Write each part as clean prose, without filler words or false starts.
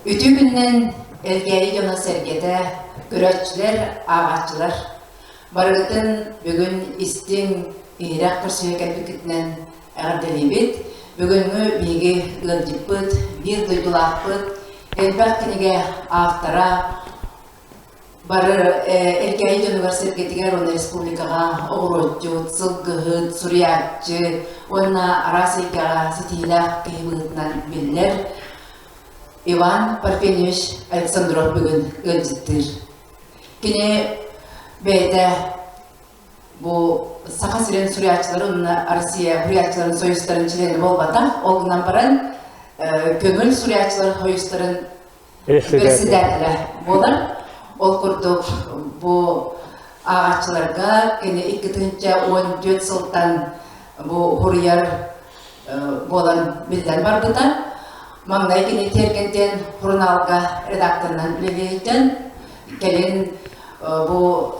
Үтүө күнүнэн Элгээйи дьоно-сэргэтэ, көрөөччүлэр, ааҕааччылар! Барыгытын бүгүн истиҥ, иһирэх көрсүһэ кэлбиккитинэн эҕэрдэлиибит. Бүгүҥҥү биһиги ыалдьыппыт, биир дойдулаахпыт, элбэх кинигэ автора, Бары Элгээйи дьонугар-сэргэтигэр уонна республикаҕа оҕуруотчут, сылгыһыт, суруйааччы уонна араас эйгэҕэ ситиһиилээх киһи быһыытынан биллэр Иван Парфеньевич Александров бүгүн ыалдьыттыыр. Кини бэйэтэ бу Саха сирин суруйааччыларын уонна Россия суруйааччыларын союзтарын чилиэнэ буолбатах, ол гынан баран көҥүл суруйааччылар союзтарын председателэ буолар. Ол курдук бу ааҕааччыларга кини 2014 сылтан бу хуруйар буолан биллэн барбыта. Маҥнай кини Тиэргэн диэн сурунаалга редакторынан үлэлиэһиттэн кэлин бу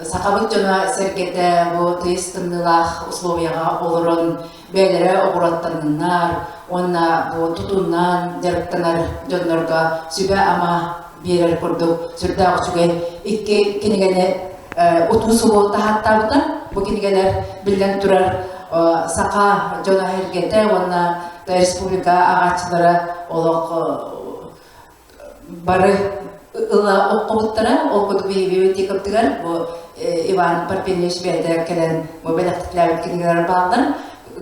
Сахабыт дьоно-сэргэтэ бу тыйыс тымныылаах условияҕа олорон бэйэлэрэ оҕуруоттанныннар уонна бу тутуунан дьарыктанар дьоннорго сүбэ-ама биэрэр курдук сүрдээх үчүгэй икки кинигэни утуу-субуу таһааттаабыта. Бу кинигэлэр биллэн турар саха дьоно-сэргэтэ уонна республика ааҕааччылара олох бары ыла оххобуттара. Ол курдук библиотекабытыгар бу Иван Парфеньевич бэйэтэ кэлэн бу бэлэхтээбит кинигэлэр бааллар.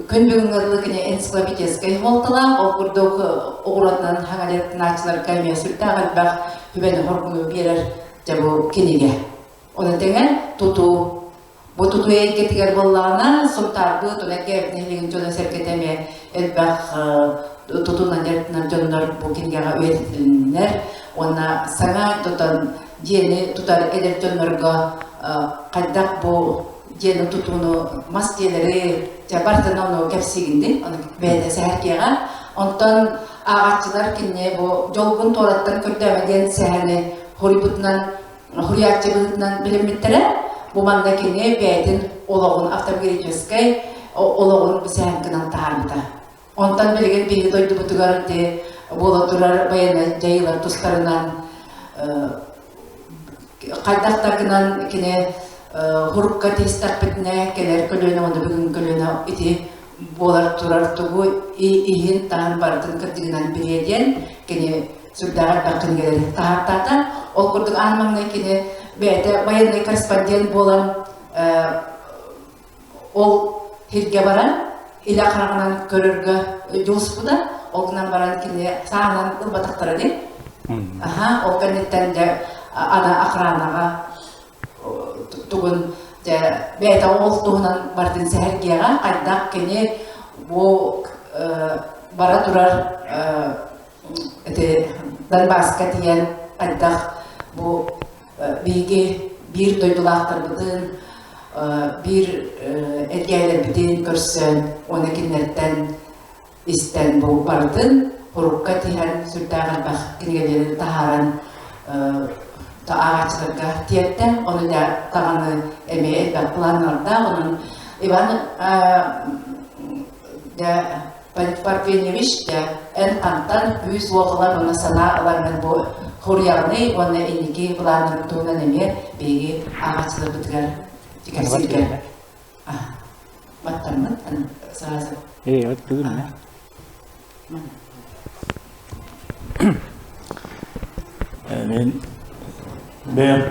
Күн бүгүҥҥэ дылы кини энциклопедическай суолталаах, ол курдук оҕуруотунан хаҥалыттанааччыларга эмиэ сүрдээх элбэх сүбэни-хоргуну биэрэр дьэ бу кинигэ. Ону тэҥэ тутуу Бу тутуу эйгэтигэр буоллаҕына, Сунтаарбыт, Үлэкэ нэһилиэгин дьоно-сэргэтэ эмиэ элбэх тутуунан дьарыктанар дьоннор бу кинигэҕэ үйэтитилиннэр уонна саҥа тутан дьиэни тутар эдэр дьоннорго хайдах бу дьиэни тутууну мас дьиэлэри дьэ барытын ону кэпсиигин дии, ону бэйэтэ сэһэргиэҕэ. Онтон ааҕааччылар кинини бу дьолгун туораттан көрдөөмө диэн сэһэни хоруйбутунан Суруйааччы быһыытынан билиммиттэрэ. Бу манна кини бэйэтин олоҕун автобиографическай олоҕун сэһэн гынан таһаарбыта. Онтон билигин биһиги дойдубутугар ити буола турар байыаннай дьайыылар тустарынан хайдах да гынан кини хурукка тиистэхпитинэ кэлэр көлүөнэ уонна бүгүн көлүөнэ ити буолар турар тугу иһин таһын барытын кырдьыгынан билиэ диэн кини сүрдээх элбэх кинигэлэри таһаартаата. Ол курдук аан маҥнай кини бэйэтэ военный корреспондент буолан ол сиргэ баран илэ хараҕынан көрөргө дьулуспута. Ол гынан баран кини саанан ылбатахтара дии. Аха, ол кэнниттэн дьэ ана охранаҕа тугун дьэ бэйэтэ ол туһунан бардын сэһэргиэҕэ хайдах кини бу бара турар ити Донбасска тиийэн хайдах бу биһиги биир дойдулаахтарбытын биир эргээйлэрбитин көрсөн уонна кинилэртэн истэн бу барытын урукка тиһэн сүрдээх элбэх кинигэлэри таһааран ааҕааччыларга тиэртэ. Ону даҕаны эмиэ элбэх планнардаах. Онон Иван Парфеньевич дьэ эн хантан күүс-уох ылар уонна санаа ыларгын бу хуруйаҕыный уонна инники былааннарын туһунан эмиэ биһиги ааҕааччыларбытыгар кэпсииргэ баттаммыт сразу. Ээ, вот бүгүн Мен бэйэм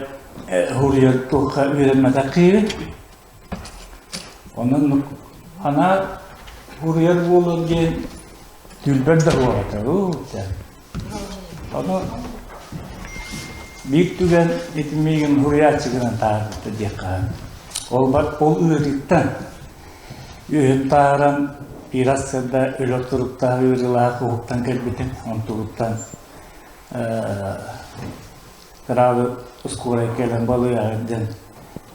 хуруйар туохха үөрэммэтэх киһи. Онон анаа уруйар буолуо диэн түүлбэр да уоҕата. Ону биир түгэн ити миигин уруйааччы гынан таһаарбыта диэххэ. Ол бар ол ыарыыттан үөһүн таһааран биир сарсыарда өлөр туруктаах ыарыылаах уһуктан кэлбитим. Онтугуттан Кыраабы ускуорай кэлэн балыыһа диэн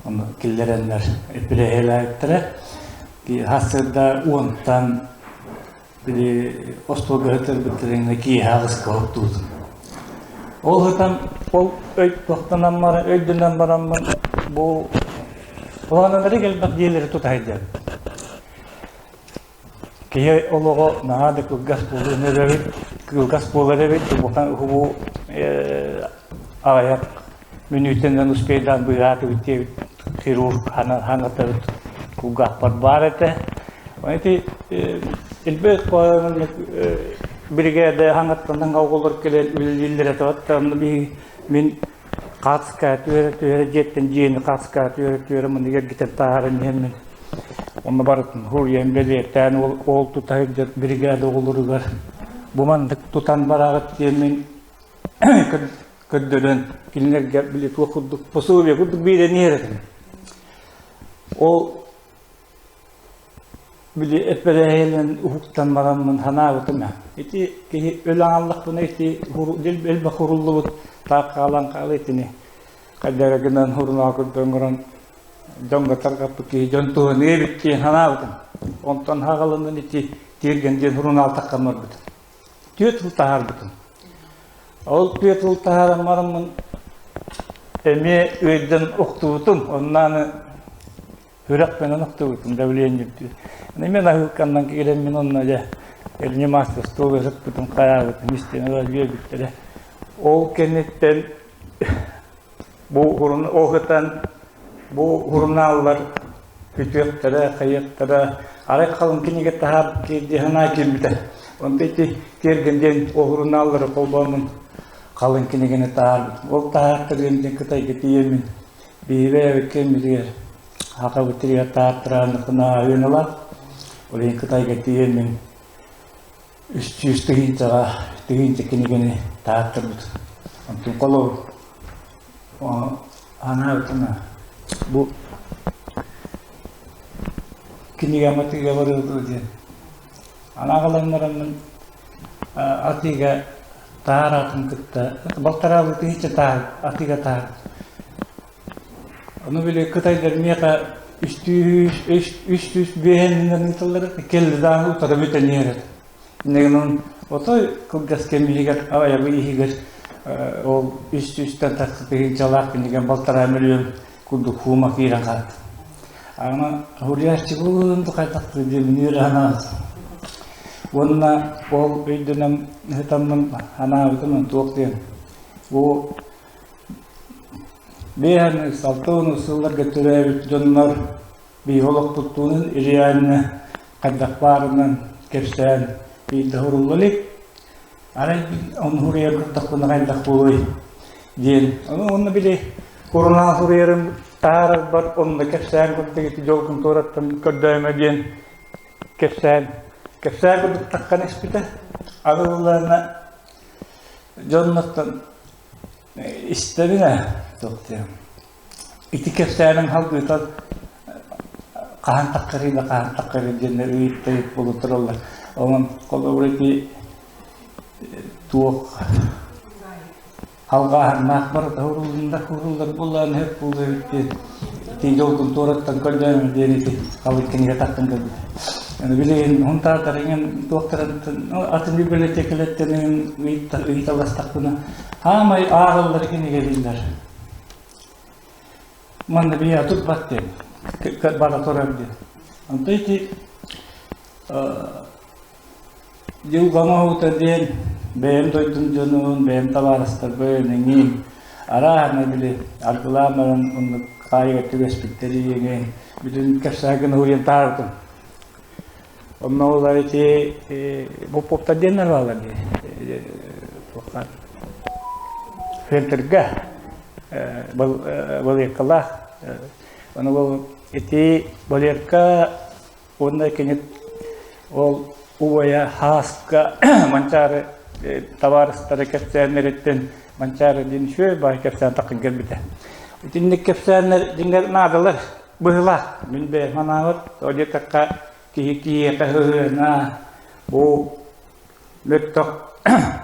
ону киллэрэннэр эппирэһиэлээбиттэрэ. Сарсыарда уонтан били остуолга сытарбыттарыҥҥа киэһэ аҕыска оттуутум. Ол сытан ол өй туохтанан баран өйдөнөн бараммын бу улаананары элбэх дьиэлэри тута сылдьабын. Киһи олоҕо наһаа да кылгас буолуон эрэбит. кылгас буолар эбит, бу аҕыйах мүнүүтэнэн успейдаан быыһаатыбыт диэбит хирург ханатабыт кулгаахпар баар этэ. Ити элбэх биригээдэ хаҥаттан оҕолор кэлэн үлэлииллэр этэ. Оттон мин хаацка түһэрэ-түһэрэ дьиэттэн дьиэни хаацка түһэрэ-түһэрэ мыныгар эргитэн таһааран иһэммин онно барытын хуруйан бэлиэтээн ол, ол тута сылдьар биригээдэ оҕолоругар бу маннык тутан бараҕыт диэммин көрдөрөн кинилэргэ били туох курдук пособие курдук биэрэн иһэр этим. Ол били эппэрээһинэн уһуктан бараммын санаабытым ээ. Ити киһи өл аҥаллахпына ити элбэх уруллубут таах хаалан хаала итини хайдара гынан хурунаал курдук оҥорон дьоҥҥо тарҕаппыт киһи дьон туһаныа эбит диэн санаабытым. Онтон хаҕаланан ити тиэргэн диэн сурунаал таххан барбытым. Түөрт сыл таһаарбытым. Ол түөрт сыл таһааран бараммын эмиэ ыйдан охтубутум. Онно Сүрэхпинэн охтубутум, давление үрдүө. Мен аһыыкканнан киирэммин онно дьэ реанимация стол ысыппытым, хайаабытым, истиэнэ үөрбүттэрэ. Ол кэнниттэн бу оһытан бу сурунааллар күтүөхтэрэ, хайыахтара, арай халыҥ кинигэ таһаар дии санаа киирбитэ. Онто ити тиэргэн диэн ол сурунааллары холбооммун халыҥ кинигэни таһаарбытым. Ол таһаартарыам диэн Кытайга тиийэммин биһиги кэммитигэр Хахабытыгар тааттарааныкына ыаналаах. Ол иһин Кытайга тиийэммин 300 тыһыынчаҕа тыһыынча кинигэни тааттарбыт. Онтун холобур анаабытына бу кинигэ матыыга барыа диэн анаҕаланнараммын атыыга таар атын кытта балтараалыы тыһыынча таар атыыга таар Ону били кытайдар миэхэ үстүү үс биэһэнинэн ыыталлар кэлли даҕаны утары бүтэн иһэр этэ. Иннигинэн отой кылгас кэм иһигэр аҕыйах иһигэр ол үс сүүстэн тахса тыһыынчалаах кинигэ балтараа миллион курдук хуума киирэн хаалта. Аны хуруйааччыбын хайдах диэн үөрэ санаабытым. Уонна ол өйдөнөн ыһытаммын санаабытым туох диэн бу Биэһэн 60 сылларга төрөөбүт дьоннор биһиги олохпутунан реально хайдах баарынан кэпсээн биирдэ уһурулла илик. Арай ону суруйар курдахпына хайдах буолуой диэн. Ону уонна били сурунаал суруйарым таһаарарбар онно кэпсээн курдук ити дьолгун туораттан көрдөөмө диэн кэпсээн кэпсээн курдук таххан испитэ. Арыллана дьоннортон Истэбин ээ, туох диэм. Ити кэпсээниҥ халгыытан хаһан таххарый да хаһан таххарый диэннэр ыйыт-тайыт буола тураллар. Онон холобур ити туох алҕааһыннаах барыта уһуруллар уһуруллар буоллаҕына сөп буолуо эбит диэн ити дьолгун туораттан көрдөөн диэн ити халык кинигэ таххан кэлбит. Билигин Һунтаатар иҥэн туохтарын атын библиотекалэртэн ыйыталастахпына Хаамай ааҕыллар кинигэ биллэр. Манна биһиэхэ турбат диэн, бара турар диэн. Онто ити дьылҕам оһута диэн бэйэм дойдум дьонун, бэйэм табаарыстарбын эҥин арааһына били аргылаан баран оннук хаайыга түбэспиттэри эҥин бүтүн кэпсээн уһуйан таһаарбытым. Онно ол ити Поповтар диэннэр бааллар дии. Туохха Центрга Валеркалаах. Ону ол ити Валерка уонна кини ол убайа Хааска Манчаары табаарыстара кэпсээннэриттэн Манчаары диэн үчүгэй баай кэпсээн таххан кэлбитэ. Итинник кэпсээннэр дьиҥэр наадалар. Быһыылаах. Мин бэйэм санаабар, тоҕо диэтэххэ, киһи киһиэхэ сыһыана бу мөлтөх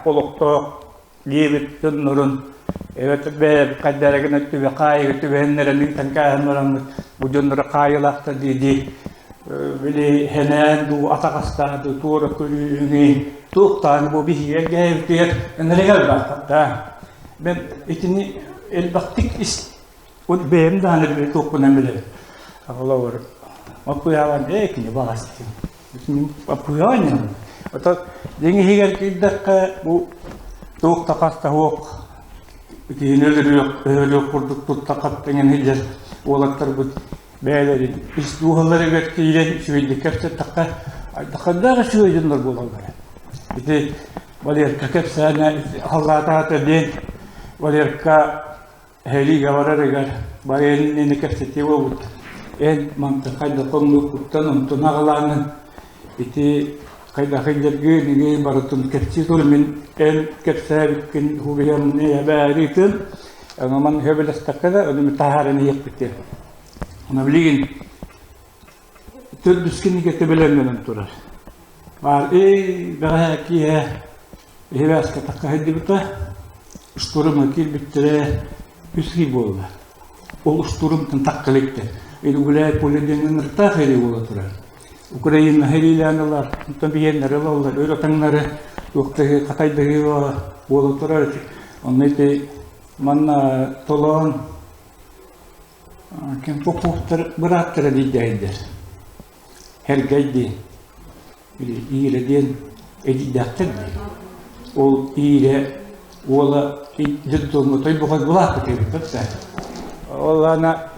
олохтоох диэбит дьоннорун эбэтэр бэйэбит хайда эрэ гына түбэ хаайыга түбэһиннэрэн ыытан кээһэн бараммыт бу дьонноро хаайыылаахтар дии-дии били сэнээн дуу атаҕастаан дуу туора көрүүнү туохтаан бу биһиги эргээбитигэр ынырыга элбэхтэр Мен итини элбэхтик ис Ол бэйэм даҕаны били туохпунан билэбин. Холобур, оппуйаабан ээ кини баҕас диэн. Мин оппуйаан Отон дьиҥ иһигэр киирдэххэ, бу туох да хас да суох киһини өлөрүөх, өһөрүөх курдук тутта-хапта иҥэн сылдьар уолаттарбыт бэйэлэрин ис дууһаларыгар киирэн үчүгэйдик кэпсэттэххэ, хайдаах үчүгэй дьоннор буолаллара. Ити Валерка кэпсээнэ халлаатаата диэн Валерка Эһэлиигэ барарыгар бары иннини кэпсэтии буолбут. Эн мантан хайдах хомнуохпуттан онтун аҕалааҥҥын ити хайдах илдьэргин иҥин барытын кэпсии тур мин эн кэпсээбиккин уһуйаммын эбээритин онон сөбүлэстэххэ да ону таһааран иһиэхпит диэн. Ону билигин төрдүс кинигэтэ бэлэмнэнэн турар. Баар эй бэҕэһээ киэһэ Иһибээскэ такка сылдьыбыта, устуорума киирбиттэрэ үс ый буолла. Ол устуорумтан такка иликтэр. Гуляй поле диэн ыҥырыктаах эрий буола турар. Украина сэриилээн ылар, онтон биһиэннэри ылаллар, өр атаҥнары туохтаһыы, хатайдаһыы буола турар. Онно ити манна толоон ким Поповтар бырааттара диэйдэр. Һэргэй диэн Иирэ диэн эдьиийдээхтэр дии. Ол Иирэ уола детдомҥа тойбохой булааппыт эбит да. Ол ана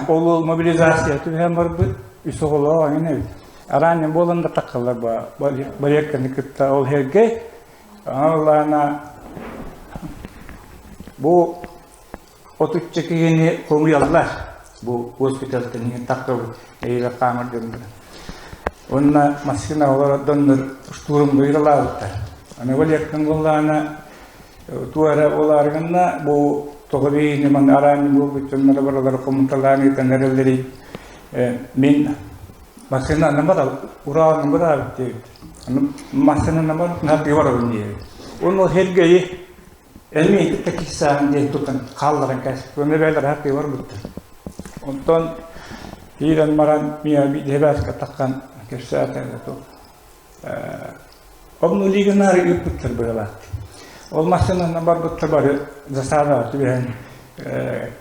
ол ол мобилизация түбэһэн барбыт үс оҕолоох эҥин эбит. Араанньа буолан да таххаллар Валерканы кытта ол Һэргэй. Ол ана бу Отучча киһини хомуйаллар. Бу госпитальтан иһин тахсыбыт эйэлэр хаамар дьоннор. Уонна массыына олордоннор штурмга ыйралаабыттар. Аны Валеркан буоллаҕына туох эрэ буолаарыгынна бу тоҕо биһини манна араанньы буолбут дьонноро барылары хомуталаан ыытан эрэллэрий мин массыынанан барал ураанан бараабыт диэбит. Аны массыынанан барбыт наһаа барабын диэбит. Уонна ол Һэргэйи Эмиэ кытта киирсээҕин диэн тутан хаалларан кээспит. Уонна бэйэлэрэ хатыы барбыттар. Онтон киирэн баран миэхэ биирдэ таххан кэпсээтэ Обнулигынаары ыыппыттар быһыылаах. Ол массыынанан барбыттар бары засадаҕа түбэһэн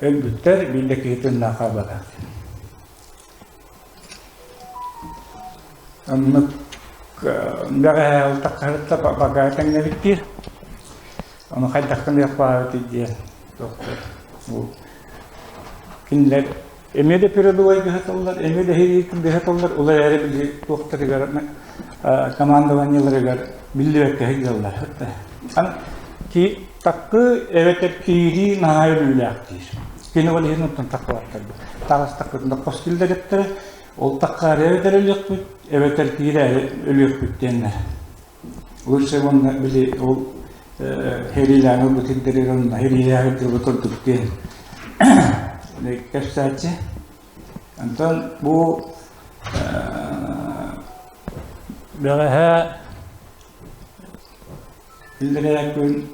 өлбүттэр, биир да киһи тыыннаах хаалбатах. Оннук бэҕэһээ ылтаххаһытта бага тэҥнэбиттиир. Ону хайдах гыныах баҕабытый диэн доктор бу кинилэр эмиэ да передовой гыһаталлар, эмиэ да иһириитин гыһаталлар, ол эрээри били туохтарыгар командованиеларыгар биллибэккэ сылдьаллар. Ки таккы эбэтэр киирии наһаа өлүүлээх диир. Кини ол иһин оттон таккыбаттар. Таҕыстахпытына хос киллэриэхтэрэ, ол таккаары эбэтэр өлүөхпүт, эбэтэр киирээри өлүөхпүт диэннэр. Лучше уонна били ол хэриилээн ылбыт сирдэригэр онно хэриилээбит дылы курдук диэн кэпсээччи. Онтон бу бэҕэһээ Иллэрээ күн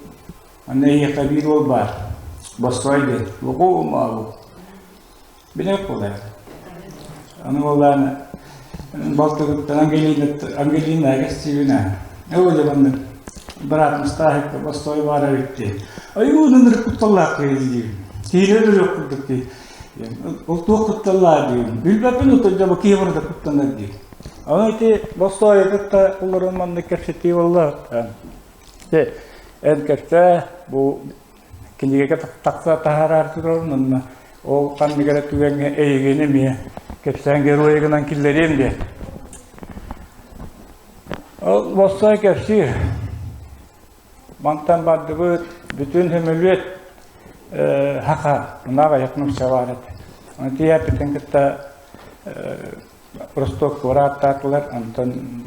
манна эһиэхэ биир уол баар, Бостой диэн, Луку Маабы. Билэр буолар. Аны буоллаан балтыбыттан Ангелина Ангелина Гостивина. Ол манна быраатым Стахикка Бостой баар эбит дии. Айуу ынырык кутталлаах киһи диибин. Киһини өлөрүөх курдук дии. Ол туох кутталлаах диибин. Билбэппин утуй дьэ бу киһи барыта куттанар дии. Аны ити Бостуойу кытта олорон маннык кэпсэтии буолла. Ити эн кэпсээ бу кинигэгэ тахса таһаарар турарын онно ол ханнык эрэ түгэҥҥэ эйигин эмиэ кэпсээн геройгынан киллэриэм диэн. Ол Бостуой кэпсиир. Мантан бардыбыт бүтүн сөмөлүөт хаха мына аҕыйах нуучча баар этэ. Оны тиийээппитин кытта Ростов куорааттаатылар, онтон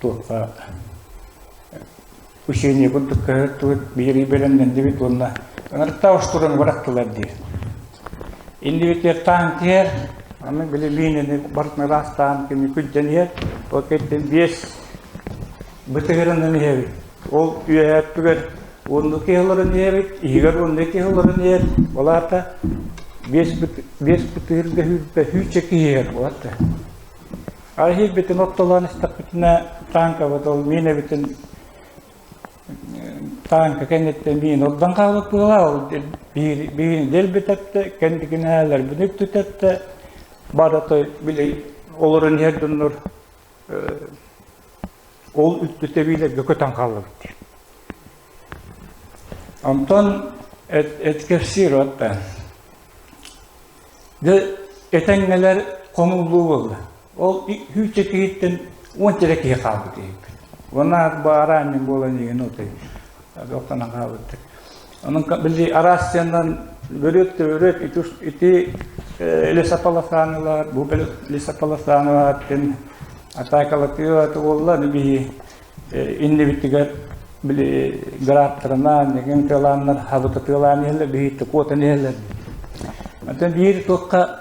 туохха учение курдук көһөртүбүт, биэрии бэлэмнэннибит уонна ынырыктаах устуран бырахтылар дии. Иннибитигэр таан тиһэр, аны били лиинини барытын ыраастаан кини күддэн иһэр, ол кэнниттэн биэс бытыгырынан иһэбит. Ол үөһээ өттүгэр уоннуу киһи олорон иһэбит, иһигэр уоннуу киһи олорон иһэр. Ол аата биэс биэс бытыгырга сүүрбэ сүүччэ киһи иһэр буолар Арай иһирбитин оттолоон истэхпитинэ тааҥкабыт ол миин эбитин тааҥка кэнниттэн миин ордон хаалбыт быһыылаах ол биир биирин дэлби тэптэ кэнникинээлэрбин үктүтэттэ барыта били олорон иһэр дьоннор. Ол үлтү тэбиилэргэ көтөн хааллыбыт диир. Онтон эт кэпсиир отта. Дьэ этэҥҥэлэр хомуллуу буолла. Ол сүүсчэ киһиттэн 10 эрэ киһи хаалбыт диэбиппит. Уонна баараанньын буолан иһин отой оттон хаалбыттар. Онон били араас сыанан бөрүөт да бөрүөт ити, ити лесополосанылар, бу лесополосанылар тин атаакалатыа буолла биһи иннибитигэр били граттарынан, неген тыалааннар хабыта тыалаан иһэллэр, биһи куотан иһэллэр. Оттон биир туохха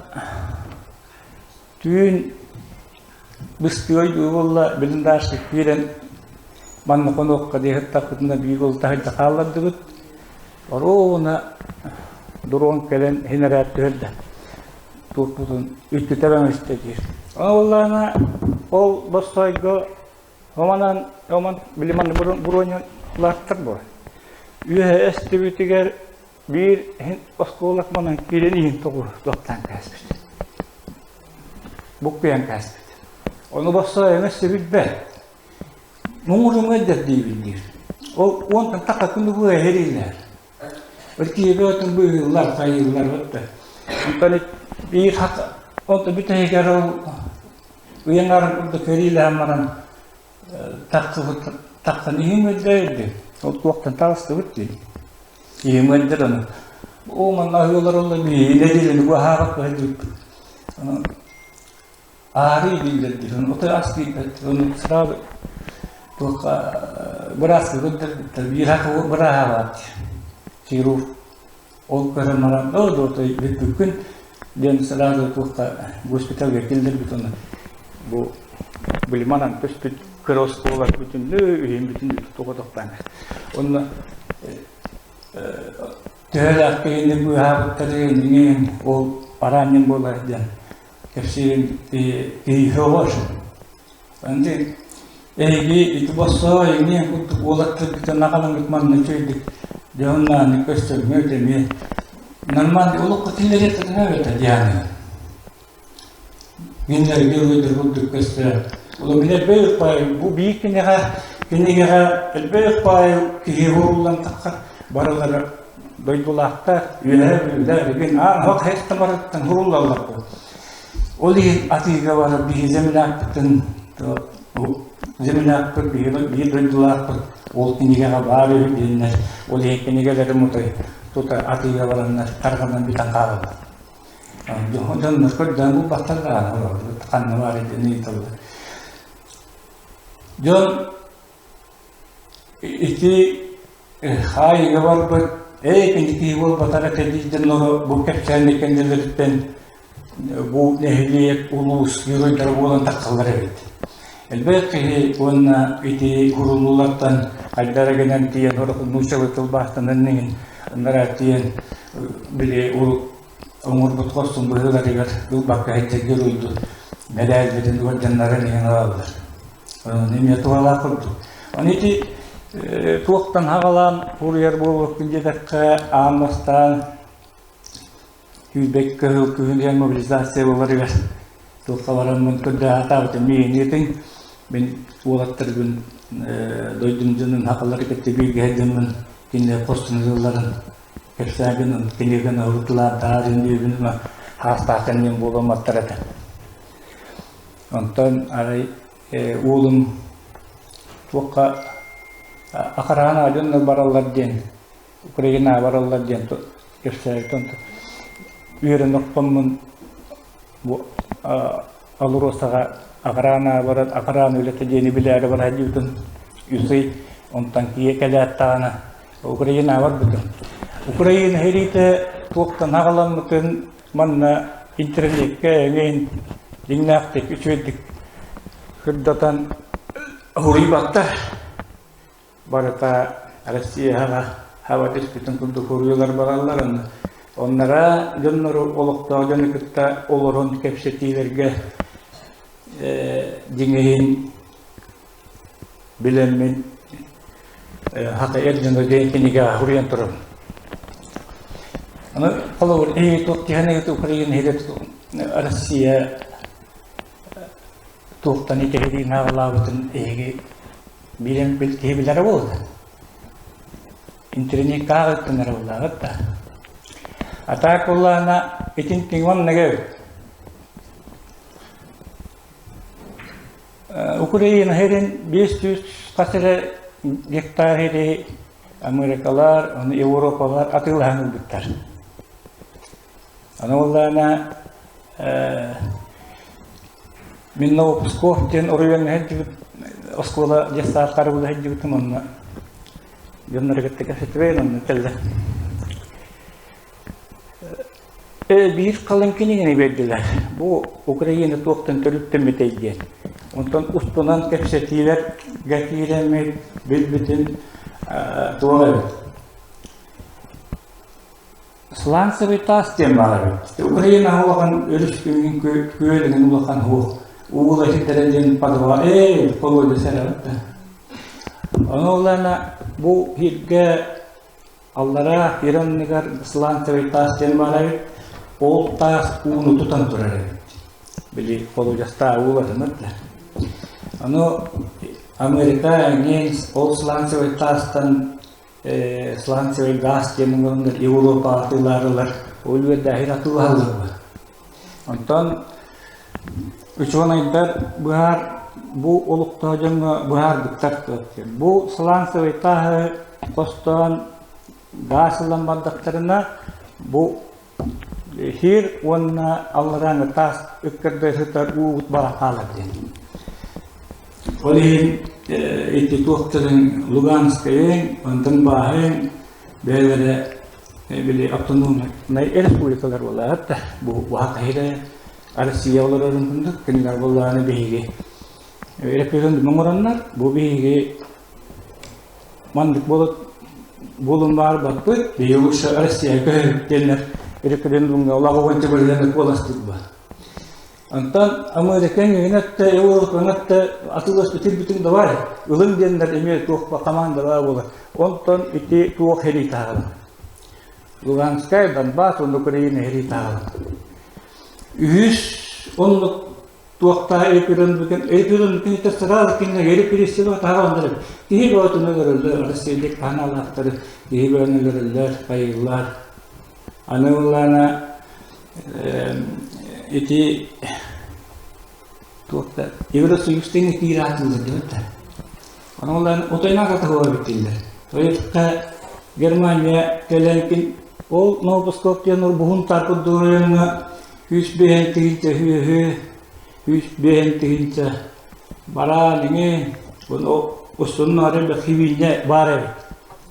түүн быстыай буолла, блиндажка киирэн манна хонуохха дии сыттахпытына биир уол таһырдьа хааллардыбыт. Оруобуна дрон кэлэн иһин түһэрдэ. Туохпутун үттүтэ бэҥэстэ диир. Ол ол бостойго Оманан, оман били манна бронялаахтар буо. Үөһэ эстибитигэр биир оскуолак манан киирэн иһин тоҕу туохтаан кээспит. Буккуйан кээспит. Ону босса эмэс билбэт. Муҥуруҥ өйдөр диибин диир. Ол уонтан таха күнү бу эһириилэр. Киһи бөтүн быыһыыллар, хайыыллар бытта. Онтон биир хат онто бүтэһигэр ол ыйаҥар курдук көрүүлэһэн баран тахсыбыт тахсан иһин өйдөйдү. Ол туохтан таҕыстыбыт дии. Иһим өйдөр ону. Оо манна аһыылар олла биһиги нэдиэлэни бу аһаабат баһылыыппыт. Аарый дииллэр диир. Отой ас диирбэт. Ону сразу туохха бырааска көрдөрбүттэр. Биир хата бырааһа баар дии. Хирург. Ол көрөн баран, оо отой бүппүккүн диэн сразу туохха госпиталга киллэрбит ону. Бу билиманан көспүт кыра оскуола бүтүннүү, үһүн бүтүннүү туга тохтоон. Онно төһөлөөх киһини быыһаабыттарын иҥин ол араанньын буолар диэн кэпсиирин киһи сөҕөр. Andi эһиги ити боссоо эҥиэн курдук уолаттаргытын аҕалаҥҥыт манна үчүгэйдик дьоһуннааны көстөргө эмиэ нормально олоххо киллэриэххитин эбэтэ дианы. Кинилэргэ ылыйдар курдук көстөр. Ол мин элбэх паай бу биир кинигэ кинигэҕэ элбэх паай киһи уһуллан таххар барылара дойдулаахтар, үөһээ бүлүүлэр игин аан ох барыттан уһуллаллар бу. Ол иһин атыыга барар биһи земляппытын земляппыт биһи биир дойдулаахпыт ол кинигэҕэ баар үһү диэннэр ол иһин кинигэлэрим утай тута атыыга бараннар тарҕанан бүтэн хаалаллар. Дьоннор көрдөөн булбаттар даҕаны ханна баар диэн ыйыталлар. Дьон ити хаайыыга барбыт эй кини киһи буолбатах этэ диир дьоннору бу кэпсээнни кэннилэриттэн бу нэһилиэк улуус геройдара буолан тахсаллар эбит. Элбэх киһи уонна ити уһурулуулартан хайдах эрэ гынан тиийэн нууччалыы тылбаастанан иҥин ынараа тиийэн били урут оҥорбут хорсун быһыыларыгар ылбакка сылдьар геройдуу мэдээллэрин уордьаннарын иһэн ылаллар. Эмиэ туһалаах курдук. Аны ити туохтан хаҕалаан суруйар буолуохпун диэтэххэ, аан бастаан сүүрбэккэ сыл күһүн диэн мобилизация буоларыгар туохха бараммын көрдөһө миигин мин уолаттарбын дойдум дьонун хахалары кытта бииргэ сылдьаммын кинилэр хорсун ылалларын кэпсээгин кинигин ылытылаан диэбин хаастаахтан диэн буоламматтар этэ. Онтон арай уолум туохха акараан дьоннор бараллар диэн Украинаҕа бараллар диэн кэпсээбит. Онтон үөрэн охтоммун бу Алросаҕа Акараана баран Акараан үлэтэ диэни билээри бара сылдьыбытым. Үс ый онтон киһи кэлээт даҕаны Украинаҕа барбытым. Украина сэриитэ туохтан аҕаламмытын манна интэрниэккэ эҥин дьиҥнээхтик үчүгэйдик сырдатан уһуруйбаттар. Барыта Россияҕа хаба түспүтүн курдук уруйулар бараллар. Оннара дьоннору олохтоох дьону кытта олорон кэпсэтиилэргэ дьиҥиһин билэммин хата эр дьоно диэн кинигэҕэ суруйан турабын. Аны холобур эһиги туох түһэн Украина Россия Туохтан итэһириин аҕалаабытын эһиги билэн киһи билэрэ буолла. Интэриниэккэ ааҕыттан эрэ буоллааҕыт да. А так буоллаҕына итин тиҥ эбит. Украина сирин 500 хас эрэ гектар сири Америкалар, оны Европалар атыылаһан ылбыттар. Аны буоллаҕына мин Новопсков диэн оройуоҥҥа сылдьыбыт оскуола детсадтары була сылдьыбытым онно дьоннору кытта кэпсэтибэйин онно кэллэ. Биир халыҥ кинигэни биэрдилэр. Бу Украина туохтан төрүттэммитэй диэн. Онтон устунан кэпсэтиилэргэ киирэммит билбитим туох эбит. Сланцевый таас диэн баар эбит. Украина улахан өрүс күҥүн күөлүнэн улахан уох уула сирдэрэ диэн подвал ээ колодец эрэбит да. Ону улана бу сиргэ аллараа сир анныгар сланцевый таас диэн баар эбит. Ол таас ууну тутан турар эбит. Били колодецтаа уулатынар да. Ону Америка эҥин ол сланцевый таастан сланцевый газ диэн оҥороннор Европа атыылаарылар, ол үөрдээһин атыылаһаллар. Онтон учуонайдар быһаар бу олохтоох дьоҥҥо быһаарбыттар. Бу сланцевый тааһы хостоон газ ылан бардахтарына бу Сир уонна алларааҥы таас ыккарда сытар уубут бара хаалар диэн. Ол иһин ити туохтарын Луганскайын, онтон Бааһын бэйэлэрэ били автономнай республикалар буолаат да бу уһак иһирэ Россия олорорун курдук кинилэр буоллаҕына биһиги референдум оҥороннор бу биһиги Маннык буолун баарбаппыт, биһиги лучше Россия көһөрбүт диэннэр референдумҥа улаҕа уонча бырыһыаны куоластыырба. Онтон Америка эҥин өттө, Европа өттө атыыласпытын бүтүн давай, ылын диэннэр эмиэ туох командалаа буолар. Онтон ити туох сэрии таһаҕалар. Луганскай, Донбасс уонна Украина сэрии таһаҕалар. Үһүс оннук туохтаа референдум референдум итэ сразу кинилэр репрессия таһаҕаланнар киһи бөҕөтүн өлөрөллөр Россиялык ханаалаахтары киһи бөҕөнү өлөрөллөр хайыыллар аны ыллаана ити туохта Евросоюз тэҥэ киир аатыллар диэбиттэр ону ыллаан утайнаах атаһыла биттиллэр Тойтта Германия кэлэн ол Новопсков диэн урбуһун тарпыт дуруйаҥҥа 105 тыһыынча үһү, 105 тыһыынча бараан иҥин, устунун арыйбыт хибиинньэ баар эбит.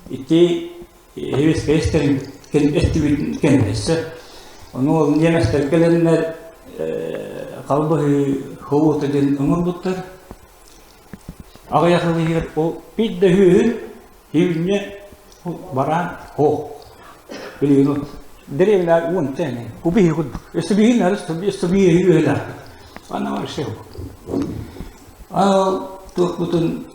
Ити хибискэ истэрин эстибит кэннэссе. Ону ол немецтэр кэлэннэр халбаһыы хоута диэн оҥорбуттар. Аҕыйах ыл иһигэр ол биир да үһү Июньҥа бараан һуох. Билигин дэриэбинэ уон тэҥэ. Кубиһи курдук. Өссө биһин өссө биһи үөһэлээхпит. Ана вообще. Ал туохпутун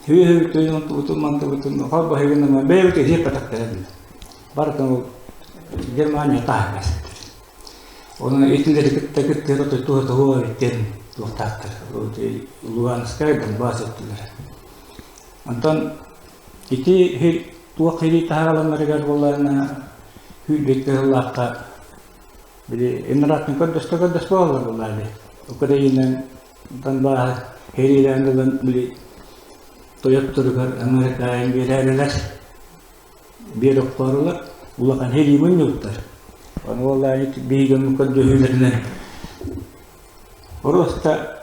үөһүбүтүн онтубутун мантыбытын холбоһугунан бэйэбит иһиэппэтэхтэрэ барытын ол Германия таһыгар Онон итилэри кытта кыттыһа туһа туһуга эбит туохтаахтар. Луганскай, Донбасс өттүлэрэ. Онтон ити туох хирии таһаараланнарыгар буоллаҕына күүрбэккэ сыллаахха били Эмираттан көрдөстө көрдөс буолаллар буоллаҕа Украинан Донбаһы хэриилээн ылан били тойотторугар Америкаайын биэрээрилэр биэр охторулар улахан хэрии мунньубуттар. Ону буоллаҕына биһиги дьоммут көрдөһүүлэринэн просто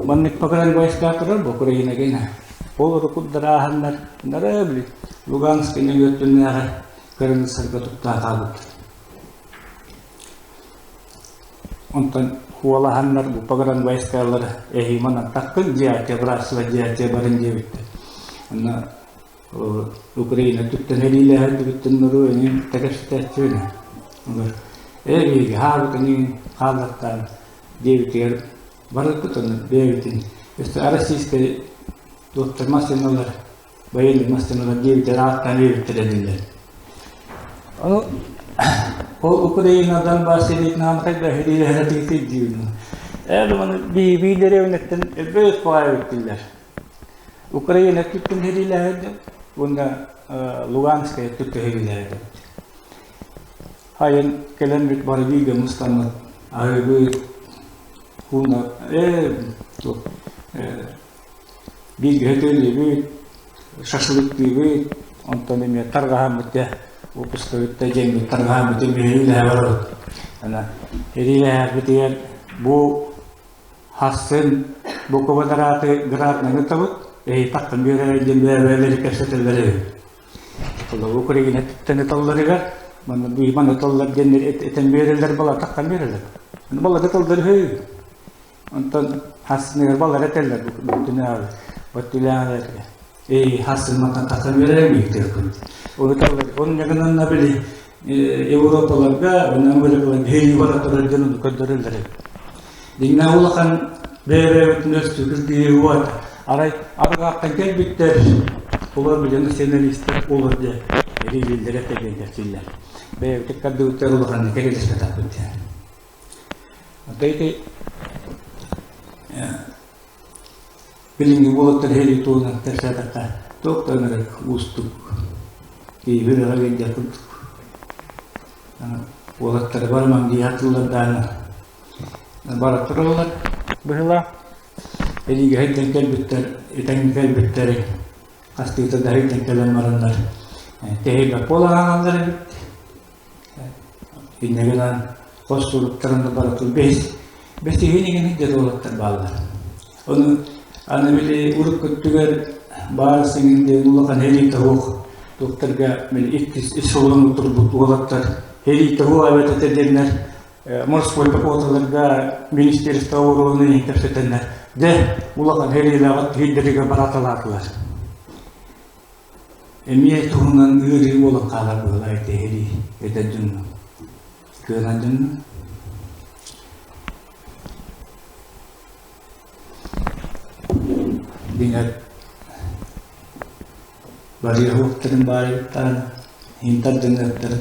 маннык погран войска турар бу Украинага ол уруккударааһыннар нара били Луганскай нөҥүөттүнээҕи кыргызстарга туттаа хаалбыттар. Онтон хуолаһаннар бу погран войскалар эһииман таххын дьиэте братство дьиэте барын диэбиттэр. Онно Украина түптэн эриилэһэр түбүттэн нору эҥин тэкэстээччибин. Олор ээ биһиги хаалбыт эҥин хааллартаан диэбитигэр барыппыт ону бэйэбитин өссө российскай туохтар массыыналар военный массыыналар диэбитигэр ааттаан диэбиттэр этиллэр. Ону Ол Украина Донбасс сэриитин хайда сэриилэһэрэ тиийдиибин. Эл оны биибиилэри өнөттөн элбэх баайыттылар. Украина түттүн сэриилэһэрdi, уонна Луганская түттү сэриилэһэрdi. Хайын кэлэн бүт бары бииргэ мустаммыт аһыыбыт Хуна бииргэ төлүүбүт, шашлыктыыбыт, онтон эмиэ тарҕаһаммыт дьэ выпускабыт да дьиэҥмит тарҕаһаммыт эмиэ барабыт. Ана эриилэһэрбитигэр бу хассын бу квадраты граднаны табыт, эһи таххан биэрэр диэн бэйэ-бэйэлэри кэпсэтэллэр эбит. Холобур Украина түттэн ыталларыгар манна быйман ыталлар диэн этэн биэрэллэр балатаххан биэрэллэр. Балата тыллар үһү. Онтон хассыныгар балар этэллэр бүттүнээҕи баттүлээҕи эй хассынматан тахсан биэрэр мииктиэхпит. Ол ыталлар он ньагынан били Европаларга уонна Америкаларга хейи бара турар диэн ону көрдөрөллөр эбит. Дьиҥнээх улахан бэйэ-бэйэбитин өстүгүр киһи уот арай арҕаахтан кэлбиттэр олор билэн националистар олор дьэ эриилиллэрэ тэбиэн кэпсииллэр. Бэйэбитик кардыбыттар улаханнык эрэлэспэтахпыт диэн. Оттон ити билиҥҥи уолаттар иһэлии туһунан кэпсээтэххэ туох да ынырык уустук киһи үрэҕэ биэрдэх курдук. Уолаттары барымаҥ дии сатыыллар бара тураллар быһыылаах. Илиигэ сылдьан кэлбиттэр, итэҥҥэ кэлбиттэр, хастыыта да сылдьан кэлэн бараннар тэһийбэт буолан хаалаллар эбит. Инньэ гынан хос суруктарын да барытын бэһис бэсиһин иҥин сылдьар уолаттар бааллар. Ону аны били урукку өттүгэр баар сиҥин диэн улахан һэлии тоһуох туохтарга били иккис эшелон турбут уолаттар һэлии тоһуох эбэтэ диэннэр морской пехоталарга министерство обороны иһин кэпсэтэннэр дьэ улахан һэлиилээҕит киһилэригэр бараталаатылар. Эмиэ туһунан ыарыы буолан хаалар быһыылаах ити һэлии эдэр дьонно кыанан дьонно. Дьиҥэр барыаһыктарын баайыттаан иһин тардыныахтар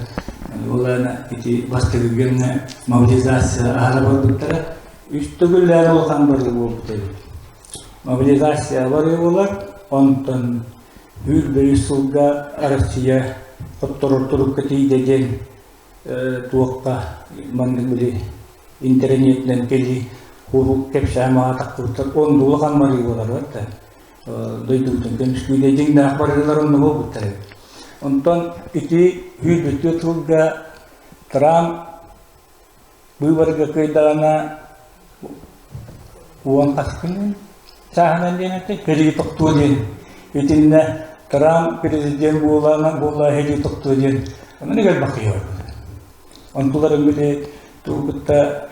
ол аана ити бастакы кэмҥэ мобилизация аһара барбыттара үс төгүллээн улахан барыы буолбут эбит. Мобилизация барыы буолар, онтон үүр-бөрүс сылга Россия хотторор турукка тиийдэ диэн туохха маннык били интэриниэтинэн кэлии куруук кэпсээн маҕатахпыттар онно улахан барыы буолар да дойдубутун көмүскүүгэ дьиҥнээх барыылар онно буолбуттар эбит. Онтон ити сүүрбүттүү тылга Трамп быыбарга кыайдаҕына уон хас күнүн сааһынан диэн этэ кэлии тохтуо диэн итиннэ Трамп президент буолаана буолла кэлии тохтуо диэн онон элбэх киһи барбыт. Онтуларын били тугу кытта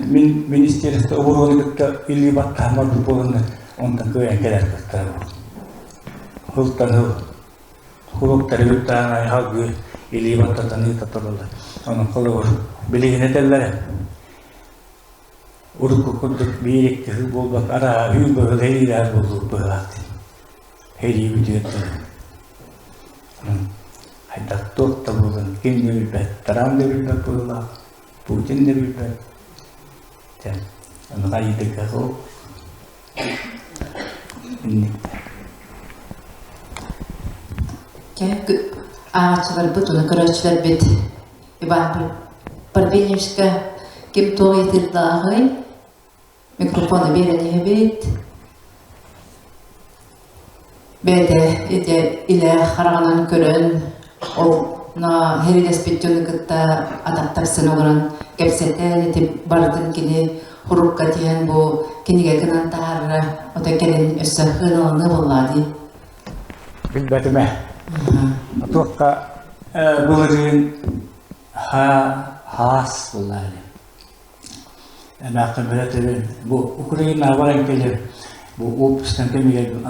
мин министерство обороны кытта илии баттаһан барбыт буоланнар онтон кыайан кэлэр кыахтара Сылтан сыл кулуктары кытта айхалгыы илии баттатан ыыта тураллар. Онон холобур билигин этэллэрэ урукку курдук биир икки сыл буолбат араа үүн быһыл эриилээх буолуох быһылаах дии. Эрии бүтүөр дылы. Хайдах туох да буолан ким да билбэт, Трамп да билбэт быһыылаах, Путин да билбэт. Дьэ, ону хайыытыгар ол Чэ, ааҕааччыларбыт уонна көрөөччүлэрбит Иван Парфеньевичка ким туох ыйытыылааҕый? Микрофону биэрэн иһэбит. Бэйэтэ ити илэ хараҕынан көрөн, ол хэриилэспит дьону кытта атахтарсан олорон кэпсэтэн, ити барытын кини хурукка тиһэн бу кинигэ гынан таһаарара, ото кэлин өссө хыаналаныа буоллаа дии. Билбэтим ээ. Туохха былырыын хаас буоллаа Эмээххин билэ бу Украинаҕа баран кэлэр бу отпусктан кэмигэр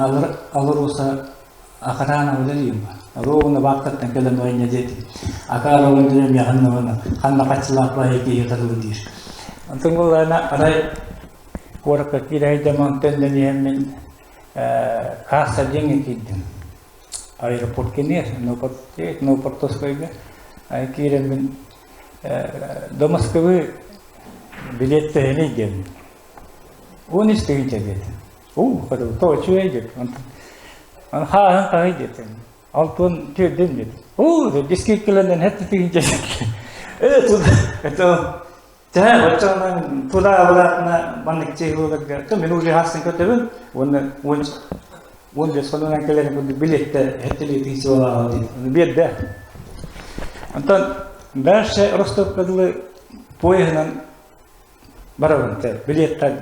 Алроса Акараана үлэлиим ровно баахтаттан кэлэн ойня диэтим Акаровын диэн миэхин ханна хаччылаах баайы киһи тылы диир онтон буоллаҕына арай куоракка киирэйдем онтон иһэммин касса диэҥҥэ киирдим аэропорт кэнниэр Новопортовскайга киирэммин. До Москвы билет төһөнүй диэн. 13 тыһыынча диэтим. Уу, тоҕо үчүгэй диэтим. Онтон хааһын хаһый диэтим. Алтын түөрдүн диэтим. Уу, дискиккилэнэн хэттэ тыһыынча диэтим. Э, туда, это Тэһэ, оччоҕунан туда обратно маннык чыһыларга, то мен уже хастын көтөбүн, уонна 15 хонунан кэлэрин курдук билиэттэ хэттэлии тыһыынча буолааҕа дии. Ону биэрдэ. Онтон дальше Ростовка дылы поеһынан барабын те билеттар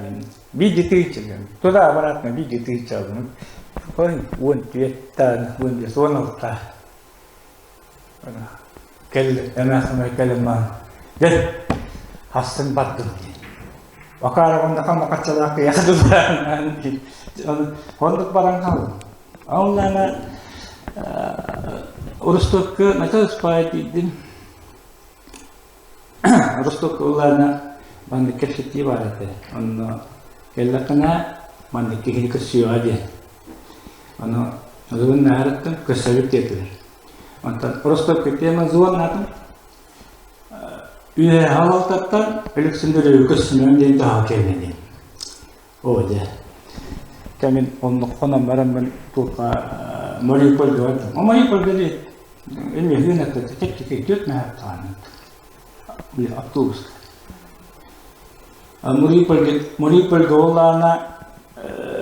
биир тыһыынча туда обратно биир тыһыынча алдым. Ой, 14-тан, 15, 16 Кэл эмээхсин кэлин маан дьэ хассын бардым диэн. Акаарабын хамма хаччалаах кыйаха дылаан оннук баран хааллым. Оннана Ростовка начал спать тиийдим. Ростовка улаана маннык кэпсэтии баар этэ. Онно кэллэххинэ маннык киһини көрсүөҕэ диэн. Ону ылын наарыттан көрсөбүт диэтилэр. Онтон Ростовка тема зонатын үөһэ халалтаттан Александр көссүмэн диэн таһа кэллэ диэн. Оо дьэ. Кэмин оннук хонон бараммын туохха Мариупольга бардым. О Мариупольга диye эми хыынатта чэпчэки түөрт наһааттаҕанын автобуска. Мариупольга Мариупольга олаана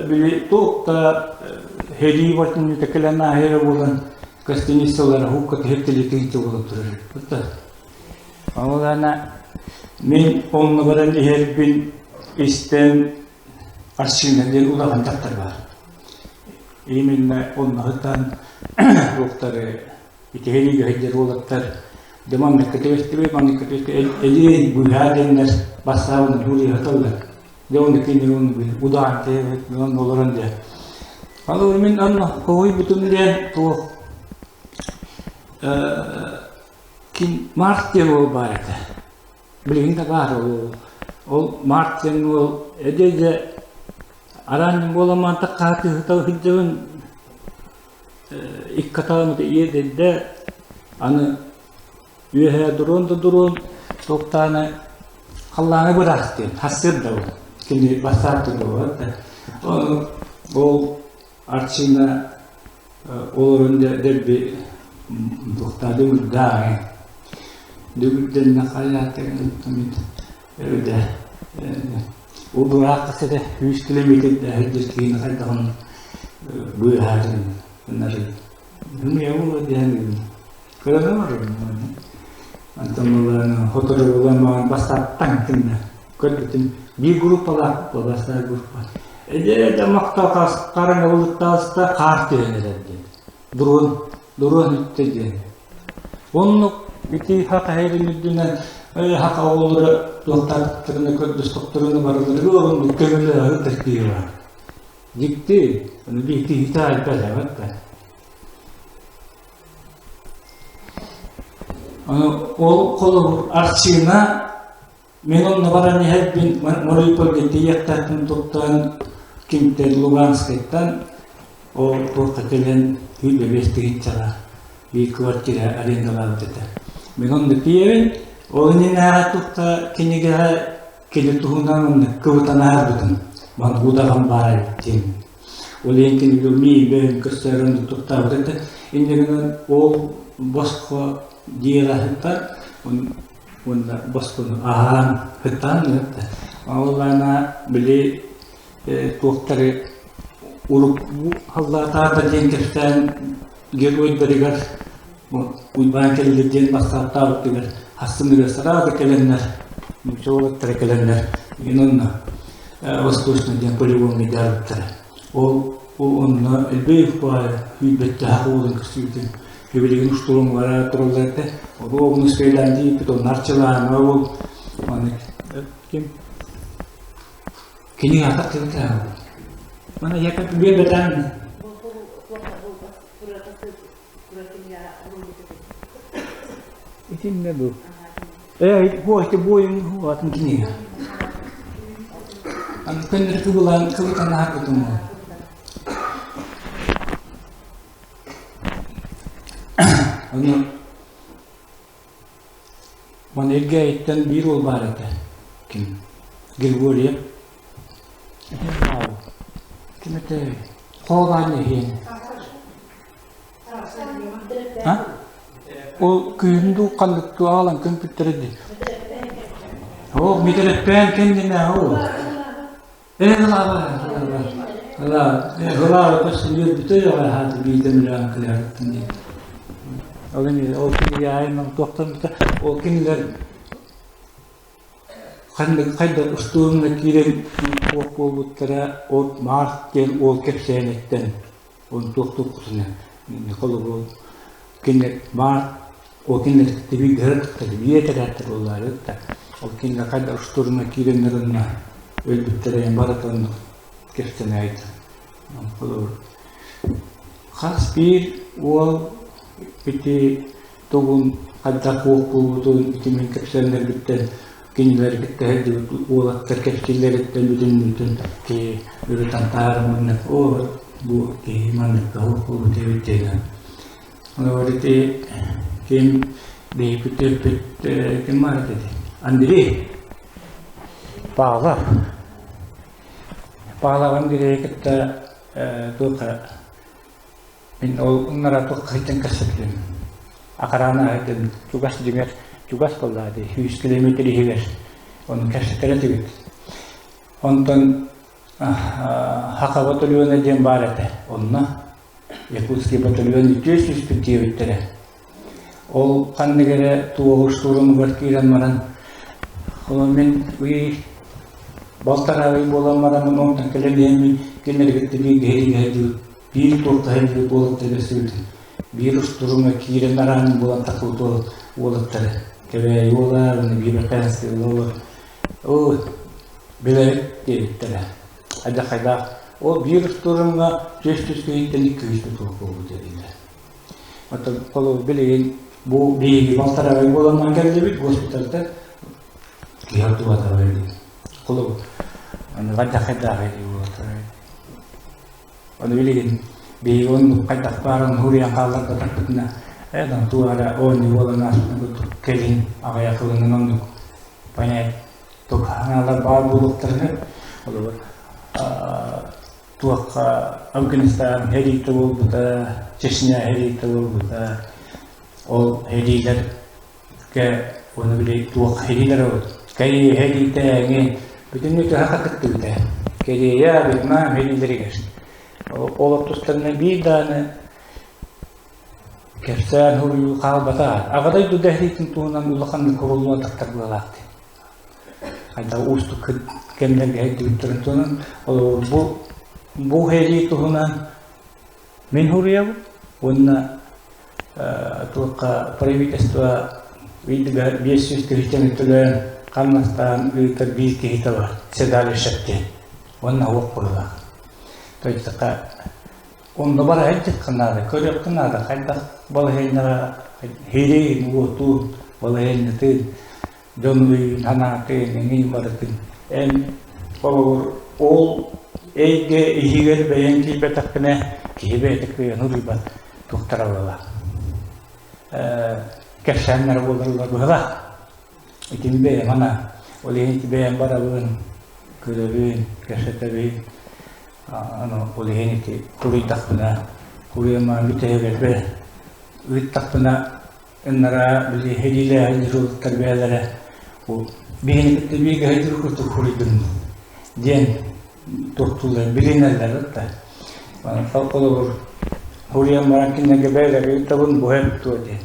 били туох да һэлии бартын кэлэн ааһыра буолан гостиницалара хукка түһэттэлии буолан турар. Олаана мин онно баран иһэрбин истэн Арсена диэн улахан дьахтар баар. Именно онноһуттан туохтары итиһини көһүддэр уолаттар дьэ манныкка түбэстибит, манныкка түбэстибит элиэй быыһаа диэннэр бассаабын суруйа Дьэ оны кинини оны удаан тэйэбит онно олорон дьэ. Алы мин онно хоһуйбутум диэн туох ким Март диэн уол баар этэ. Билигин да баар ол. Ол Март диэн уол эдэ араанньын буоламаан таххаатыһыта сылдьабын икки атаҕым иэдэйдэ аны Үөһээ дуруон да дуруон туохтааны халлааны быраах диэн хассыыр да ол. Кини бассаап да да. Ол Арчина олорон дэрби туохтаа дүҥүрдээҕи. Дүҥүрдэннэ хайаатыгын өйдө ол быраах сэтэ 100 километр дьир киһини хайдаҕын быыһаатын гыннары. Муя диэн Кыра Антон ылан хотору булан маҕан бастааттан тынна көрбүтүм биир группалаах бастаа группа эдэ махтал хараҥа былыттааста хаар түһэн эрэр диэн дрон дрон үттэ диэн оннук ити хахаһырын үрдүнэн хаха оҕолоро туохтаатыктарына көрдөстөхтөрүнэ барыларыгар оннук көмөлөһөр киһи бар дьикти биир киһитэ айбат да Ол холобур Арчыына мин онно баран иһэрбин Мариупольга тиийиэхтээхпин туттан кимтэн Луганскайтан ол туохха кэлэн 105 тыһыынчаҕа биир квартира арендалаабыт этэ. Мин онно тиийэбин, ол иннинээҕи тутта кинигэҕэ кини туһунан онно кыбытан аарбытым. Ман удаҕан баар эбит диэн. Ол иһин кинигэ миибэн көстөөрөн туттаабыт этэ. Инньэ гынан ол босхо дьиэҕэ сыттан уонна босхону аһаан сыттаан ыытта. Ол аана били туохтары урукку халлаатаата диэн кэпсээн геройдарыгар Уйбаан кэллэ диэн бассааттаабытыгар хастыныгар сразу кэлэннэр нуучча уолаттара кэлэннэр мин онно Восточный диэн полигоҥҥа дьаарбыттара. Ол онно элбэх баайа күүрбэттээх уолун көрсүбүтүм. Билигин устуруҥҥа тураллар этэ. Ол уолун үскэйлээн дииппит, онно арчылаана ол маннык ким кини атах тыбытаа. Мана якат биэрбэтэн Итиннэ бу. Ээ, бу ити буойун атын кинигэ. Аны көннөрү кыбылаан кыбытан аарбытым ол. Ону Маны Элгээйиттэн биир уол баар этэ. Ким? Григорьев. Ким этэ? Хоолаан иһиэн. А? Ол күһүн дуу ханнык дуу аҕалан көмпүттэрэ дии. Оо, Митэрэппээн кэннинэ ол. Ээ, ылаaba, ылаaba. Ылаа, ылаaba көстөн үөрбүтэ өйөҕө аһааты биирдэ мөлөөн кылыһарыттан диэн. Ол эмиэ ол кинигэ аайынан туохтан ол кинилэр Ханнык хайдах устуоруна киирэн туох буолбуттара от Март диэн уол кэпсээниттэн он туох туоххутуна холобур кинилэр Март ол кинилэр бииргэ биир этэрээттэр буоллаары да ол кинилэр хайдах устуоруна киирэннэр онно өлбүттэрэ барыта оннук кэпсэнээйт холобур хас биир уол ити тугун хайдах уох буолбутун ити мин кэпсээннэрбиттэн кинилэри кытта сылдьыбыт уолаттар кэпсииллэриттэн бүтүннүүтүн киһи ырытан таһаарыммыннык оо бу киһи манныкка уох буолбут эбит диэн Олор ити ким биһиппит төрпүт ким баар этэ Андрей Павлов Павлов Андрейы кытта туохха Мин ол ыннара туох сылдьан кэпсэттим. Акараана аһытын чугас дьиҥэр чугас буоллаа дии, 100 километр иһигэр. Ону кэпсэтэр этибит. Онтон Хака батальона диэн баар этэ. Онно Якутский батальон үтүө сүүспүт диэбиттэрэ. Ол ханнык эрэ туоһу штурмугар киирэн баран, ол мин ый балтараа ый буолан баран онтон кэлэн иһэммин кинилэри кытта бииргэ иһэ Биир туохтаһын уолаттарга сүүрдүм. Биир устуруҥҥа киирэн араанын буолан тахсыбыт уолаттары Кэбээйи уола, биир Бэркээски уола оо билэбит диэбиттэрэ. Адьахайдаах ол биир устуруҥҥа түөс түс киһиттэн икки үс тутуу буолбут диэтилэр. Оттон холобур билигин бу биһиги балтараа буолан кэллибит госпитальтан киһи ордубатаҕа Холобур аны хайдахайдаах уолаттар Ону билигин биһиги оннук хайдах баарын уһуруйан хаалларбатахпытына, ээ да туох эрэ оонньуу буолан ааспытын курдук кэлин аҕыйах сылынан оннук понять туох санаалар баар буолуохтарына холобур туохха Афганистан сэриитэ буолбута, Чечня сэриитэ буолбута, ол сэриилэр уонна били туох сэриилэр Корея сэриитэ эҥин бүтүннүү төһө кыттыбыта Корея, Вьетнам сэриилэригэр ол тустарынан биир даҕаны кэпсээн суруйуу хаалбата. Аҕа дойду сэриитин туһунан улаханнык куруллубатахтар быһыылаах дии. Хайдах уустук кэмнэргэ сылдьыбыттарын туһунан ол бу бу сэрии туһунан Мин суруйабын уонна туохха правительство ыйдыгар 500 тыһыынчаны төлөөн хамнастаан ыытар биир киһитэ бар седалищев диэн уонна уох быһыылаах. То есть онно бара сылдьыахха наада, көрүөххэ наада хайдах балаһыанньаҕа хириин, уотун, балаһыанньатын дьон өйүн, санаатын, эҥин барытын эн холобур ол эйгэ иһигэр бэйэҥ киирбэтэххинэ киһи бэйэтэ кыайан уруйбат туохтара буолла кэпсээннэрэ буолаллар быһыылаах итини бэйэм ана ол иһин ити бэйэм барабын көрөбүн кэпсэтэбин аны ол иһин ити суруйдахпына суруйамаан бүтэһигэр ыыттахпына Ыннараа били сэриилээһин дьуруолуттар бэйэлэрэ бу биһини кытта бииргэ сылдьар курдук суруйдум диэн туохтууллар билинэллэр да. Холобур суруйан баран кинилэргэ бэйэлэрэ ыытабын бу сөп дуо диэн.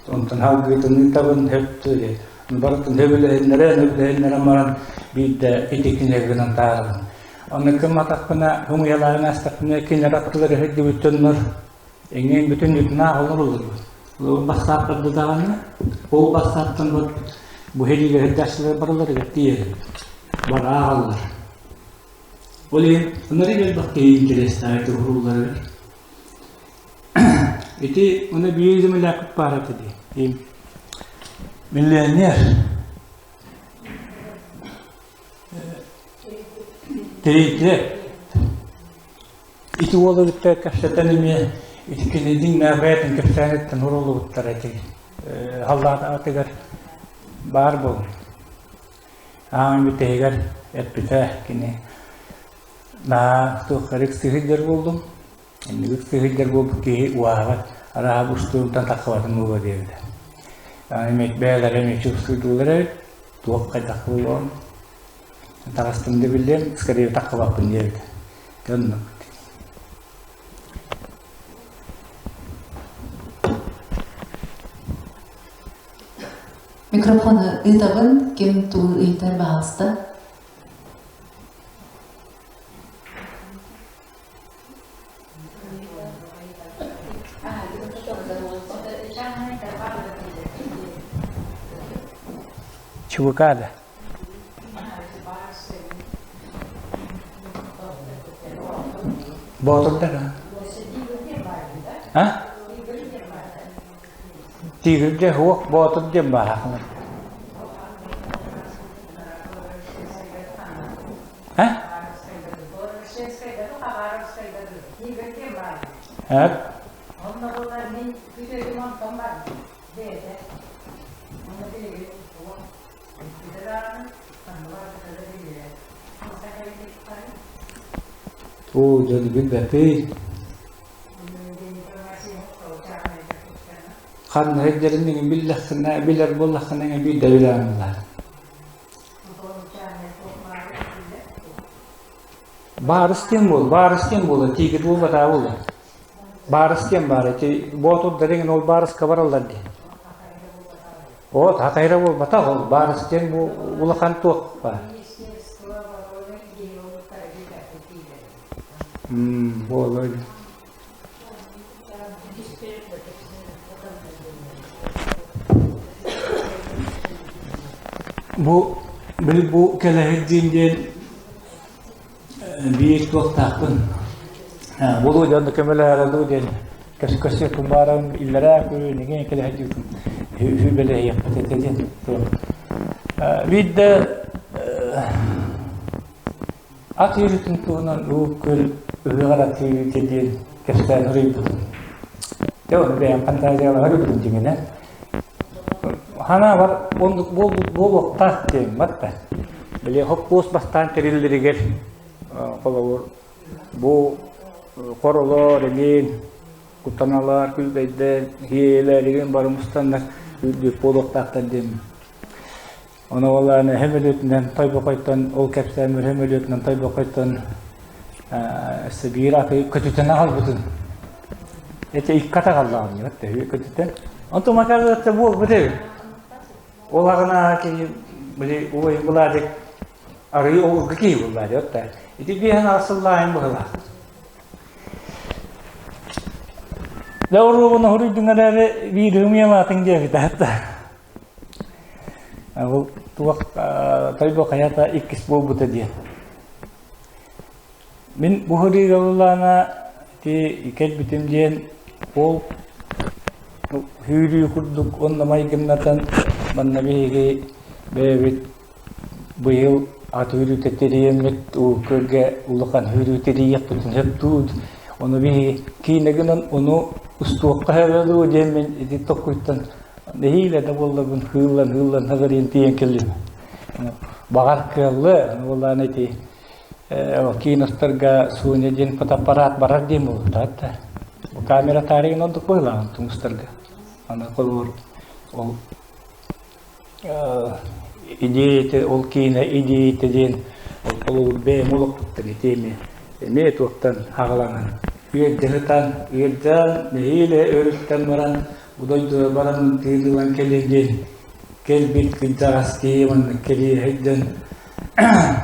Онтон салгыытын ыытабын сөп дуо диэн. Барытын сөбүлэһиннэрэн сөбүлэһиннэрэн баран биирдэ ити кинилэргэ гынан таарабын. Онно кымматахпына, хомуйалаан аастахпына кинилэр аттылара сылдьыбыт дьоннор Эҥин бүтүн үтүнээх олоруллубут. Ол бассааппарда даҕаны, ол бассааптан вот бу сэриигэ сылдьааччылар барыларыгар тиийэр. Бары ааҕаллар. Ол иһин ынырык элбэх киһи интэриэстээх уһуулларыгар. Ити уну биир землякпыт баар этэ дии. Миллионер. Тирийтилэр. Ити уолу кытта кэпсэтэн эмиэ ити кини дьиҥнээх бэйэтин кэпсээниттэн уруллубуттар ити халлаат аатыгар. баар буолуҥ. Аан бүтэһигэр эппитэ кини наһаа туохха эрэ ыксыһыйдар буоллум. Инник ыксыһыйдар буолбут киһи уһаабат, арааһа устуунтан тахсыбатын буолуо диэбитэ. Аны бэйэлэрэ эмиэ чугастыыллар эбит, туох хайдах буолуон таҕыстым да биллиэм, скорее тахсыбаппын диэбитэ. Оннук. Микрофону ыытабын, ким тугу ыйытар баһаалыста. Чубукада. Боотурдар а? Тигргэ суох боотур диэн бааһахалар. А? А? Оо, дьону билбэппин. Ханна сылдьарын игин биллэххинэ, билэр буоллаххына эҥин биирдэ билэҕин ылаар. Баарыс диэн буол, баарыс диэн буола, тигр буолбатаа буола. Баарыс диэн баар, ити боотурдар игин ол баарыска бараллар дии. Оо, хатайра буолбатах ол, баарыс диэн бу улахан туох баар. Буолуо Бу били бу кэлэһирдиин диэн биир туохтаахпын булуу дьон көмөлөһөрө дуу диэн көс-көсүөккүн бааран иллэрээ күн игин кэлэһирдиитин үбэлэһиэхпит этэ диэн биирдэ Ат үөрүүтүн туһунан Уу Күөл ыһыаҕар ат үөрүүтэ диэн кэпсээн суруйбутум. Дьэ, ону бэйэм фантазиялаһар үбүтүм дьиҥинэн. Ханаабар оннук буолбут буолуохтаах диэн батта. Били хоппуос бастаан тэриллэригэр холобур бу хоролор эҥин куттаналар, күлбэйдэр, хиэлэр игин бары мустаннар үрдүк буолуохтаахтар диэн Ону ол эһэм өлүөтүнэн Тойбохойтон ол кэпсээн эһэм өлүөтүнэн Тойбохойтон өссө биир аты көтүтэн аҕалбытын. Эти икки аты аҕаллаҕым диэбит төһүү көтүтэн. Онтон макарыатта буолбут эбит. Ол аҕына киһи били убай Владик арыы оҕурга киһи булла диэбит да. Ити биэһэн аҕыс сыллааһын быһылаах. Дьэ оруобун оһуруйдуҥ эрээри биир ымыйалаатыҥ диэбит аата. Ол туох Тойбо хайата иккис буолбута диэн. Мин бу сырыыга ыллаана ити кэлбитим диэн ол сүүрүү курдук онно майгыннатан манна биһиги бэйэбит Быйыл ат үүрүүтэ тэрийэммит Уһуккөлгө улахан үүрүү тэрийиэхпитин сөп дуу, ону биһиги киинэ гынан ону устуохха сөбө дуу диэммин ити толкуйтан нэһиилэ да буолларбын хыыллан-хыыллан хазарыйан тиийэн кэллим. Баҕар кыаллыа, буоллаҕына ити киин устарга Соня диэн фотоаппарат барар диэн буолбута да. Камера таарыйан ордук быһыылааҕын тумустарга. Аны холобур ол идеята ол киинэ идеята диэн ол бэйэм олохпуттан ити эмиэ эмиэ туохтан аҕаланан үөрдэ сытан ыалдьан нэһиилэ өрүттэн баран бу дойдуга баран тыын ылан кэлиэ диэн кэлбит кырдьаҕас киһи маннык кэлиэ сылдьан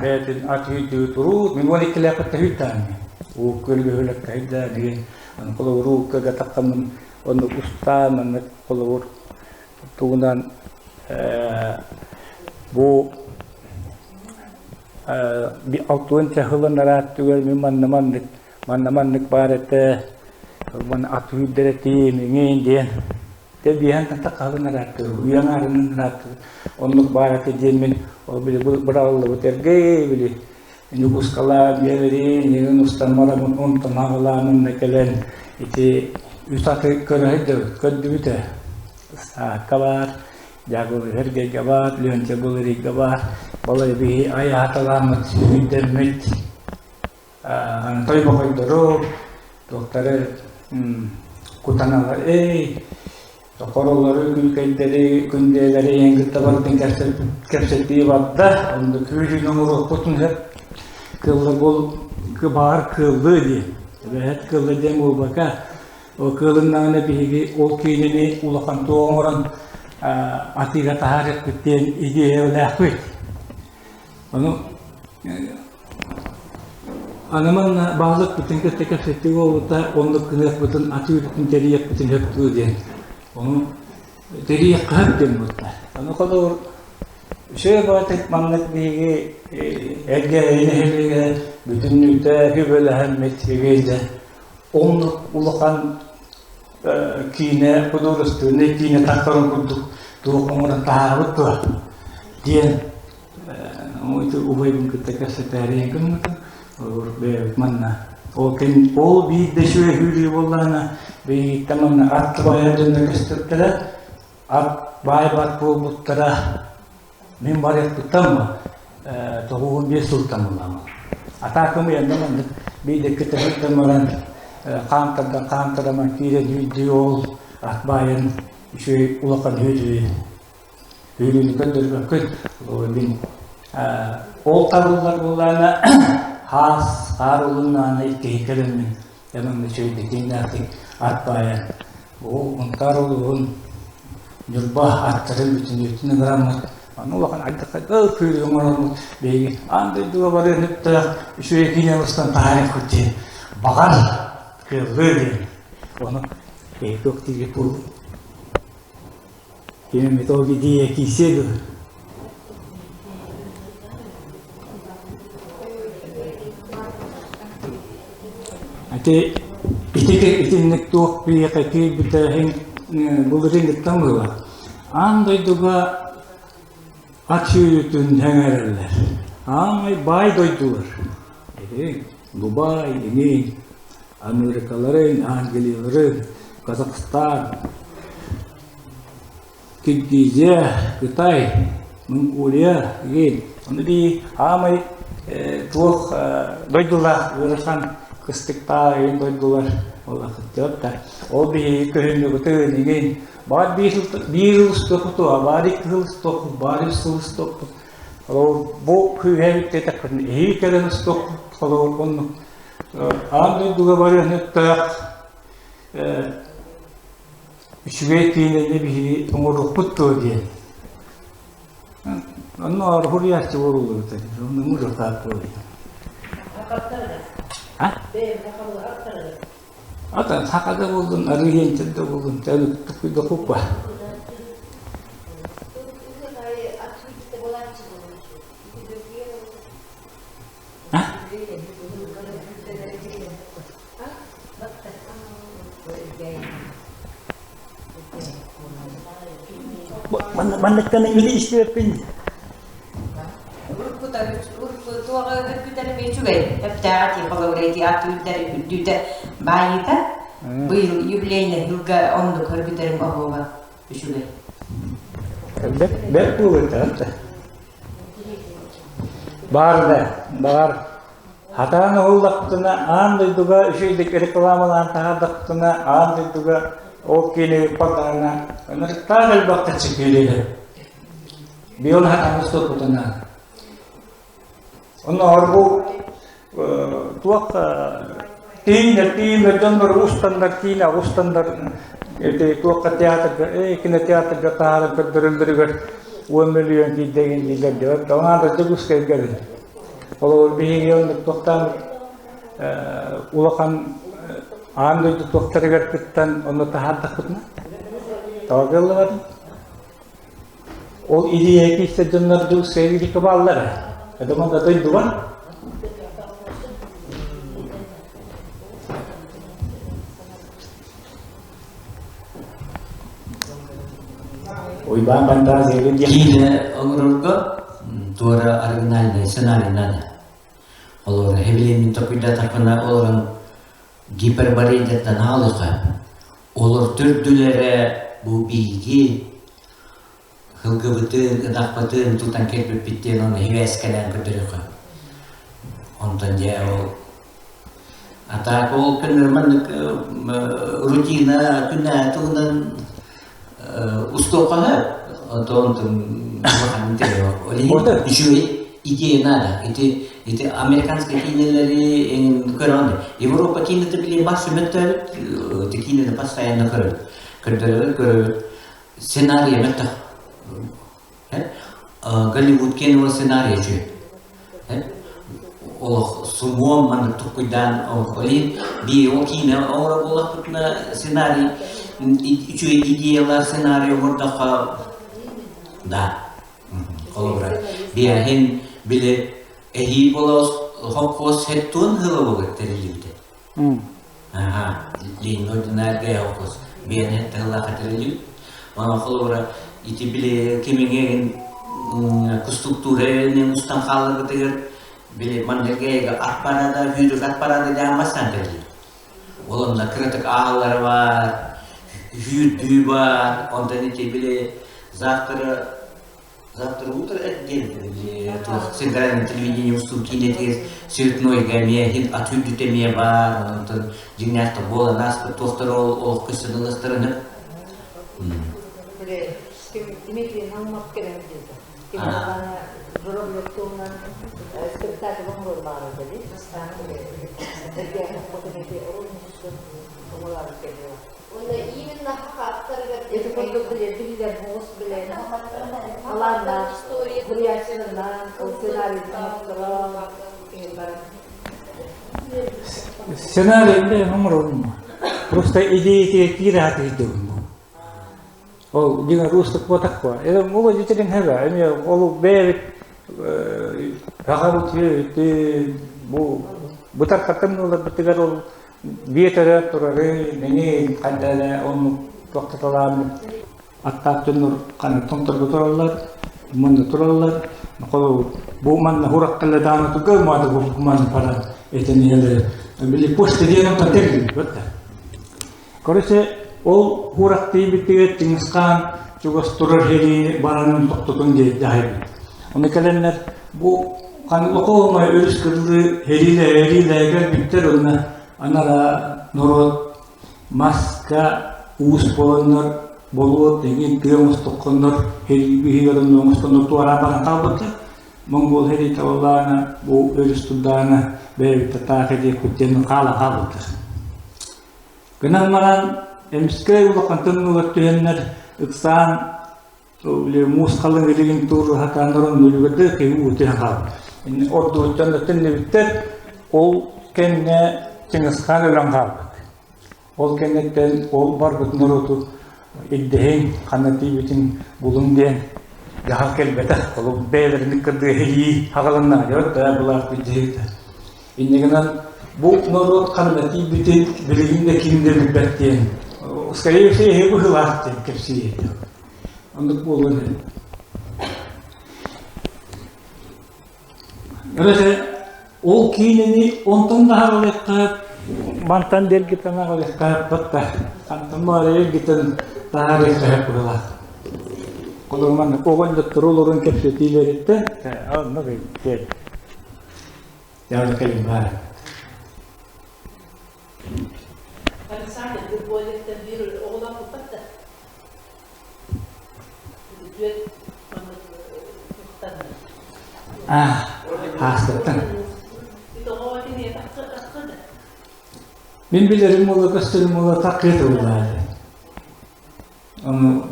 бэйэтин ат үүрдүү туруут мин уон иккилээхпиттэн үүрдэҕим уу көлүөһүлэккэ сылдьаа диэн холобур ууккага таххаммын оннук устаан маннык холобур тугунан бу алтыан сылын арааттыгар мин манна маннык манна маннык баар этэ манна ат үүрдэр этим иҥин диэн те биэһэн таххалын арааттыгар уйан аарынын арааттыгар оннук баар этэ диэн мин ол били быраҕыллыбыт эргэ били Ньукускалаан биэрэрин, иҥин устан бараммын онтон аҕалаамын кэлэн ити үс аты көрө сылдьабыт, көрдүбүт ээ. Ыстаакка баар, Дьаакыбы Сэргэйгэ баар, Лүөнчэ Былырыйга баар, балай биһи айааталааммыт, сүүрдэммит, тойбохойдору, туохтары кутаналар, эй, хоролору, күүкэйдэри, күндүөлэри эйэн кытта бардын кэпсэтии барда, онно күүһүн оҥоруохпутун сөп, кыылла бол баар кыыллыы диэн, эбэһэт кыылла диэн буолбака, Ол кыалыннаҕына биһиги ол киинэни улахан туох оҥорон атыыга таһаарыахпыт диэн идиэйэлээхпит. Ону аны манна баһылыкпытын кытта кэпсэтии буолбута, оннук гыныахпытын, атыы үрдүн тэрийиэхпитин сөп дуу диэн. Ону тэрийиэххэ сөп диэн буолла. Аны холобур, үчүгэй баҕатык маннык биһиги эргэ нэһилиэгэ бүтүннүүтэ үбүлэһэммит үбүлэ Оннук улахан киинэ, художественнай киинэ тахсарын курдук туох оҥорон таһаарбыт дуо диэн убайбын кытта кэпсэтээри гыммытым. Бэйэбит манна ол кэм ол биирдэ сүөһүүлүү буоллаҕына биһигиттэн манна ат байар дьонно көстүбүттэрэ ат баайбат буолбуттара Мин барыахпыттан ба 95 сылтан булаамын. Атаакам уйанна маннык биирдэ кытыһырдан баран хаамтардан хаамтараман киирэн үүрдүү ол ат баайан үчүгэй улахан үүрүү үүрүүнү көрдөрбөккүн мин ол табыллар буоллаана хаас хаар улуннаана иккиһи кэлэммин эмэн үчүгэй дитииннээхтик ат баайан Бу Мунтаар улууһун Ньурба аттарын бүтүннүүтүн ыҥыраммыт, аны улахан алдьархайга күүрү оҥороммут биһиги аан дойдуга барыан сөптөөх үчүгэй киинэ устан таһаарыахпыт диэн баҕар кыаллыа диэн. Ону киһи туох дииргэ буолуо. Кини металл идея киирсиэ дуо? Ити ити итинник туох биһиэхэ киирбитэ былырыыҥҥыттан быһыылаах. Аан дойдуга ат сүүрүүтүн сэҥээрэллэр. Аамай баай дойдулар. Ити Дубай, ини Америкаларын, Англияларын, Казахстан, Киргизия, Кытай, Монголия игин. Ону бии аамай туох дойдулаах ыарахан кыстыктаах игин дойдулар олохтоот да. Ол биһиги көһүннүгүтүн игин баар биир сыл устуохпутуа, баар икки сыл устуохпут, баар үс сыл устуохпут. Ол бу күүһэ бүттэтэхпитин эһиги кэлэн устуохпут холобур оннук аан дойдуга барыан өттөөх үчүгэй киинэни биһиги оҥоруохпут дуо диэн. Онно оргуруйааччы буолуллубута. Онно мужутаат буолуй. А? Ата сахада болдун, арыйын да болдун, тәлі тукуйда куппа. Манныктан или истибэппин. Туоҕа үргүтэр үчүгэй өптөөҕө тии холобура ити ат үрдэр үрдүүтэ баайыыта быйыл юбилейный сылга оннук өргүтэрим оһуоба үчүгэй. Бэрт бэрт буолуо Баар да, баҕар хатаан уһуллахпытына аан дойдуга үчүгэйдик рекламалаан таһаардахпытына аан дойдуга ол киинэ ыппатаҕына ынырыктаах элбэх кэпсэтиилэри биыл хатаан уступпутуна Оннооҕор бу туох тииннэр тииннэр дьоннор устаннар киинэ устаннар ити туохха театрга эй кинотеатрга таһааран көрдөрөллөрүгэр 10 мөлүйүөн киирдэгин дииллэр диэбэт тоҥаан Дьокуускайга эбит. Холобур биһиги оннук туохтаан улахан аан дойду туохтарыгар кыттан онно таһаардахпытына тоҕо кыаллыбатын Ол идея киирсэр дьоннор Дьокуускайга бааллара. Это манна дойдубар. Уйбаан Бандаас Киинэ оҥорорго туора оригинальный сценарий надо. Олору хэбилиэнин токуйдатахпына олорон гиперборейдаттан аалыха. Олор төрдүлэрэ бу биһиги. Һылгыбытын, ынахпытын тутан кэлбиппит диэн ону хибээскэлээн көрдөрүөххэ. Онтон дьэ ол а так ол күн маннык рутина күнэ туһунан устуохха онтон улахан ол иһин үчүгэй идея надо. Ити ити американскай киинэлэри көрөҕүн Европа киинэтэ били бас мөттөөбүт ити киинэни постоянно көрөбүт. Көрдөрөбүт, көрөбүт. Сценарий мөттөх. Голливуд киэнэ сценарий үчүгэй. Олох сумуом маннык туккуйдаан ол иһин биир ол киинэ оҥоро буоллахпытына сценарий үчүгэй идеялаах сценарий оҥордоххо да холобура биэһин били эһии болос холкуос хеттуон хылабыгыт тэриллибитэ Ленин ординарга холкуос биэһин тыллаах тэриллибит онон холобура ити били кимиҥэ структура устан хаалларбытыгар били маннарга ат парада сүүрүк ат парада диэн бастаан тэриллибит ол онно кыратык ааллара баар сүүрдүү баар онтон ити били завтра завтра утро диэн туох центральное телевидение устуу киинэтигэр цветнойга эмиэ иһин ат үрдүтэ эмиэ баар онтон дьиҥнээх буолан ааспыт туохтар ол олох көстөн ылластарына Дмитрий Наумов кэлэн диэтэ. Кимаҕана Журавлев туһунан спектакль оҥорор баара дии. Уонна именно хааттарыгар Ити курдук билэр муус билэн алааннаах суруйааччыларынан ол сценарийын оҥотторон баран Сценарий оҥорорум. Просто идея киирэ сатыырдым. Ол дьиҥэ уустук буотах буо. Ол дьиҥ хэбэ эмиэ ол бэйэбит сахабыт бу бытархаттан ыларбытыгар ол биэ төрөөт турары мэҥин ханна эрэ оннук тохтотолаан аттаах дьоннор ханна томторго тураллар манна тураллар холобур бу манна хураккалла даана туга маада бу манна баран этэн иһэлэр били почта диэн онтон тэриллибит Короче, ол куорат тиийбитигэр Чыҥысхаан чугас турар сири баранын тохтотун диэн дьаһайбыт. Ону кэлэннэр бу Ханлокоомай өрүс кырылыы эриилэ кэлбиттэр уонна анараа норуот маска уус буоланнар болуот эҥин тыа оҥостоххоннор һэрии биһиги оҥостоннор туораан баран хаалбыттар. Монгол һэрии табалаана бу өрүс турдаана бэйэбит таах диэкпит диэн хаала хаалбыттар. Гынан баран, эмискэ улахан тымныылар түһэннэр, ыксаан муус халыҥ илигин тууру сатааннарын нүлүгэрдэ киһи уу түһэн хаалбыт. Ордугуттан да төннүбүттэр, ол кэннэ Чыҥысхаан өлөн хаалбыт. Ол кэнниттэн ол барбыт норуоту ирдэһин, ханна тиийбитин булуҥ диэн дьаһал кэлбэтэх. Ол бэйэлэрин кырдыаһыы хаҕаланна, дьэ, былаах дьиһитэ. Инньэ гынан бу норуот ханна тиийбитин билигин да ким да билбэт диэн, скорее всего, эһи быһыылаах диэн кэпсиир. Оннук буолуон иһин. Короче, ол киинэни онтон да аҕалыахха, мантан да эргитэн аҕалыахха батта. Хантан баҕар эргитэн таһаарыахха быһыылаах. Холобур, маннык оҕонньоттору олорон кэпсэтиилэриттэн, оннук эбит. Я понимаю. Александр Григорьевтан биир оҕолоох да үтүөт маннык А, хаастаттан. Мин билэрим буола көстөрүм буола таккыа тыллаады. Ону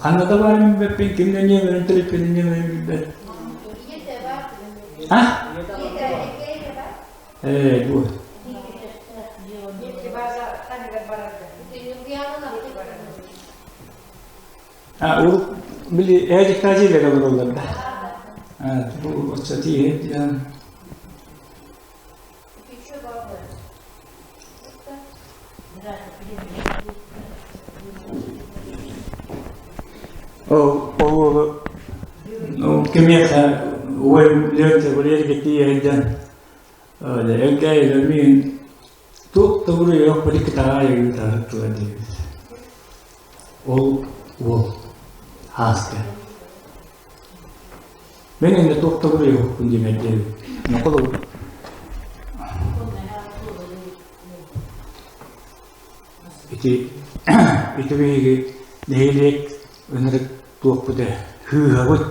ханна да баарын билбэппин, ким да ньиэмэрин төрүппүтүн ньиэмэрин билбэт. А? Ээ, бу. А, урут били ээдиктаажийлер олороллор да. А, бу оччо тиийэ диэн. Ол уолу кимиэхэ уой Леонтьев Валерийга тиийэ сылдьан Элгээйи миин туох да буруйа били кытаҕа ыытаары тура диэбит. Ол уол Һааска. Мен инде туох да буруйуохпун диэмэйдиэбит. Ноколобут. Ити ити биһиги нэһилиэк ынырык туохпут ээ хыыһабыт.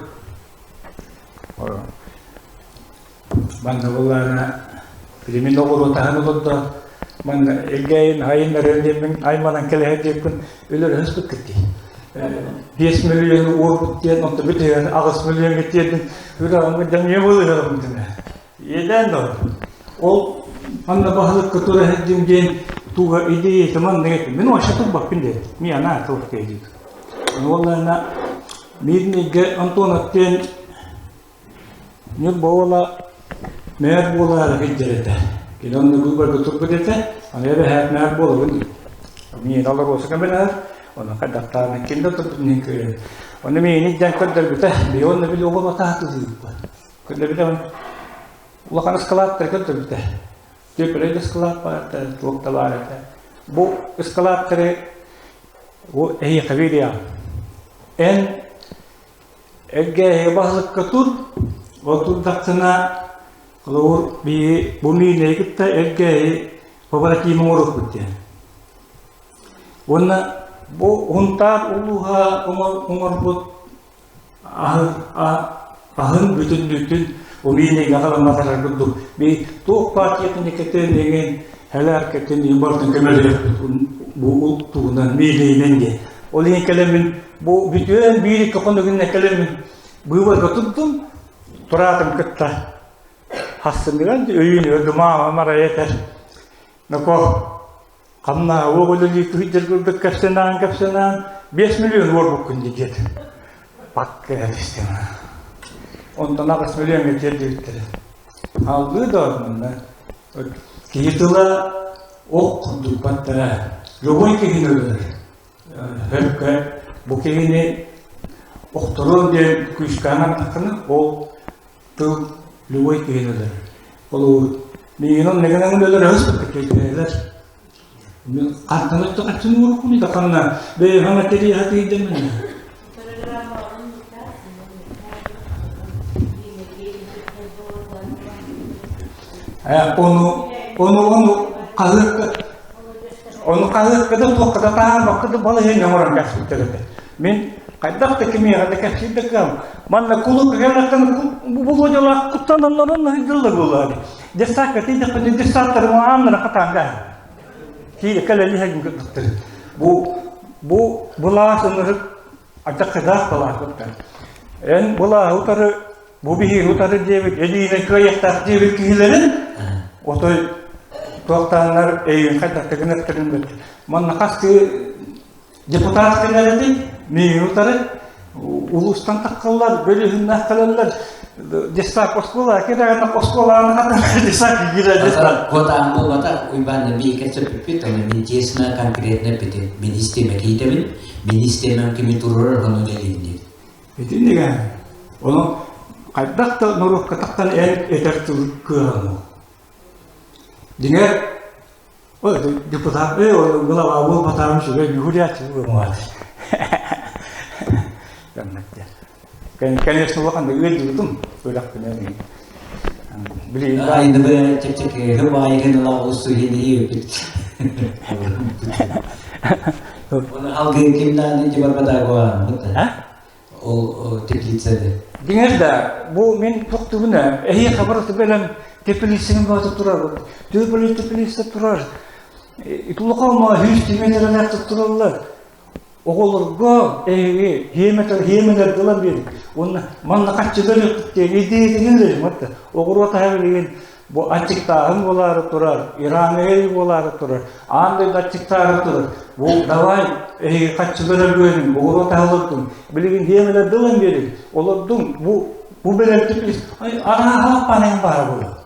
Манна буоллаҕына билимин оҕуруо таһан олордо манна элгээйин айыннарыан диэммин айманан кэлэһэр диэппин өлөрөһүспүккүт дии. 5 миллион уорбут диэн онто бүтүһэн 8 миллионга тиэрдин үрэҕиммит дьаҥыйа буолуһарым дэнэ. Иэдээн да ол манна баһылыкка тура сылдьым диэн туга идеята маннык этим. Мин вообще турбаппын диэн. Ми анаа туох диир. Уоллаана Мирнэйгэ Антонов диэн Ньурба уола мээр буолаары сылдьар этэ. Кини онно быыбарга турбут этэ. Аны эбэһээт мээр буолабын диир. Миин олоруоса көмөлөһөр. Ону хайдахтаана ким да турбут иһин көрөн. Ону миини дьэн көрдөрбүтэ. Би онно били оҕо батаатылыыбыт. Көрдөрбүтэ улахан ыскалааттары көрдөрбүтэ. Түөпөлөй да ыскалаат баар этэ, туох да баар этэ. Бу ыскалааттары бу эһиэхэ биэриэҕим. Эн Элгээйи баһылыкка тур, ол турдаххына, холобур, биһиги бу миинэйи кытта Элгээйи побратим оҥоруохпут диэн. Уонна бу Һунтаар улууһа оҥорбут аһын бүтүннүүтүн бу миинэйгэ аҕалан курдук би туох партиятын иккитин эҥин хэлээркэтин барытын көмөлөһүөхпүт бу туһунан миинэйинэн диэн. Ол иһин кэлэммин бу бүтүөн биир икки хонугунна кэлэммин быыбарга турдум тураатым кытта хассыныган өйүүн өлдүм маама марай этэр Ноко хамнаа уох үлэлии күһүйдэр курдук кэпсэнаан кэпсэнаан 5 миллион уорбуккун диэт пакка эристим онтон 8 миллионга тиэрдибиттэрэ алгыы да манна киһи тыла ох курдук баттара любой киһини өлөрөр Хөркө бу киһини охторуон диэн күүскэ аҥардаххына, ол тыл любой киһини өлөрөр. Ол миигин он нэгэнэҥин өлөрөһүс кэккэлэр. Мен хантан өттө хаччын ууруккун да ханна бэйэҕэ материаха тиийдэмин. Ону ону ону хаһыакка Ону хаһыакка да туохха да таһаарбакка да балаһыанньа оҥорон кэпситтэр этэ. Мин хайдах да кимиэхэ да кэпсиир да кыам. Манна кулук кэллэхтэн Володялаах куттананнарын ыйдыллар буолаары. Детсадка тиийдэхпинэ детсадтарым ааннара хатаан гаһа. Тиийэ кэлэлиһэгин кырдыктыр. Бу бу былаас ынырык ардаххыдаах былаас буттар. Эн былааһы утары бу биһиги утары диэбит элиинэ кыайыахтаах диэбит киһилэрин отой туохтааннар эйигин хайдах гыныахтарын бит манна хастыы депутат кэлэрити миигин утары улуустан таххаллар бөлүһүннээх кэлэллэр детсад оскуола кэдэҕинэ оскуолааны хатан детсад киирэр детсад Куотаан буолбатах Уйбаан биһиги сөппүппүт ону мин честно конкретно эппитим мин истиэмэ киитэбин мин истиэмэм кими туруорар ону үлэлиибин Итиннигэ ону хайдах да норуокка тахсан эн этэр тыл кыаҕын Дьиҥэр, депутат ол глава буолбатаҕым үчүгэй нүһүрээччи буолуоҕа. Конечно, улахан да ыалдьыбытым үрэхпинэн. Билигин Айдыбы чэпчэки баайыгын ыла оҕусту иһини өппүт. Оны алгын кимнан инти барбатаагуа Ол теплицада. Диҥэр да, бу мин тохтубуна, эһиэхэ барыта бэлэм теплицаны баата турар. Төбөлө теплица турар. Итулуха 100 метрлээх тураллар. Оҕолорго эһиги хиэмэтэр хиэмэлэр дылан биэрик. Уонна манна хаччыдар диэн идеятын матта. Оҕуруот аһа билигин бу аччыктааһын буолаары турар, Ираҥҥа буолаары турар, аан дойду аччыктаары турар. Бу давай эһиги хаччылар өлгүөнүм, оҕуруот аһа олордум. Билигин хиэмэлэр дылан биэрик. Олордум бу бу бэлэмтик араа халаппаанайын баара буолар.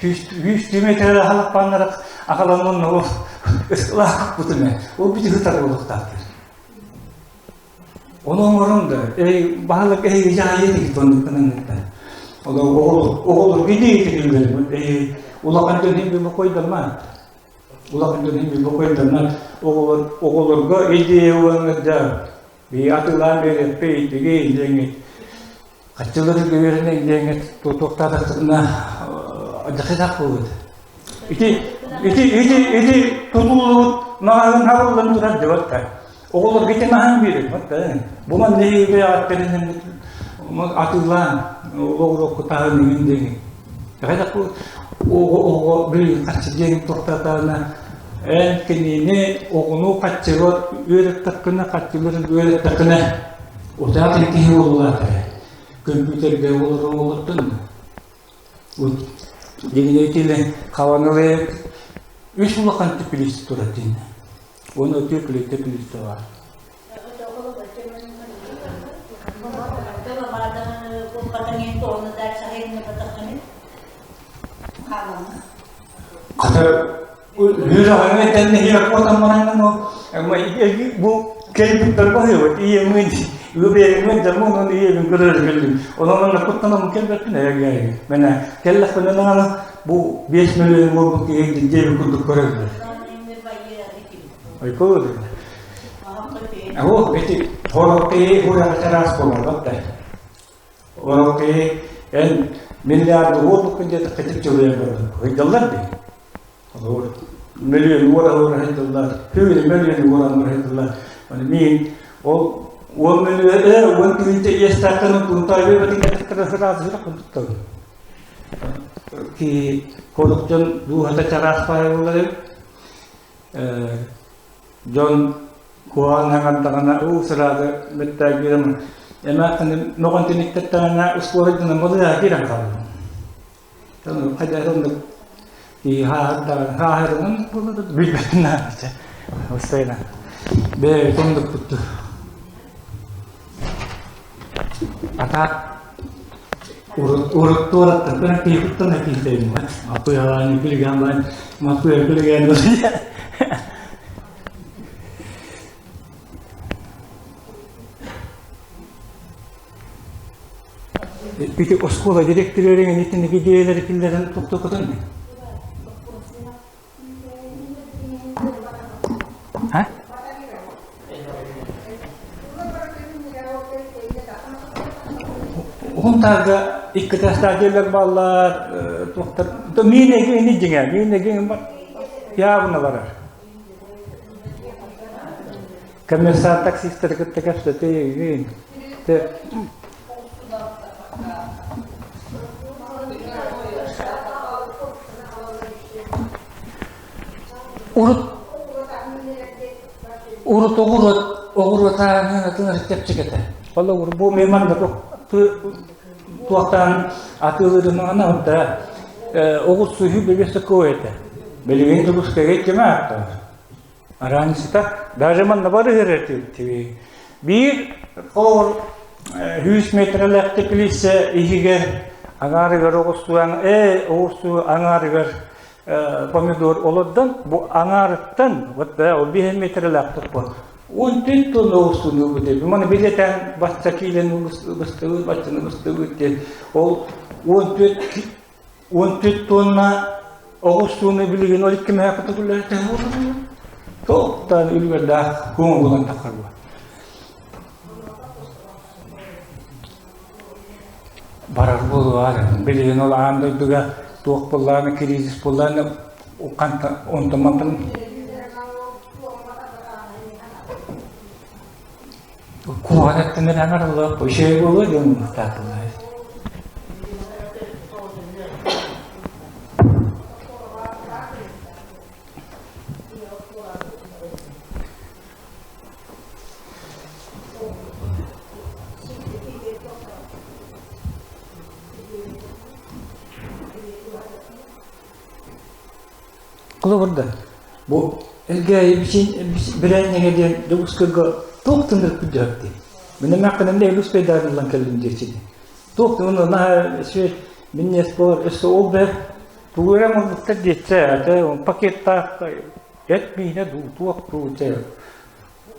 100 метр халаппааннара акаланнан ол ыстылаах бутуна. Ол бити хытар буолуохтаахтар. Ону оҥорон да, эй, баһылык эй, дьаһайа дии тоннуктанан Ол оҕолор идея тигиллэр, эй, улахан дьон иһин бокойданма. Улахан дьон иһин бокойданма. Оҕолор оҕолорго идея уонна да би атылаан биэрэппей тигей диэҥит. Хаччылары үөрэнэ диэҥҥэ туохтаатахтарына дьахитах буолбут. Ити ити ити ити тутуллубут маҕаһыын хабыллан турар дебат да. Оҕолор ити маһын биэрэр да. Бу манна иһигэр атыылаан оҕуруокку таһын иҥин диэҥи. Хайдах бу оҕо оҕо билигин хаччы диэн туохтаатаҕына эн кинини оҕону хаччыга үөрэттэххинэ хаччыларын үөрэттэххинэ утаатын киһи буоллаата көмпүүтэргэ олорор олортун дигинейтиле хаванылы үс улахан теплица турар дин оны теплый теплица бар Хата үөрэҕиҥэ тэннэһиэх буотаммараҥҥын бу кэлбиттэр баһыыбыт ийэммин үөбэйэммин дьоммун уонна ийэбин көрөр кэллим онон онно куттанаммын кэлбэппин эйэгээйин мэнэ кэллэхпинэ даҕаны бу 5 миллион буолбут киһи дьиэбин курдук көрөллөр Ойкуу Оо, ити хороккей хураҕа чараас буолар да. Хороккей эн миллиарды уолбуккун диэтэххэ чыпчылыйан барар. Ыйдаллар дии. Олор миллион уора уора ыйдаллар. Түүн миллион уора уора ыйдаллар. Оны мин ол уон миллион уон тыһыынча иэстээхтэн тунтайбы бэтин кэтэхтэрэ сыраазы курдуктабын. Ки хорокчон дууһата чараас баайыллар Дьон куһаҕан хаҥардаҕына уу сыраады мэттээбиэм эмээххини мөҕөн тиниктэттэҕинэ ускуорайданан балыыһа киирэн хааллым. Хайдах оннук хааһырынан буолла билбэтин наача устайна бэйэбит оннукпут Атаак урут туораттан көрөн киһи куттана киһитэйим Маппыйалаан күлүгээн баран Маппыйа күлүгээн Ити оскуола директорларын итинник идеялары киллэрэн туктукутун А? Уһунтаарга икки тастаах бааллар, туохтар, миин эгин дьиҥэ, миин эгин явно барар. Коммерсант таксистары кытта кэпсэтии, Урут урут оҕуруот оҕуруотааһын атын чэпчэки этэ. Холобур, бу мен манна туохтаан атыылыырынан да оҕурсуһу бөбөсөкөө этэ. Билигин Дьокуускайга ким ааттаах? Араанньысыта даже манна барыһыр этибит. Биир холобур 100 метрэлээх теплица иһигэр аҥаарыгар оҕустуан ээ оҕустуу аҥаарыгар помидор олордон бу аҥаарыттан вот да ол 5 метрэлээх туппун 14 тонна оҕустууну ылбыт маны билэтэн бачча киилэни быстыбыт баччаны быстыбыт диэн ол 14 14 тонна оҕус сууну билигин ол икки мэһэ кутуллар Тоқтан үлүгэрдээх куҥ булан таххарба. Барар буолуар. Билигин ол аан дойдуга туох буллааны кризис буллааны онтон мантан Куһаҕан өттүнэн аҥарыллар, үчүгэй буолуо диэн мунньахтаатылар. Холобурда, бу Элгээйи бирээнньэгэ диэн Дьокуускайга туох тынырык күрдьэһэр дии. Мин эмээххин эмиэ үгүс пайдаарыллан кэллим диэччи. Туох тынырык наһаа үчүгэй минньиэс буолар өссө ол бэр тугу эрэ оҥорбуттар диэччи аты пакеттаах эт миинэ дуу туох дуу чэ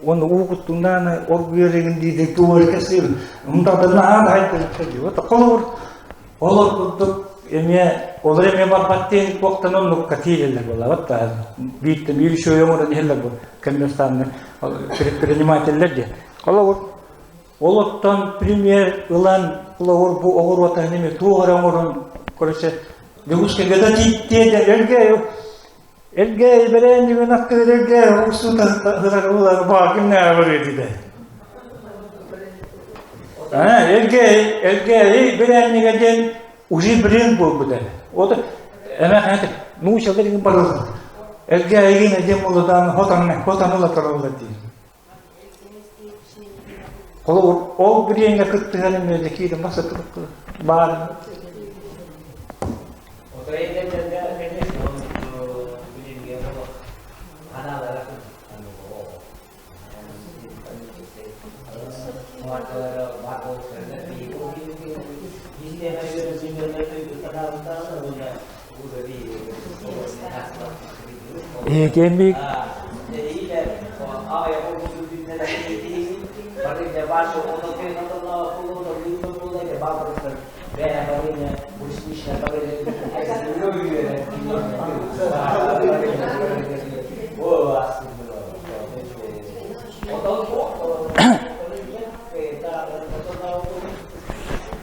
уонна уу куттуҥнааны оргуйар игин диидик тугу эрэ кэсиир мындата наһаа да хайдырыттар дии вот холобур Олор курдук эмиэ олор эмиэ барбат диэн туохтан оннукка киирэллэр буоллаҕыт да бииртэн биир үчүгэй оҥорон иһэллэр бу коммерсанты предпринимателлэр диэн. Холобур, олортон пример ылан Холобур, бу оҕуруот аһын эмиэ туох эрэ оҥорон, короче, Дьокуускайга да тиийдэ эргэ эргэ бэрээн дьүгүн аттыгар эргэ устута ылар ылар баар кимнээҕэ барыа диде. Эргэ эргэ бэрээнньигэ диэн уже бренд буолбута. Вот эмэ нуучалар игин барылар. Эргэ игин диэн буолудаан хотан хотан ылатараллар диир. Холобур, ол бириэмэ кыттыһан эмиэ киирэн басатырыкка баар. Кембик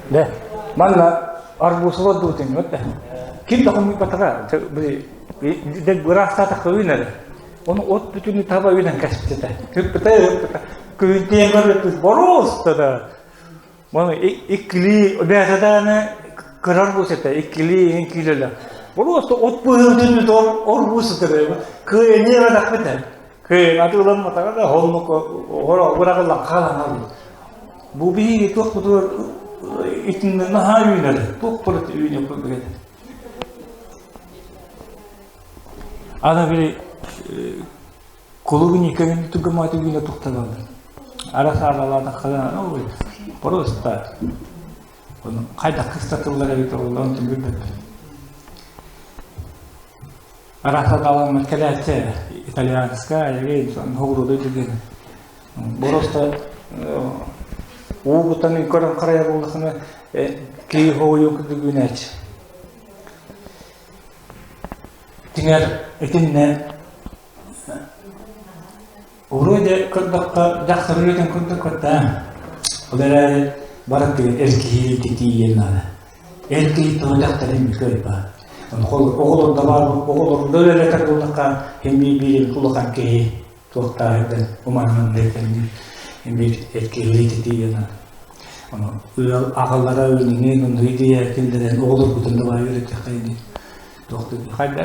Дэ, манна арбузлар дуутин өттө. Ким да хомуйбатаҕа, быраастаатахха үүнэр. Ону от бүтүнү таба үүнэн кэспитэ. Кыппыта, ыппыта. Күнтиэн көрбүт боруоста да. Маны иккилии бэйэтэ кырар бус этэ, иккилии иһин киилэлэ. Боруоста от быһыытын тор орбус этэ. Кыайыа дакпыта. Кыайын атыыламматаҕа да холмук хоро быраҕыллан хаалан Бу биһиги туох бутугар итиннэ наһаа үүнэр, туох барыта үүнэр курдук этэ. Ана били кулугуника тугаматы үүнэ тухталалар. Ара саалалаатаххына, ой, просто хайдах кыстатыллар эбит ол онтун билбэппин. Араасатааламмыт кэлээччи итальянская, хоҕуруоду дьүгүн. Просто уу кутан көрөн харайар буоллахына киһи хоҕуйуон курдук үүнээччи. Тиҥэр итиннэ Вроде көрдөххө дьахтар үлэтин курдук кытта. Ол эрээри баран киһи эр киһи тиийиэн наада. Эр киһи тоҕо дьахтарын көрбө. Оҕолор да баар, оҕолор да үлэлэтэр буоллахха, эмиэ биир улахан киһи туохтааһыттан уманнан бэртэнниир. Эмиэ эр киһи тиийиэн наада. Ону ыал аҕалара үүнүҥүн, онно идея киллэрэн оҕолоргутун да баар үөрэтиэххэ ини. Туох хайда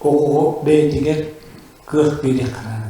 Оҕоҕо бэйэтигэр кыах биэриэххэ наада.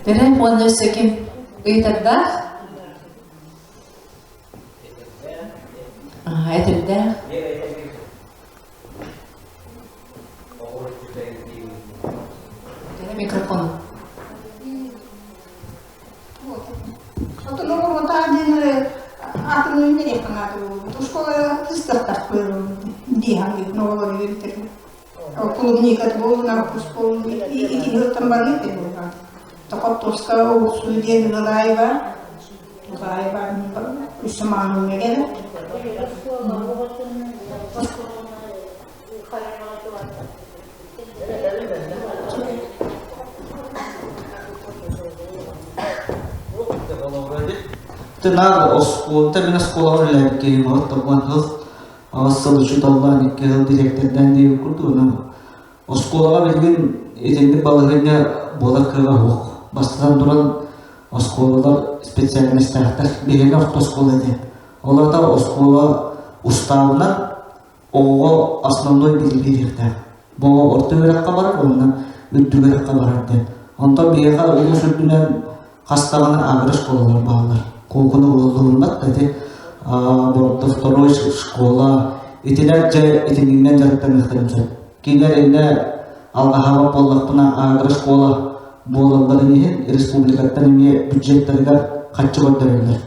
Төрөп уонна өссө ким ыйытардаах? Этирдээх. Микрофон. Отон оҕуруотаах диэн атын үөрэх школа кыстахтахпын дии саныыбын оҕолор үөрэтэр клубника буолун арбуз буолун итини ыттан барыах буолла Токоттуска оҕурсуу диэн Ылаева Ылаева үс маанымҥа кэлэр Тынаар оскуолата мин оскуолаҕа үлэлээбит киһим оттон сыл сыл учууталлаан икки сыл дириэктэрдээн диэбит курдук Оскуолаҕа билигин итинник балаһыанньа буолар кыаҕа суох. Бастатан туран, оскуолалар специальностаахтар. Биһиги орто оскуола диэн. Ол аата оскуола устаабынан оҕоҕо основной билии биэриэхтээх. Бу оҕо орто үөрэххэ барар уонна үрдүк үөрэххэ барар диэн. Онтон биһиэхэ улуус үрдүнэн хас даҕаны агро школалар бааллар. Куукуна уоллуһуннар ити второй школа. итилэр дьэ итиннигинэн дьарыктаныахтарын сөп. Кинилэр иннэ алҕаһаабат буоллахпына агрошкола буолалларын иһин республикаттан эмиэ бюджеттарыгар харчы көрдөрөллөр.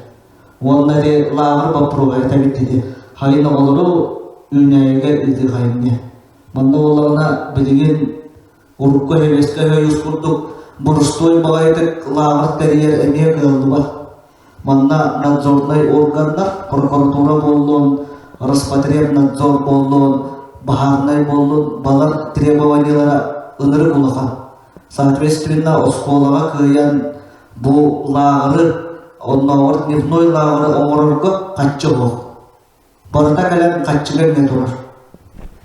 Уонна ити лааҕыр боппуруоһа этэбит ити хайын оҕолору үүнээйигэ ыытыы хайынньа. Манна буоллаҕына билигин урукку Сэбиэскэй Союз курдук борустуой баҕайытык лааҕыр тэрийэр эмиэ кыаллыбат. Манна надзорнай органнар, прокуратура буоллун, Роспотребнадзор буоллун, баһаарынай буоллун, балар требованиелара ынырык улахан. Соответственно, оскуолаҕа кыайан бу лааҕыры, оннооҕор дневной лааҕыры оҥорорго хаччы суох. Барыта кэлэн хаччыга эмиэ турар.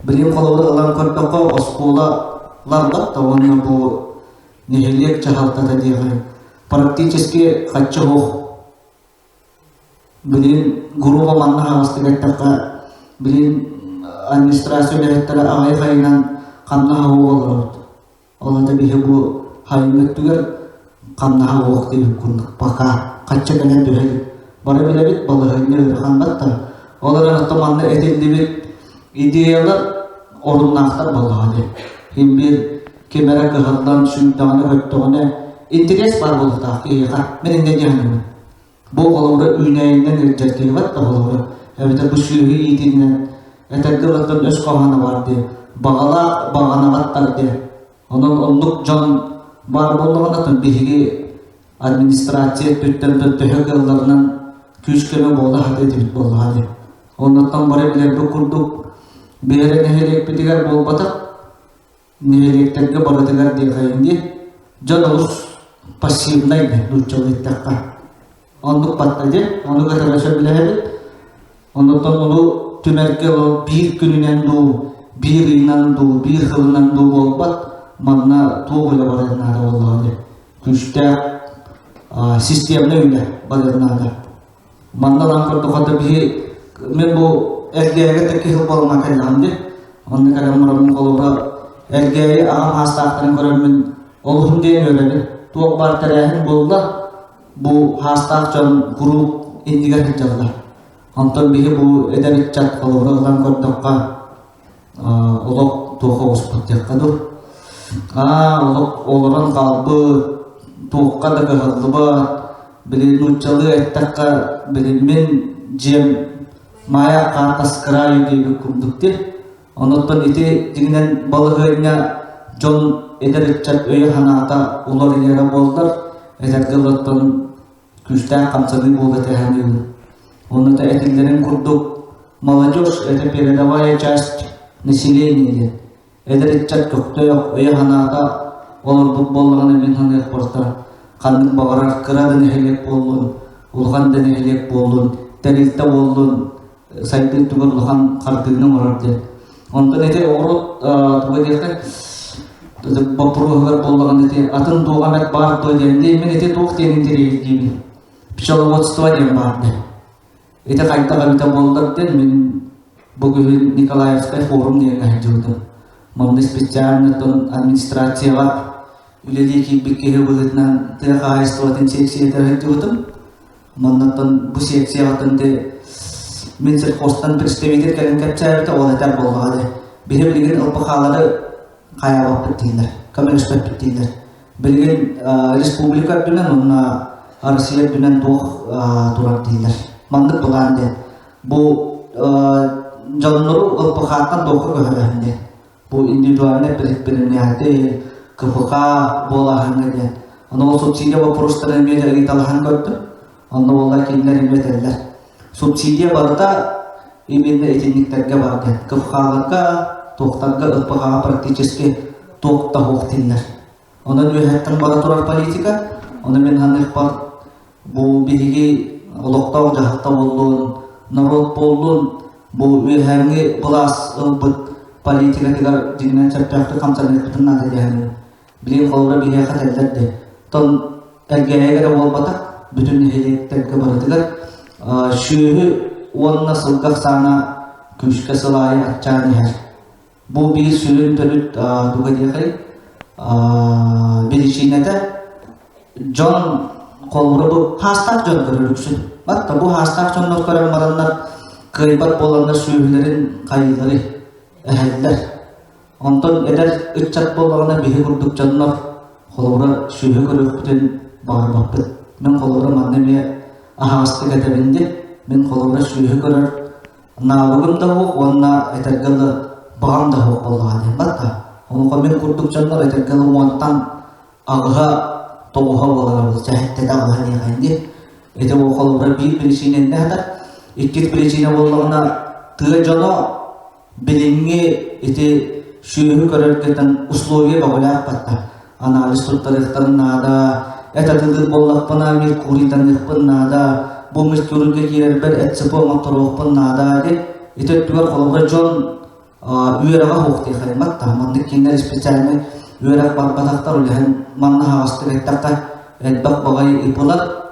Билигин холобур ылан көрдөххө, оскуолаларбат да уонна бу нэһилиэк дьаһалтата диэҕи практически хаччы суох. Билигин грубо манна хаҕыстык эттэххэ, билигин администрация үлэһиттэрэ аҕыйах айынан хамнаһа суох олоробут. Ол аата биһи бу хайыҥҥы өттүгэр хамнаһа суох диэбит курдук пока хачча кэлэн түһэ илик. Бары билэбит балаһыанньа ыарахан да Ол эрэн оттон манна этиллибит идеялар оруннаахтар буоллаҕа дии. Ким биир ким эрэ кыһаллан сүүрдэҕинэ көттөҕүнэ интэриэс баар буолуохтаах киһиэхэ. Мин инньэ диэхинэбин. Бу холобура үүнээйинэн илдьэр киһибэт да холобура эбэтэр бу сүөһү иитинэн этэргэ оттон өс хоһооно бар диye баҕалаах баҕанаҕаттар диye онон оннук дьон баар буоллаҕына тон биһиги администрация өттүттэн төһө кыалларынан күүс-көмө буола сатыы этибит буоллаҕа дии. Оннуттан бары билэрбит курдук биһиги нэһилиэкпитигэр буолбатах нэһилиэктэргэ барытыгар диэхэйин дии дьон олус пассивнай да нууччалыы эттэххэ оннук батта диэн ону кытары сөбүлэһэбит оннуттан ону түмэргэ ол биир күнүнэн дуу биир ыйынан дуу биир сылынан дуу буолбат манна туох үлэ барыан наада буоллаҕа дии күүстээх системнай үлэ барыан наада Манна ылан көрдөххө да биһи мен бу Элгээйигэ тэкки сыл буолан кэллэҕим дии. Онно кэлэн бараммын холобура Элгээйи аҕам хаастаахтарын көрөммүн олуһун диэн үөрэбин. Туох баар тэрээһин буолла, бу хаастаах дьон куруук иннигэр сылдьаллар. Онтон биһи бу эдэр ыччат холобура ылан көрдөххө олох туохха оҕуспут диэххэ дуу. Аа, олох олорон хаалбыт, туохха да кыһаллыбат, били нууччалыы эттэххэ, били мин дьиэм Майа хаатас кыраайы диэбит курдук дии. Онуттан ити дьиҥинэн балаһыанньа дьон эдэр ыччат өйө-санаата уларыйара буоллар, эдэргэ олортон күүстээх хамсаныы буола тэһэниибин. Онно да этиллэрин курдук, молодежь – это передовая часть населения диэн. Эдэр ыччат көхтөөх, өйө-санаата олорбут буоллаҕына мин саныахпар ханнык баҕарар кыра да нэһилиэк буоллун, улахан да нэһилиэк буоллун, тэрилтэ буоллун, сайдыы өттүгэр улахан хардыыны оҥорор диэн. Онтон ити оҕуруот туга диэххэ боппуруоһугар буоллаҕына ити атын туох эмэт баар дуо диэн мин ити туох диэн интэриэһиргиибин. Пчеловодство диэн баар диэн. Ити хайдах эбитэ буоллар диэн мин бу күһүн Николаевскай форум диэҥҥэ сылдьыбытым. Манна специально администрацияҕа үлэлии киирбит киһи быһыытынан тыа хаһаайыстыбатын сиэксийэтэ сылдьыбытым. Маннаттан бу секцияҕыттан ти мин сельхозтан представитель кэлэн кэпсээбитэ ол этэр буоллаҕа дии. Биһи билигин ЛПХ-лары хайаабаппыт дииллэр, көмөлөспөппүт дииллэр. Билигин республика үрдүнэн уонна Россия үрдүнэн туох турар дииллэр. Маннык былаан диэн. Бу дьоннору ЛПХ-тан туохха көһөрөһүн диэн. Бу индивидуальный предприниматель, КПХ буолааһыҥҥа диэн. Ону ол субсидия боппуруостарын эмиэ ыйыталаһан көрдүм. Онно буолла кинилэр эмиэ этэллэр. Субсидия барыта именно итинниктэргэ бар диэн. КФХ-ларга, туохтарга, ЛПХ-ҕа практически туох да суох дииллэр. Онон үөһэттэн бара турар политика, ону мин ханыахпар бу биһиги олохтоох дьаһалта буоллун, норуот буоллун, бу үөһээҥҥи былаас ылбыт политикатыгар дьиҥинэн сөптөөхтүк хамсаныахпытын наада диэхин. Билигин холобура биһиэхэ этэллэр дии. Тон Элгээйигэ эрэ буолбатах, бүтүн нэһилиэктэргэ барытыгар сүөһү уонна сылгы ахсаана күүскэ сыл аайы аччаан иһэр. Бу биир сүрүн төрүт туга диэхэй биричиинэтэ дьон холобура бу хаастаах дьон көрөр үксүн. Батта бу хаастаах дьоннор көрөн бараннар. Кыайбат буоланнар сүөһүлэрин хайыылары эһэллэр. Онтон эдэр ыччат буоллаҕына биһи курдук дьоннор холобура сүөһү көрүөхпүтүн баҕарбаппыт. Мин холобура манна эмиэ аһаҕастык этэбин дии. Мин холобура сүөһү көрөр наалыгым да суох уонна этэргэ дылы баҕам да суох буоллаҕа диэн батта. Онуоха мин курдук дьоннор этэргэ дылы уонтан аҕыһа тоҕуһа буолара буолла сэһэттэтэ аҕыһа диэххин дии. Ити ол холобура биир причинэннэ сатар. Иккис причина буоллаҕына тыа дьоно билиҥҥи ити сүөһү көрөргөтөн условия бөҕөлөөх батта. Анализ туттарыахтарын наада, эт атыылыыр буоллахпына меркурийданыахпын наада, бу меркурийга киирэрбэр ЭЦП оҥотторуохпун наада диэн ити өттүгэр холобура дьон үөрэҕэ суох диэххэ батта. Маннык кинилэр специальнай үөрэх барбатахтар үлэһэн манна аһаҕастык эттэххэ элбэх баҕайы ИП-лар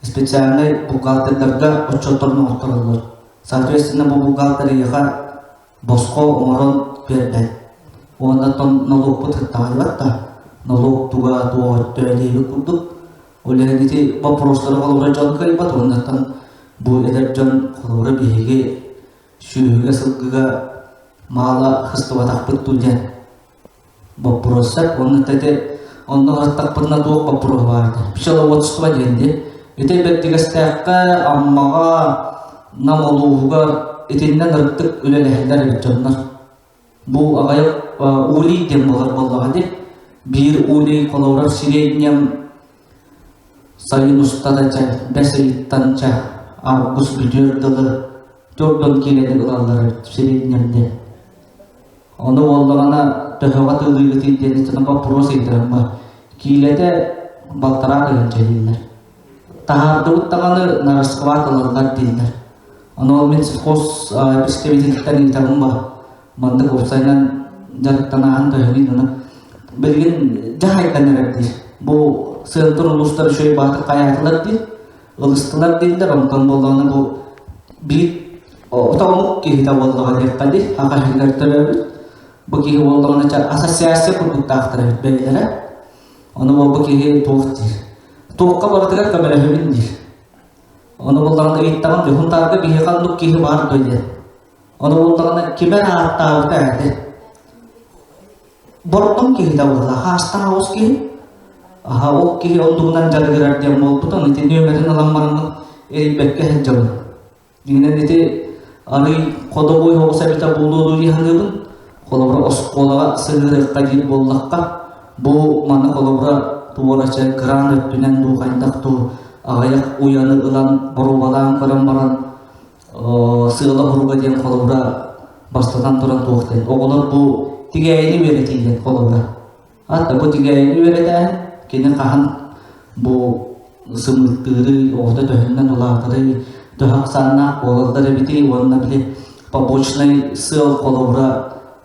специальнай бухгалтердарга отчуотторун оҥоттороллор. Соответственно, бу бухгалтер эйиэхэ босхо оҥорон биэрбэт. Уонна нолуокпут кыттаҕайбат да, нолуок туга туох өттө диэбит курдук. Ол иһин ити вопростары холобура дьон кыайбат уоннаттан бу эдэр дьон холобура биһиги сүөһүгэ сылгыга маала хыстыбатахпыт дуу диэн боппуруостар уонна ити онно ырыттахпытына туох боппуруоһа баар этэ пчеловодство диэн дии ити Бэрдигэстээххэ Аммаҕа Нам улууһугар итиннэн ырыттык үлэлэһэллэр эбит дьоннор бу аҕыйах улей диэн буолар буоллаҕа дии биир улей холобура среднем сайын устата чэ бэс ыйыттан чэ август бүтүөр дылы төрдөн киилэни ылаллар эбит среднем диэн Ону буоллаҕына төһөҕө тыллыыгытый диэн итинэн боппуруос ыйытарым Киилэтэ балтараа тыһыынча дииллэр. Таһаардыбыт даҕаны нарасхват ылаллар дииллэр. Ону ол мин сельхоз представителиттэн ыйытабын ба. Маннык уопсайынан дьарыктанааһын төһөнүй ону билигин дьаһайдан эрэр диир. Бу сыантыр улуустар үчүгэй баатыр хайаатылар диир. Ылыстылар дииллэр, онтон буоллаҕына бу биир отоҕомук киһитэ буоллаҕа диэххэ дии, аҕа иһигэр төрөөбүт. Бу киһи буоллаҕына ассоциация курдуктаахтар эбит бэйэлэрэ. Ону бу киһи туох диир. Туохха барытыгар көмөлөһөбүн диир. Ону буоллаҕына ыйыттаҕым дьоһун таарга биһиэхэ оннук киһи баар дуо диэн. Ону буоллаҕына кимэ ааттаабыта этэ. Бордоҥ киһитэ буолла, хаастаах оҕус киһи. Аха, ол киһи оннугунан дьарыгырар диэн буолбутун, ити нүөмэрин ылан бараммын эрийбэккэ сылдьабын. Дьиҥинэн ити арый ходовой оҕус эбитэ буолуо дуу дии саныыбын. Холобура, оскуолаҕа сыһыарыахха диир буоллахха, бу маны холобура туорача гран өттүнэн дуу хайдах дуу аҕыйах уйаны ылан боруобалаан көрөн баран сыала хоруга диэн холобура бастатан туран туох диэн оҕолор бу тигээйини үөрэтии диэн холобура хатта бу тигээйини үөрэтээһин кини хаһан бу сымыыттыырый оҕото төһөннөн улаатарый төһө ахсааннаах буолаллар эбитий уонна били побочнай сыал холобура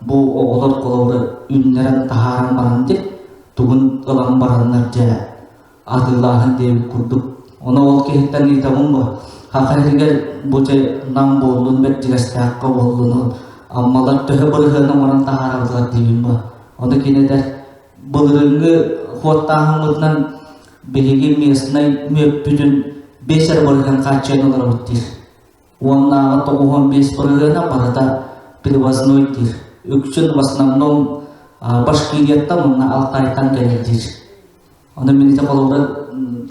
бу оҕолор холобура үүннэрэн таһааран баран дии тугун ылан бараннар дьэ атыылааһын диэбит курдук. Ону ол киһиттэн ыйытабын бу. Хаха иһигэр бу чэ Нам буоллун, Бэрдьигэстээххэ буоллун, Аммалар төһө бырыһыаны оҥорон таһаараллар диибин бу. Ону кини этэр, былырыыҥҥы хуоттааһыммытынан биһиги местнай мүөппүтүн 5 эрэ бырыһыан хааччыйан олоробут диир. Уоннааҕы 95 бырыһыана барыта привозной диир. Үксүн в основном Башкирияттан уонна Алтайтан кэлэр диир. Ону мин ити холобура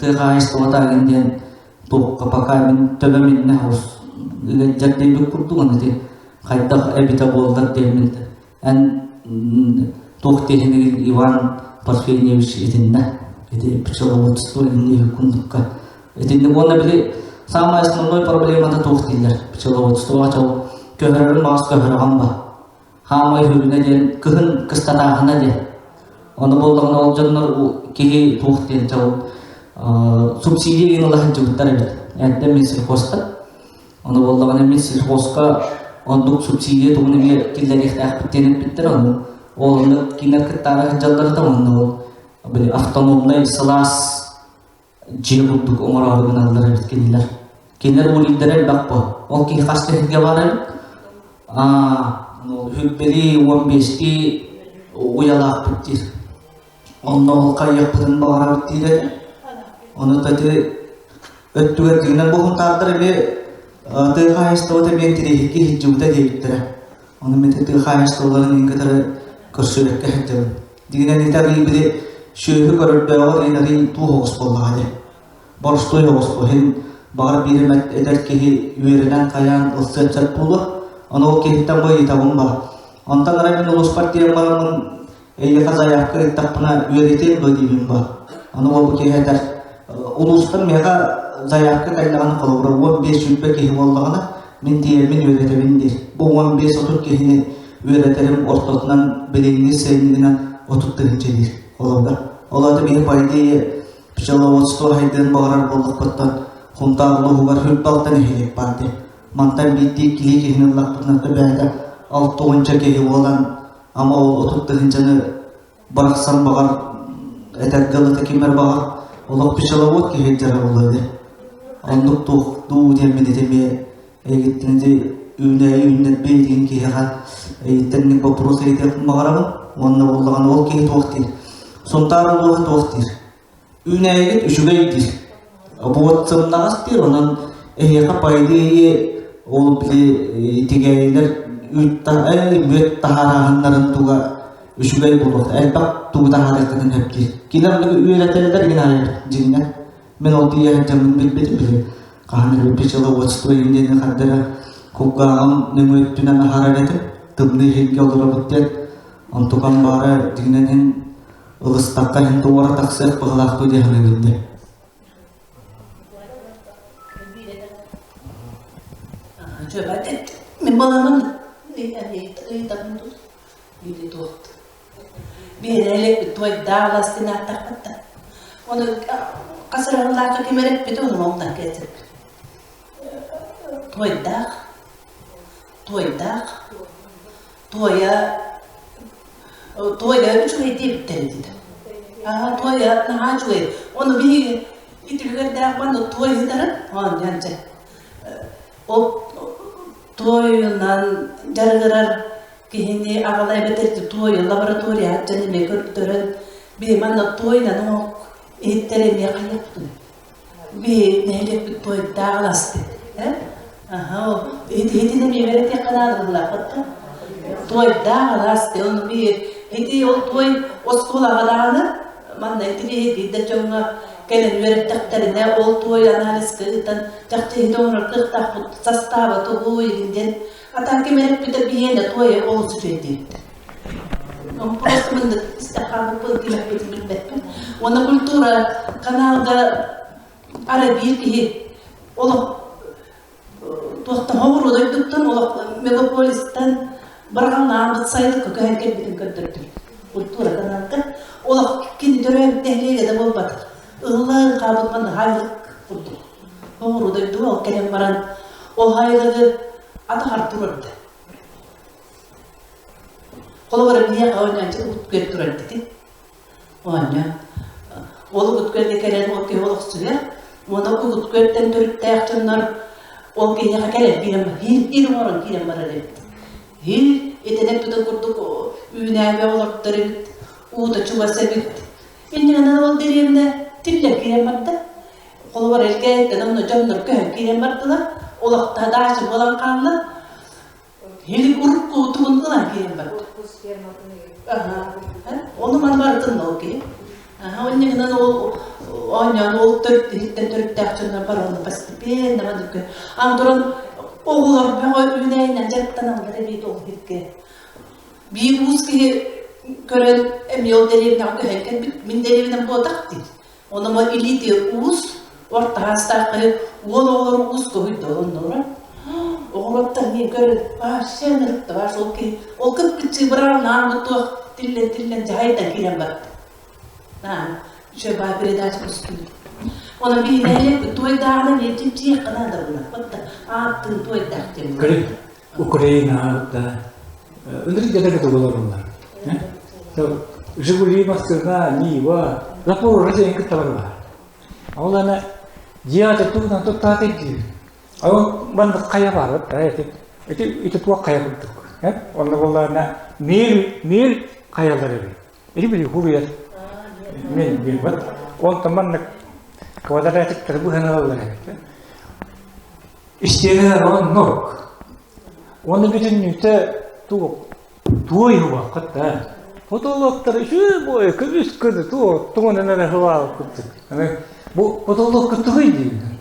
тыа хаһаайыстыбата агын диэн туохха пока мин төбөм иннэ ыалдьар диэбит курдук аны ити хайдах эбитэ буоллар диэммин эн туох диэһинигин Иван Парфеньевич итиннэ ити пчеловодство инни курдукка итинник уонна били самая основной проблемата туох дииллэр пчеловодствоҕа чол көһөрөрүн баҕас көһөрөҕөн ба хаамай үһүгүнэ диэн кыһын кыстатааһына диэн. Ону буоллаҕына ол дьоннор киһи туох диэн чал субсидия диэн ыла сылдьыбыттар эбит. Эрдэ Минсельхозтан. Ону буоллаҕына Минсельхозка оннук субсидия тугун эмиэ киллэриэхтээхпит диэн эппиттэр. Ону ол онно кинилэр кыттаара сылдьаллар да онно ол били автономнай сылаас дьиэ курдук оҥороору гыналлар эбит кинилэр. Кинилэр улиирдэрэ элбэх буо. Ол киһи хас тэһигэ баар эбит? Аа, үһүббэри 15-ти уйалаахпыт диир. Онно ол хайыахпытын баҕарабыт диир этэ. Ону тати өттүгэр дьиҥинэн бу хунтаардар эмиэ. Тыа хаһаайыстыбата эмиэ интэриэһиргии сылдьыбыта диэбиттэрэ. Ону мин тыа хаһаайыстыбаларын иһин кытары көрсүбэккэ сылдьабын. Дигинэн ити арыый били сүөһү көрөрдөөҕөр иһин арыый туох оҕус буоллаҕа дии. Боростуой оҕус бу иһин баҕар биир эмэ эдэр киһи үөрэнэн хайаан ылсыан сөп буолуо. Ону ол киһиттэн бу ыйытабын ба. Онтон арай мин улууспар тиийэн бараммын эйиэхэ заявка ыыттахпына үөрэтиэм дуо диибин ба. Ону ол бу киһи этэр улуустан миэхэ заявка кэллэҕинэ холобура 15 сүүрбэ киһи буоллаҕына мин тиийэммин үөрэтэбин диир. Бу 15-30 киһини үөрэтэрим ортотунан билиҥҥи сэннигинэн 30 тыһыынча диир холобура. Ол аата биһи по идее пчеловодство хайдыан баҕарар буоллахпыттан Хунтаар улууһугар хүрбалтан нэһилиэк баар дии. Мантан биирдии киһи киһини ыллахпытына бэйэтэ алтуонча киһи буолан ама ол 30 тыһыынчаны барахсан баҕар этэргэ ылыта кимэр баҕар олох пчеловод киһи дьара буолуо дии. Оннук туох дуу диэммин ити эмиэ эйигиттэн ити үүнээйи үүннэрбит игин киһиэхэ эйиттэн вопрос ыйытыахпын баҕарабын уонна буоллаҕына ол киһи туох диир Сунтаар улууһа туох диир үүнээйигит үчүгэй диир буот сымнаҕас диир онон эһиэхэ по идее ол били тигээйилэр мүөт таһаарааһыннарын туга үчүгэй буолуохта элбэх тугу таһаарыаххытын сөп диир кинилэр оннук үөрэтэллэр гин аайы дьиҥнэр мин ол тиийэ дьоммун билбитим били хаһан эрэ пчеловодство диэни хардара кулгааҕым нөҥүө өттүнэн аһарар этим тымныы иһиргэ олоробут диэн онтукам баара дьиҥинэн иһин ылыстахха иһин туора тахсыах быһылаах дуу диэн саныыбын дии Мин баламын ыйытабын дуу или туохт биэрэлик туойдааластын ааттахпытта оны хасыраллаахха ким эрэ ону онтан кэлсиппит туойдаах туойдаах туойа туойа үчүгэй диэбиттэр этитэ аа туойа наһаа үчүгэй ону биһиги итилигэрдээх манна туой ыытарын оонньоон дьэ ол туойунан дьарыгырар киһини аҕала эбэтэр туой лаборатория дьон эмиэ көрдөрөн биһи манна туойунан оҥок иһиттэр эмиэ хайыахпытын биһи нэһилиэкпит туойдаах аласты э аха иһитин эмиэ бэрэтиэххэ наада буллаахпыт да туойдаах аласты ону биһи ити ол туой оскуолаҕа даҕаны манна итини биирдэ дьоҥҥо кэлэн үөрэттэхтэринэ ол туой анализка ыытан чахчы иһити оҥорор кыахтаахпыт састааба тугуй диэн А так ким эппитэ биһиэнэ туойа олус үчүгэй диэбиттэр. Просто мындык истэххаабыппын ким эппитин билбэппин. Уонна культура каналга ара биир киһи олох туохтан хоҕуруу дойдуттан олох мегаполистан быраҕыллаабыт сайылыкка көһөн кэлбитин көрдөрдүм. Культура каналга олох кини төрөөбүт нэһилиэгэ да буолбатах. Ыһыллан хаалбыт манна хайлык курдук. Хоҕуруу дойду ол кэлэн баран ол хайылыгы атаҕар турарда. Холобура биһиэхэ оонньооччу угут күөл турар дити. Оонньоон. Ол угут күөлгэ кэлэн ол киһи олохсуйар. Уонна угут күөлтэн төрүттээх дьоннор ол киһиэхэ кэлэн киирэн хиир хиир оҥорон киирэн барар эбит. Хиир итинэн бүтэн курдук үүнээбэ олордор эбит, уута чугас эбит. Иннинэн ол дэриэбинэ тиллэн киирэн барда. Холобур, элгээттэн онно дьоннор көһөн киирэн бардылар, олохто даача буолан хаалла. Хили урукку тугун ылан киирэн барда. Ону маны барытын ол киһи. Онньугунан ол оонньоон ол төрүт төрүттээх дьоннор барылы постепенно маннык ан туран оҕолор бөҕө үүнээйинэн дьарыктаналлар эбит ол сиргэ. Биир уус киһи көрөн эмиэ ол дэриэбинэҕэ көһөн кэлбит мин дэриэбинэм буотах диир. Онума илиити уус, орто саастаах уол оҕолору уус көһүйдэ олонноро. Оҕолоттон мин көрөн, вообще ынырыкта бар ол киһи ол кып-кыччыы быраҕан туох тиллэн-тиллэн дьаһайдан киирэн барда. Үчүгэй баа передача көстүбүт. Онон биһиги туойдааҕына миэтин тиэххэ наада буолар. Батта ааттын туойдаах диэн буолар. Украина да ынырык дьадаҥы тугуларыллар. Жигули массыына, Нива, Запорожье дьэҥ кытталар баар. Ол ана дьиэҕэ тугунан туттаат диир. Ол маннык хайа баар ити ити ити туох хайа курдук. Онно буоллаҕына миэл миэл хайалар эбит. Ити били хуруйар. Мен билбэт. Онтон маннык квадратиктары быһан ылаллар эбит. Истиэнэлэр оннук. Уонна бүтүннүүтэ туох туой уһуоххут да. Потолоктар үчүгэй буой көмүс көнө туох тугунан эрэ хылаабыт курдук. Аны бу потолокка тугуй диибин.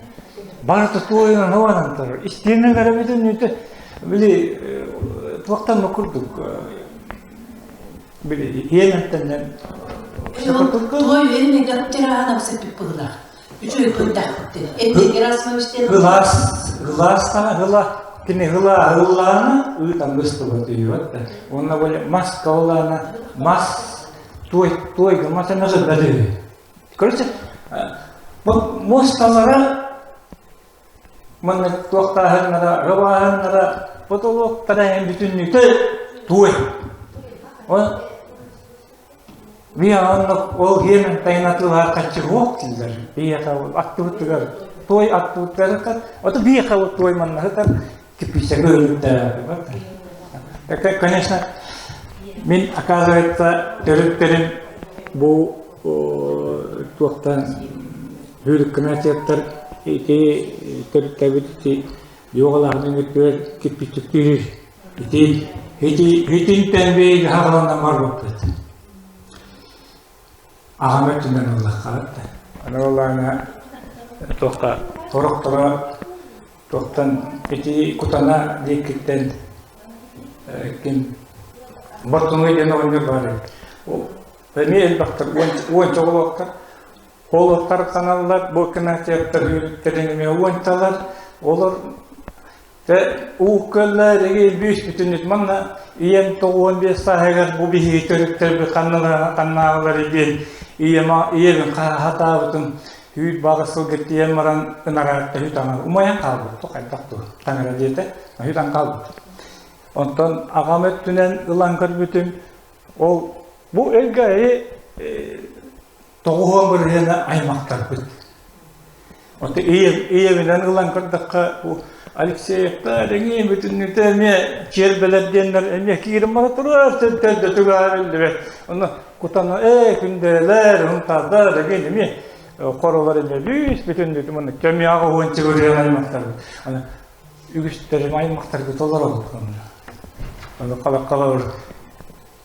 Барыта туойунан хыланан турар. Истиэнэлэрэ бүтүннүүтэ били туохтан да курдук били иэнэттэннэн Туой эринигэр тираһан апсыппыт быһылаах. Үчүгэй көрдөхпүт. Эдди Герасимович диэн Гылаас, гылаастана гыла, кини гыла ыллаана ыытан быстыбат үйүбэт да. Уонна бу мас каллаана мас туой туойга мас эмэҕи бэлиби. Короче, бу муосталара манна туохтааһыннара, рабааһыннара, потолоктара эн бүтүннүүтэ туой. Ол Биһиэхэ ол иһин тайнатыылаах хаччы суох дииллэр. Биһиэхэ аттыбытыгар туой аттыбытыгар ото биһиэхэ туой маннаһытар кирпииччэгэ өлүктээ. Конечно, мин оказывается төрүттэрим бу туохтан бүрүккүнэтиэттэр ити төрүттэбит ити югалаахын үтүөр кирпиччиктиир Ити ити итинтэн биһиги хаҕыланан барбыппыт. Аҕам өттүнэн ыллахха да. Аны олаана туохха сорохторо туохтан ити кутана диэкиттэн ким Бортунуй диэн оҕонньор баар эбит. Эмиэ элбэхтэр уонча оҕолоохтор. Олохтор ханаллар, бу кынатыаттар үүрүттэрин эмиэ уончалар. Олор Тэ уу көллөөрүгү бүүс-бүтүннүт манна ийэм 95 сааһыгар бу биһиги төрүттэрбит ханналааҕылар диэн ийэм ийэбин хатаабытым үүт баҕа сылга тиийэн баран ынараатта үт аҥар умайан хаалбыт ту хайдах ту таҥара диэтэ үт аҥ хаалбыт онтон аҕам өттүнэн ылан көрбүтүм ол бу элгээйи тоҕуһуон бырыһыана аймахтарбыт Ото ийэбинэн ылан көрдөххө, бу Алексеевтар эҥин бүтүннүүтэ эмиэ чиэрбэлэр диэннэр эмиэ киирэн бара турар, төрдөтүгэр биллибэт. Ону кутана ээ күндээлэр, унтаардар эҥин эмиэ хоролор эмиэ бүүс бүтүннүүтэ мунна көмүөҕэ уон чыгырыан аймахтарбыт. Аны үгүстэрим аймахтарбыт олоробут. Ону халаккалар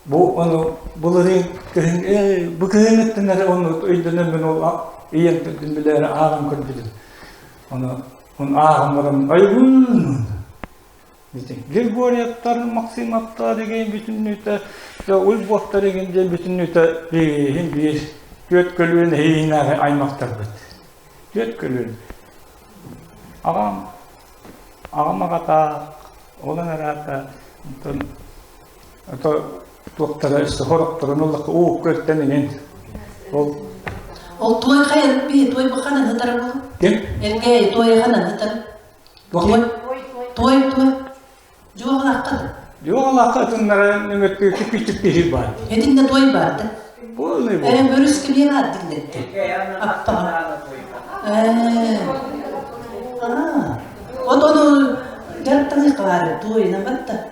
Бу ону былырыын кыһын бу кыһыҥҥыттан эрэ ону өйдөнөммүн ол ийэм төрдүн билээри ааҕан көрбүтүм. Ону он ааҕан баран айбын Григорьевтар, Максимовтар деген бүтүннүүтэ Уйбуоттар деген диэн бүтүннүүтэ биһин биир түөрт көлүөн эһиинээҕи аймахтарбыт. Түөрт көлүөн. Аҕам аҕам аҕата, ол араата онтон Ото туохтара өссө хорохторун ыллахха уу көртөн иҥин. Ол Ол туой хайан би туой баханан хытар бу. Ким? Эргээ туой ханан хытар. Туой туой туой. Жуоҕалаахха. Жуоҕалаахха тыннара нөҥөттүү киппичик киһи бар. Этинде той бар да. Полный бу. Э бөрүс килиэн ар дилетти. Аппа. Э. А. От ону жарттан кылары туойна батта.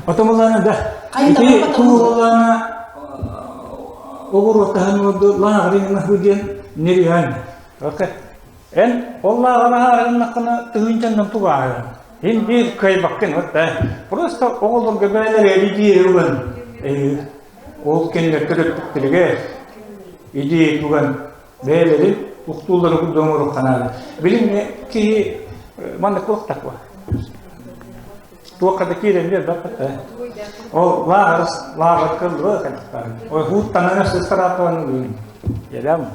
Отомолана да. Ити туолана оҕуруоттаһан уорду лааҕырыҥнаһыы диэн нереально. Эн ол лааҕыра ааҕыннаххына тыһыынчаннан тугу ааҕыаҥ? Ин биир кыайбаккын вот да. Просто оҕолорго бээлэр идея ылан ол кинилэр төрөппүттэригэр идея туган бэйэлэрин ухтууллары курдук оҥоруохха наада. Билиҥҥи киһи маннык туохтах буо. Туохха да киирэн биэрбэппит ээ. Ол лааҕыр лааҕыр кыллы кэлбиттэр. Ой хуут таҥара сыстарааппан ылыын. Елем.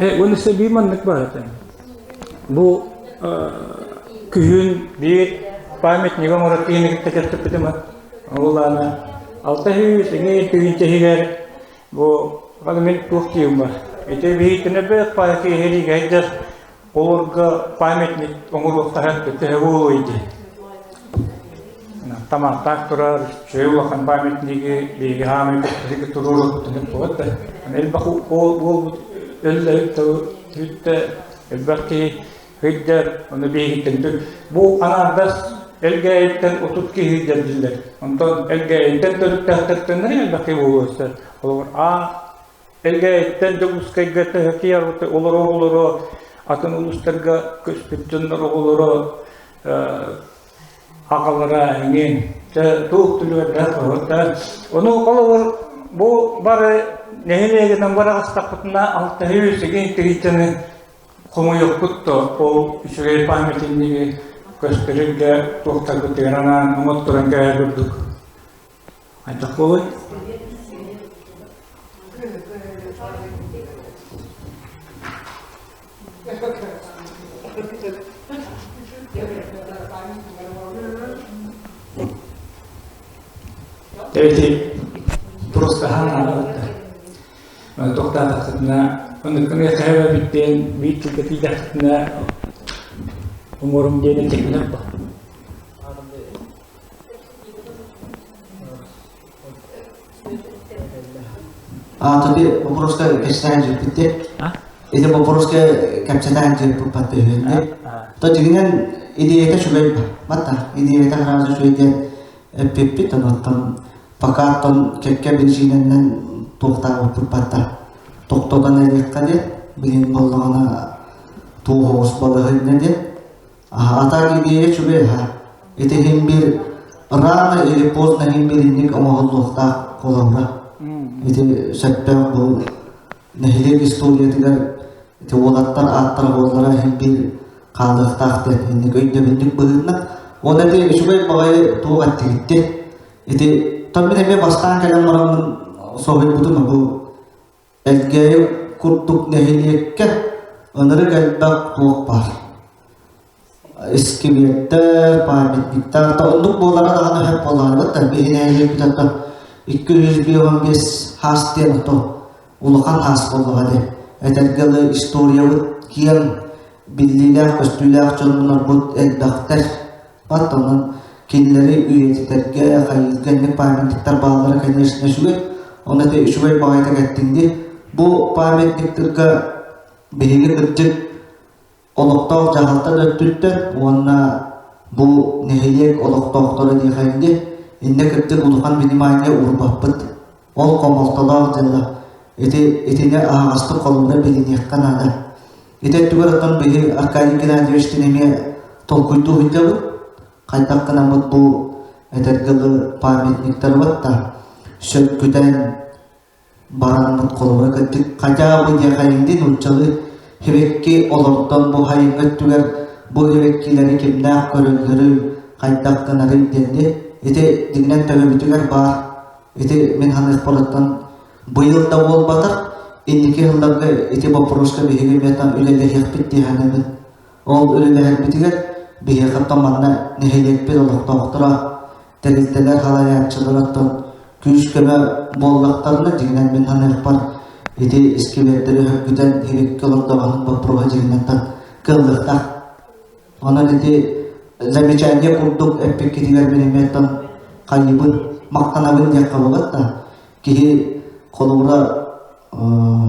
Уонна биир маннык баар этэ. Бу күһүн биир памятник оҥорор киһини кытта кэпсэппитим. Ол аана 600 эҥин тыһыынча иһигэр бу мин туох диэм бар. Ити биһиттэн элбэх паа киһи сылдьар Олорго памятник оҥоруохтаһан төһө буолуой дии. Тамахтаах турар үчүгэй улахан памятниги биһиги хаамай көстүгэ туруоруохпутун туох да. Элбэх уолбут Өллөһүк тылы элбэх киһи сылдьар, ону биһигиттэн бу аҥаардас Элгээйиттэн 30 киһи сылдьар дииллэр. Онтон Элгээйиттэн төрүттээхтэртэн элбэх киһи буолуо сөп. Холобур, А Элгээйиттэн Дьокуускайга төһө киһи олоро-олоро атын улуустарга көспүт дьоннор оҕолоро аҕалара эҥин туох түлүгэрдээх да ону холобур бу бары нэһилиэгинэн бараҕастахпытына алтаһыы сигин тириитини хомуйуохпут то ол үчүгэй памятниги көстөрүггэ туохтарбытыгар анаан оҥотторон кэһэр курдук хайдах буолуй Эти просто ханаабыттар. Тохтаатаххытына, оннуккун эхэбэ бүттэн, биир тылга тиийдэххитинэ, оҥорум диэн этихпинэ ба. А, тобі вопроска кэпсээн дьиэппитте. Ити вопроска кэпсэтээн дьиэппиппат үһүнне. То дьигинэн идеята үчүгэй батта. Идеята хараҕа үчүгэй диэн эппиппит, онтон пока тон кэккэ биричиинэнэн туохтаабыппыт батта. Тохтотон эриэххэ диэн, билин боллоҕуна туох оҕус балаһынньа диэн. А так идея үчүгэй аха. Ити иһин бир рано или поздно иһин бир инник оҥоһуллуохтаах холобура. Ити сөптөөх бу нэһилиэк историятыгар ити уолаттар ааттара буоллара иһин бир хаалыахтаах диэн инник өйдөбүнньүк быһыытынан. Уонна ити үчүгэй баҕайы туох эттигитти. Ити тон мин эмиэ бастаан кэлэн бараммын соһуйбутум бу Элгээйи курдук нэһилиэккэ ынырык элбэх туох баар. Искибиэрдэр, памятниктар, да оннук буолара даҕаны сөп буолаарбыт да биһи нэһилиэкпит оттон 255 хаас диэн ото улахан хаас буоллаҕа дии. Этэргэ дылы историябыт киэҥ, биллиилээх, көстүүлээх дьоннорбут элбэхтэр. Бат онон кинилэри үйэтитэргэ, хайыырга инник памятниктар бааллара, конечно, үчүгэй. Онно ити үчүгэй баҕайытык эттиҥ дии. Бу памятниктарга биһиги кырдьык олохтоох дьаһалта да өттүттэн уонна бу нэһилиэк олохтоохторо диэхэйин дии, иннэ кырдьык улахан внимание уурбаппыт. Ол хомолтолоох дьыала. Ити итини аһаҕастык холобура билиниэххэ наада. Ити өттүгэр оттон биһи Аркадий Геннадьевичтыын эмиэ толкуйдуу сылдьабыт. Хайдах гынаммыт бу этэргэ дылы памятниктарыбыт да сөргүтэн бараммыт холобура кырдьык хотя бы диэхэйиҥди нууччалыы хибекки олордон бу хайыҥҥа өттүгэр бу хибеккилэри кимнээх көрөллөрүй хайдах гынарый диэнди ити дьиҥинэн төбөбүтүгэр баар Ити мин ханыахпарыттан быйыл да буолбатах, инники сылларга ити боппуруоска биһиги эмиэ үлэлэһиэхпит дии саныыбын. Ол үлэлэһэрбитигэр биһиэхэ манна нэһилиэкпит олохтоохторо, тэрилтэлэр салайааччылара оттон күүс-көмө буоллахтарына, дьиҥинэн мин саныахпар ити искибиэрдэри өһөргүтэн иһириккэ олордоҕоһун боппуруоһа дьиҥинэн кыаллыахтаах. Онон ити замечание курдук эппиккитигэр мин эмиэ оттон хайыыбын, махтанабын диэххэ буолбат да, киһи холобура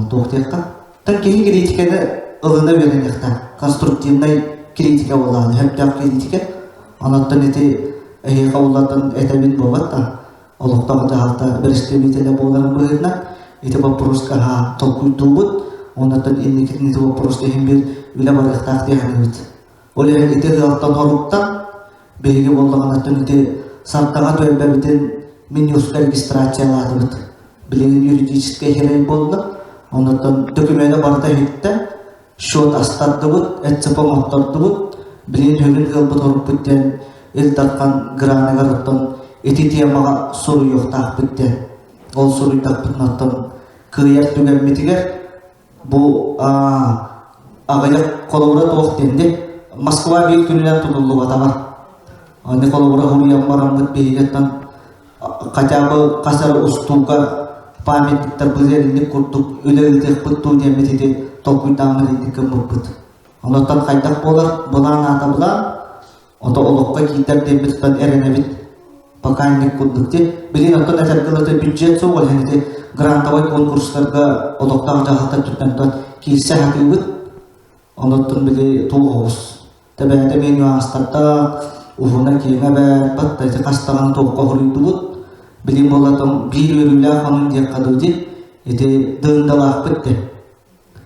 туох диэххэ, тан киһи критиканы ылына үөрэниэхтээх, конструктивнай критика буоллаҕына, сөптөөх критика. Онон ити эһиэхэ уллатын этэбин буолбат да, олохтоох дьаһалта бэрэстэбиитэлэ буоларын быһыытынан ити боппуруоска толкуйдуубут уоннаттан инникитин ити боппуруоска иһин биир үлэ барыахтаах дии саныыбыт. Ол иһин ити ыалтан хоруктан биһиги буоллаҕынаттан ити Сардаҥа түөлбэбитин Минюстка регистрациялаатыбыт. Билигин юридическэй сирэй буолла. Оннуттан докумена барыта иһиттэ. Счет астардыбыт, ЭЦП оҥоттордубут, билигин сүрүн ыалбыт оруппут диэн Ил Дархан граныгар оттон ити темаҕа суруйуохтаахпыт диэн. Ол суруйдахпытына оттон кыайар түгэммитигэр бу аҕыйах холобура туох диэн Москва биир күнүнэн тутуллубатаҕа. Аны холобура суруйан бараммыт биһигиттэн хотя бы хас эрэ устууга памятниктарбыт эринник курдук үлэ ыытыахпыт дуу диэммит ити толкуйдааммыт инник гыммыппыт. Онтон хайдах буолар, былаан аата былаан, ото олоххо киирдэр диэммит эрэнэбит. Пока курдук ти. Билин оттон этэргэ бюджет суох ол ити грантовай конкурстарга олохтоох дьаһалта түттэн киирсэ хатыыбыт. Онуттан били туох Тэбээтэ мен нюанстардаах, уһуна киэҥэ бээр, батта ити хастаҕын туохха хоруйдубут. Билин буоллатым биир үөрүүлээх онун диэххэ дуу ди. Ити дыындалаахпыт де.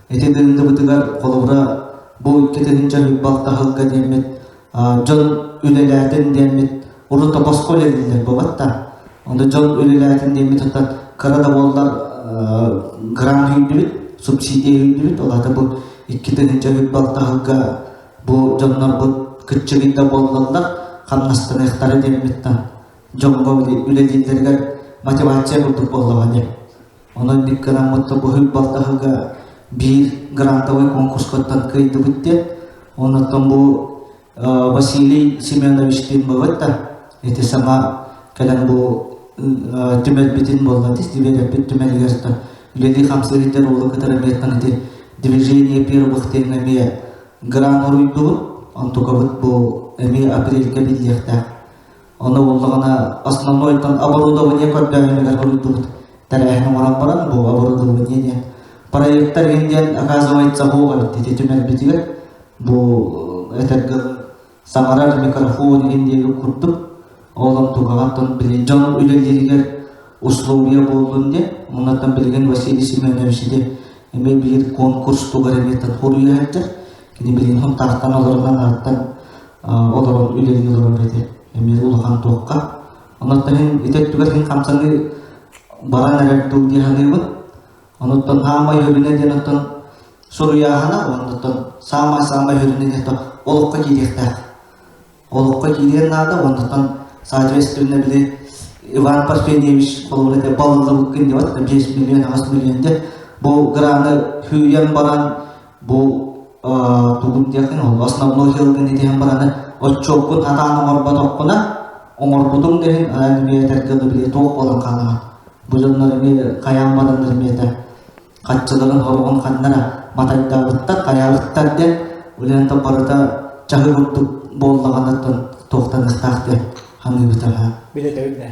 Ити дыындыбытыгар холобура бу 2000 балта сылга диэммит дьон үлэлээтин диэммит урут босхо үлэлииллэр буолбатта. Онно дьон үлэлээтин диэммит оттон кыра да буоллар грант үүндүбүт, субсидия үүндүбүт. Ол аата бу 2006 сылга бу дьоннорбут кыччыгый да буоллаллар, хамнастаныахтара диэммиттэн дьоҥҥо үлэлииллэригэр мотивация курдук буоллаҕа дии. Онон ник гынаммыт бу балтаһыга биир грантовый конкурскаттан кыайдыбыт диэн. Оннуттан бу Василий Семенович диэн да ити саҥа кэлэн бу түмэлбитин буолла дибиэрэппит түмэлигэр үлэлии хамсыыр уолу кытары эмиэттэн ити движение первых диэн эмиэ грант оруйдубут онтукабыт бу эмиэ апрельгэ биллиэхтээх Ону буоллаҕына основнойтан оборудование көрдөөһүнүгэр хоруйдубут тэрээһин оҥорон баран бу оборудование диэн проекттар иһин диэн оказывается суох эбит ити түмэлбитигэр бу этэргэ саҥарар микрофон иһин диэби курдук ол онтугаҕаттан били дьон үлэлииригэр условия буоллун диэн оннуттан билигин Василий Семенович ити эмиэ биир конкурс тугар эмиэ хоруйа сылдьар кини билигин хонтаахтан олорунан аттан олорон үлэлии олорор этэ эмиэ улахан туохха онуттан иһин ити өттүгэр иһин хамсаныы баран эрэр дуу дии саныыбын онуттан хаамай хөрүнэ диэн оттон суруйааһына оннуттан саамай саамай хөрүнэ диэн олоххо киириэхтээх олоххо киириэн наада оннуттан соответственно били Иван Парфеньевич холобура этэ балыллыбыккын диэбэт 5 миллион 8 миллион де бу граны хүйэн баран бу тугун диэххин ол основной сыалгын итиһэн бараны отчуоккун хатаан оҥорботоххуна оҥорбутуҥ да иһин аан эмиэ этэргэ дылы туох буолан хаалаҕын бу дьоннор эмиэ хайаан бараннар эмиэ этэ хаччыларын хороҕун ханнара матайдаабыттар хайаабыттар диэн үлээн барыта чаһы курдук буоллаҕына туохтаныахтаах диэн ханыыбыта Билэтэбит да.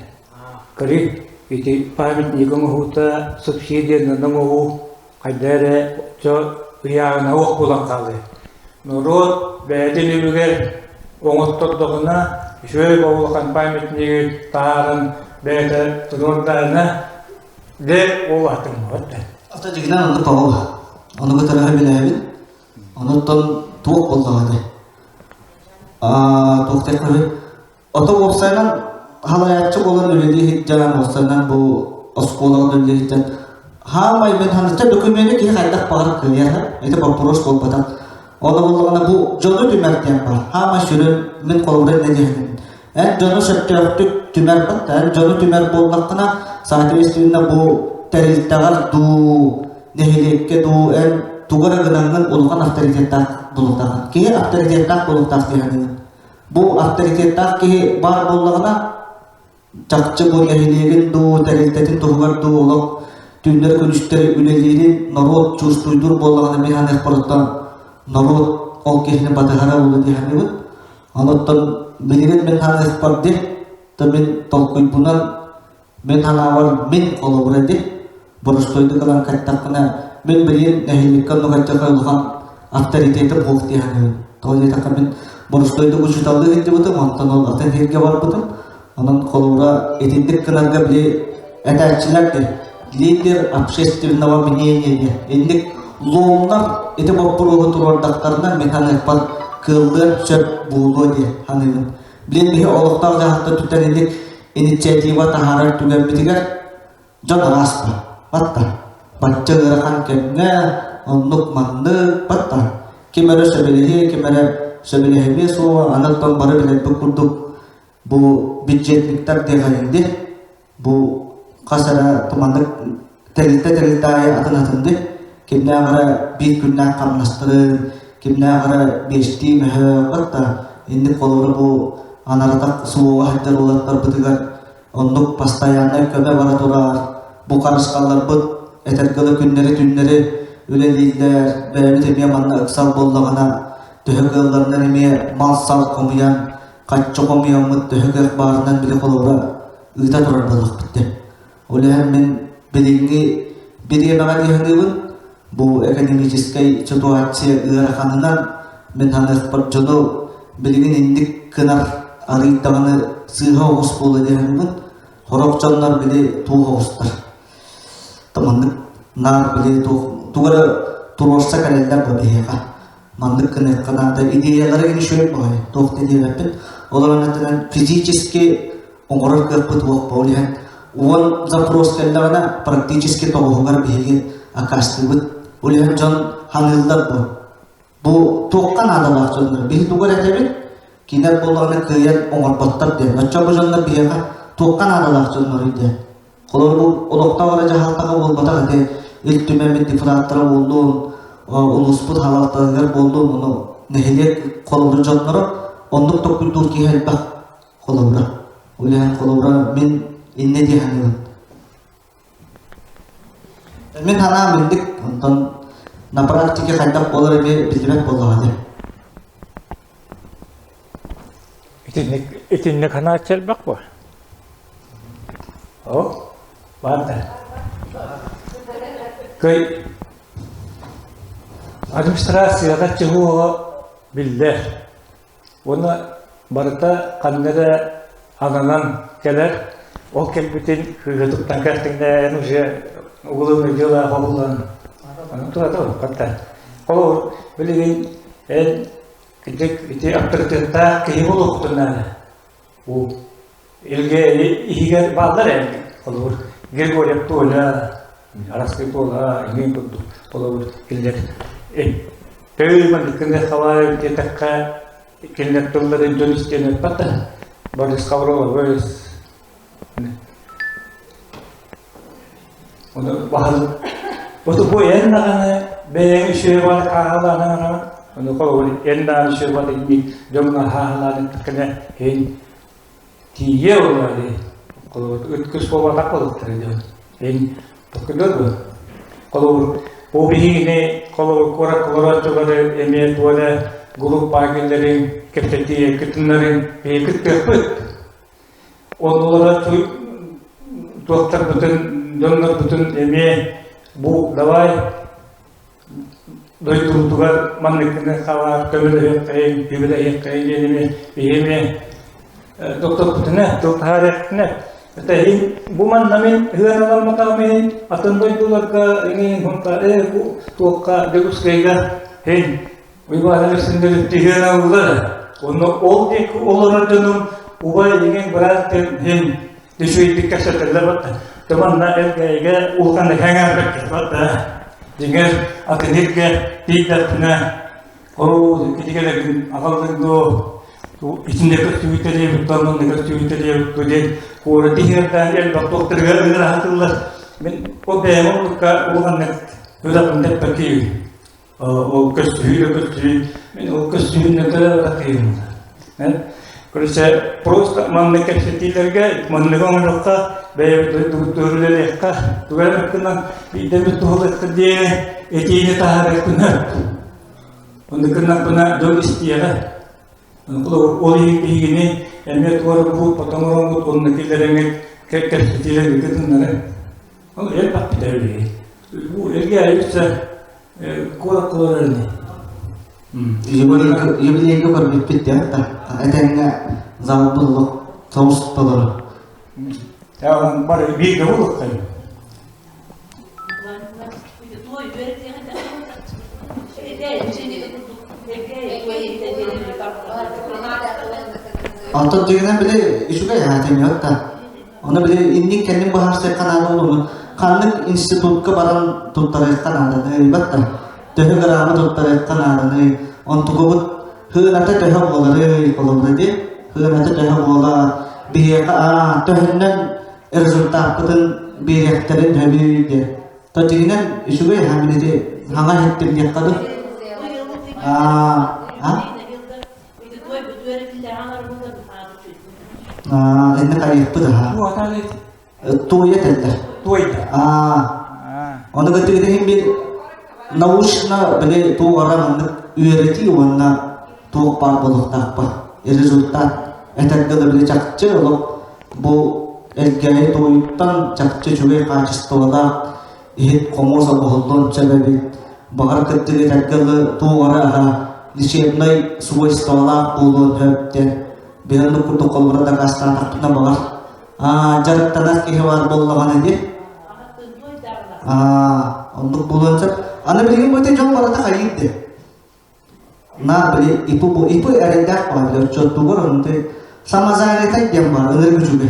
Көрүй, ити памятник оҥоһуута субсидиянан оҥоһуу хайда эрэ чо ыйааҕына уох буолан хаалыа. Норуот бэйэтин үбүгэр оҥоттордоҕуна, үчүгэй улахан памятнигы таһааран бэйэтэ туруордаҕына, дьэ ол атыҥмат да. Ата дьигинэн оннук оҕо. Ону кытары билээбит. Онуттан туох буоллаҕа ити? Аа, туох диэххэ Ото уопсайынан халайааччы буолан үлэлии сылдьан, уопсайынан бу оскуолаҕа үлэлии сылдьан хаамай мен ханыта докумены киһи хайдах баҕар кыайар, это вопрос буолбатах. Ол буоллаҕына бу дьону түмэр диэн бар. Хаамай сүрүн мин холобура не диэхин. Эн дьону сөптөөхтүк түмэр батта, эн дьону түмэр буоллаххына, соответственно бу тэрилтэҕэр дуу, нэһилиэккэ дуу, эн тугу эрэ гынаҥҥын улахан авторитеттаах буолуохтааххын. Киһи авторитеттаах буолуохтаах диэхин. Бу авторитеттаах киһи баар буоллаҕына, чахчы бу нэһилиэгин дуу, тэрилтэтин туһугар дуу олох түүннэри-күнүстэри үлэлиирин норуот чувствуйдуур буоллаҕына мин саныахпар норуот ол киһини батыһара буолуо дии саныыбын. Онуттан билигин мин саныахпар дии, то мин толкуйбунан Мин санаабар мин холобура ди боростуойдук ылан кэттахпына мин билигин нэһилиэккэ оннук эттэххэ улахан авторитетым суох дии саныыбын. Тоҕо диэтэххэ мин боростуойдук учууталлыы сылдьыбытым, онтон ол атын сиргэ барбытым. Онон холобура итинник гынарга били этээччилэр де лидер общественного мнения диэн инник луомнар ити боппуруоһу туруордахтарына мин саныахпар кыаллыан сөп буолуо диэн саныыбын. Билин биһи олохтоох дьаһалта түтэн илик инициатива таһаарар түгэммитигэр дьон араас батта. Бачча ыарахан кэмҥэ оннук маннык батта. Ким эрэ сөбүлэһиэ, ким эрэ сөбүлэһимиэ суоҕа, аны оттон бары билэрбит курдук бу бюджетниктар диэхэйинди бу хас эрэ туманнык тэрилтэ тэрилтэ аайы атын атынды кимнээх эрэ биир күннээх хамнастарын кимнээх эрэ биэстии мөһөөх да инник холобура бу анаратах суоҕа сылдьар уолаттарбытыгар оннук постояннай көмө бара турар бу харысхалларбыт этэргэ дылы күннэри-түүннэри үлэлииллэр бэйэбит эмиэ манна ыксал буоллаҕына төһө кыалларынан эмиэ мал-сал хомуйан. хаччы хомуйаммыт төһө кыах баарынан били холобура ыыта турар буоллахпыт дии. Ол иһин мин билиҥҥи бириэмэҕэ дии саныыбын, бу экономическай ситуация ыараханынан мин саныахпар дьону билигин инник гынар арыый даҕаны сыыһа оҕус буолуо дии саныыбын. Сорох дьоннор били туох оҕустар. Маннык наар били туох тугу эрэ туруорса кэлэллэр бу биһиэхэ. Маннык гыныахха наада. Идеялара үчүгэй баҕайы, туох да диэбэппин. Ол эрэн физически оҥорор кыахпыт суох ол иһин уон запрос кэллэҕинэ практически тоҕуһугар биһиги аккаастыыбыт. Ол иһин дьон ханыыллар бу. Бу туохха наадалаах дьоннор? Биһи тугу эрэ этэбит, кинилэр буоллаҕына кыайан оҥорботтор диэн. Оччо бу дьоннор биһиэхэ туохха наадалаах дьонноруй диэн. Холобур, бу олохтоох эрэ дьаһалтаҕа буолбатах ити Ил Түмэммит депутаттара буоллун, улууспут халалтатыгар буоллун, ону нэһилиэк холобур дьонноро оннук толкуйдуур киһи элбэх холобура. Ол иһин холобура мин иннэ дии саныыбын. Мин санаам инник, онтон на практике хайдах буолар эмиэ биллибэт буоллаҕа дии. Итинник, итинник санааччы элбэх буо. О, баар да. Кый администрацияҕа чугуоҕа биллэр. Уонна барыта ханна эрэ ананан кэлэр. Ол кэлбитин кыыһытыттан кэлтиҥнээн уже угулун дьыла хобуллан аны турата хатта. Холобур, билигин эн кырдьык ити авторитеттаах киһи буолуохтун наада. У илгэ иһигэр бааллар эн холобур Григорьев Толя, Араскый Тола, иҥин курдук холобур кинилэр Төй манныккыны халаайым диэтэххэ, кинилэр тылларын дьон истиэн эппэт да. Борис Хавролович. Ону баһыл Бу бу эн даҕаны бэйэҥ үчүгэй бар хааһылаанан ону холобур эн даҕаны үчүгэй бар инник дьоҥҥо хааһылаан эттэххинэ эн тиийиэ буолла дии. Холобур ыт буолбатах буолуохтара дьон. Эн токкудуор буо. Холобур бу биһигини холобур куорат олорооччулары эмиэ туора группаҕа киллэрин, кэпсэтии кытыннарын биһиги кыттыахпыт. Оннулара туохтарбытын, дьоннорбутун эмиэ бу давай дойдубутугар манныккыны халаат көмөлөһүөххэйиҥ, үбүлэһиэххэйиҥ диэн эмиэ биһи эмиэ тохтоппутуна, тыл таһаарыахпытына это бу манна мин ыараламматаҕым иһин атын дойдуларга иҥин хунта э бу туохха Дьокуускайга һин Уйбаан Александрович тыһыаналлар онно ол диэки олорор дьонум убай иҥин быраат иһин үчүгэйдик кэпсэтэллэр батта тыманна элгээйгэ улахан хэҥээрбэккэ батта дьиҥэр атын иргэ тиийдэхпинэ оо китигэлэргин аҕаллыҥ дуо итиннэ көстүүтэлиэбит манна көстүүтэлиэбит дуо диэн куорат иһигэрдээн элбэх туохтарыгар ыҥыраһатыллар мин ол бэйэм оннукка улаханнык үрэхпин тэппэккиибин ол көстүһүү да көстүһүү мин ол көстүһүүннэн көрө кыйым Короче, просто маннык кэпсэтиилэргэ маннык оҥоруохха бэйэбит дойдубут үлэлиэххэ тугу эрэ гынан биирдэбит туһалыахха диэн этиини таһаарыахпына оннук гыннахпына дьон истиэҕэ ол иһин биһигини эмиэ туора буут потом оҥороммут уонна киллэрэҥҥит кэпсэтиилэр кытыннары ол элбэх билэр бу эргэ айыпса куоракка олорор ини Юбилейга көрбүппүт диэн да этэҥҥэ зал буллук соус толору. Бары бииргэ булуктар. Онтон дьиҥинэн били үчүгэй аатымыат да. Оны били инник кэннин быһаарсыахха наада буолуну. Ханнык институтка баран туттарыахха нааданы ыйбат да. Төһө грамы туттарыахха нааданы. Онтугубут хыыната төһө буоларый холобура ди. Хыыната төһө буола биһиэхэ аа төһөннөн результаппытын биэриэхтэрин сөбүй диэн. То дьиҥинэн үчүгэй аһа мин ити хаҥа иһиттим диэххэ дуу. Аа, а? Аа, инне хайыахпыт аха. Туойа этэллэр. Туойда. Аа. Ону кытта бир научно били туох ара маннык үөрэтии уонна туох баар буолуохтаахпа результат. Этэргэ дылы чахчы олох бу Элгээйи туойуттан чахчы үчүгэй хаачыстыбалаах иһит хомуос оҥоһуллуон сөп эбит. Баҕар кырдьык этэргэ дылы туох эрэ аһа лечебнай свойстволаах буолуон сөп диэн биһиги курдук холобура дакаастаатахпына баҕар аа дьарыктанар киһи баар буоллаҕына дии аа оннук буолуон сөп. Аны билигин бу ити дьон барыта хайыыр дии. На били ипу бу ипу эрэйдээх баар били отчуоттуугар оннук самозанятай диэн баар ынырык үчүгэй.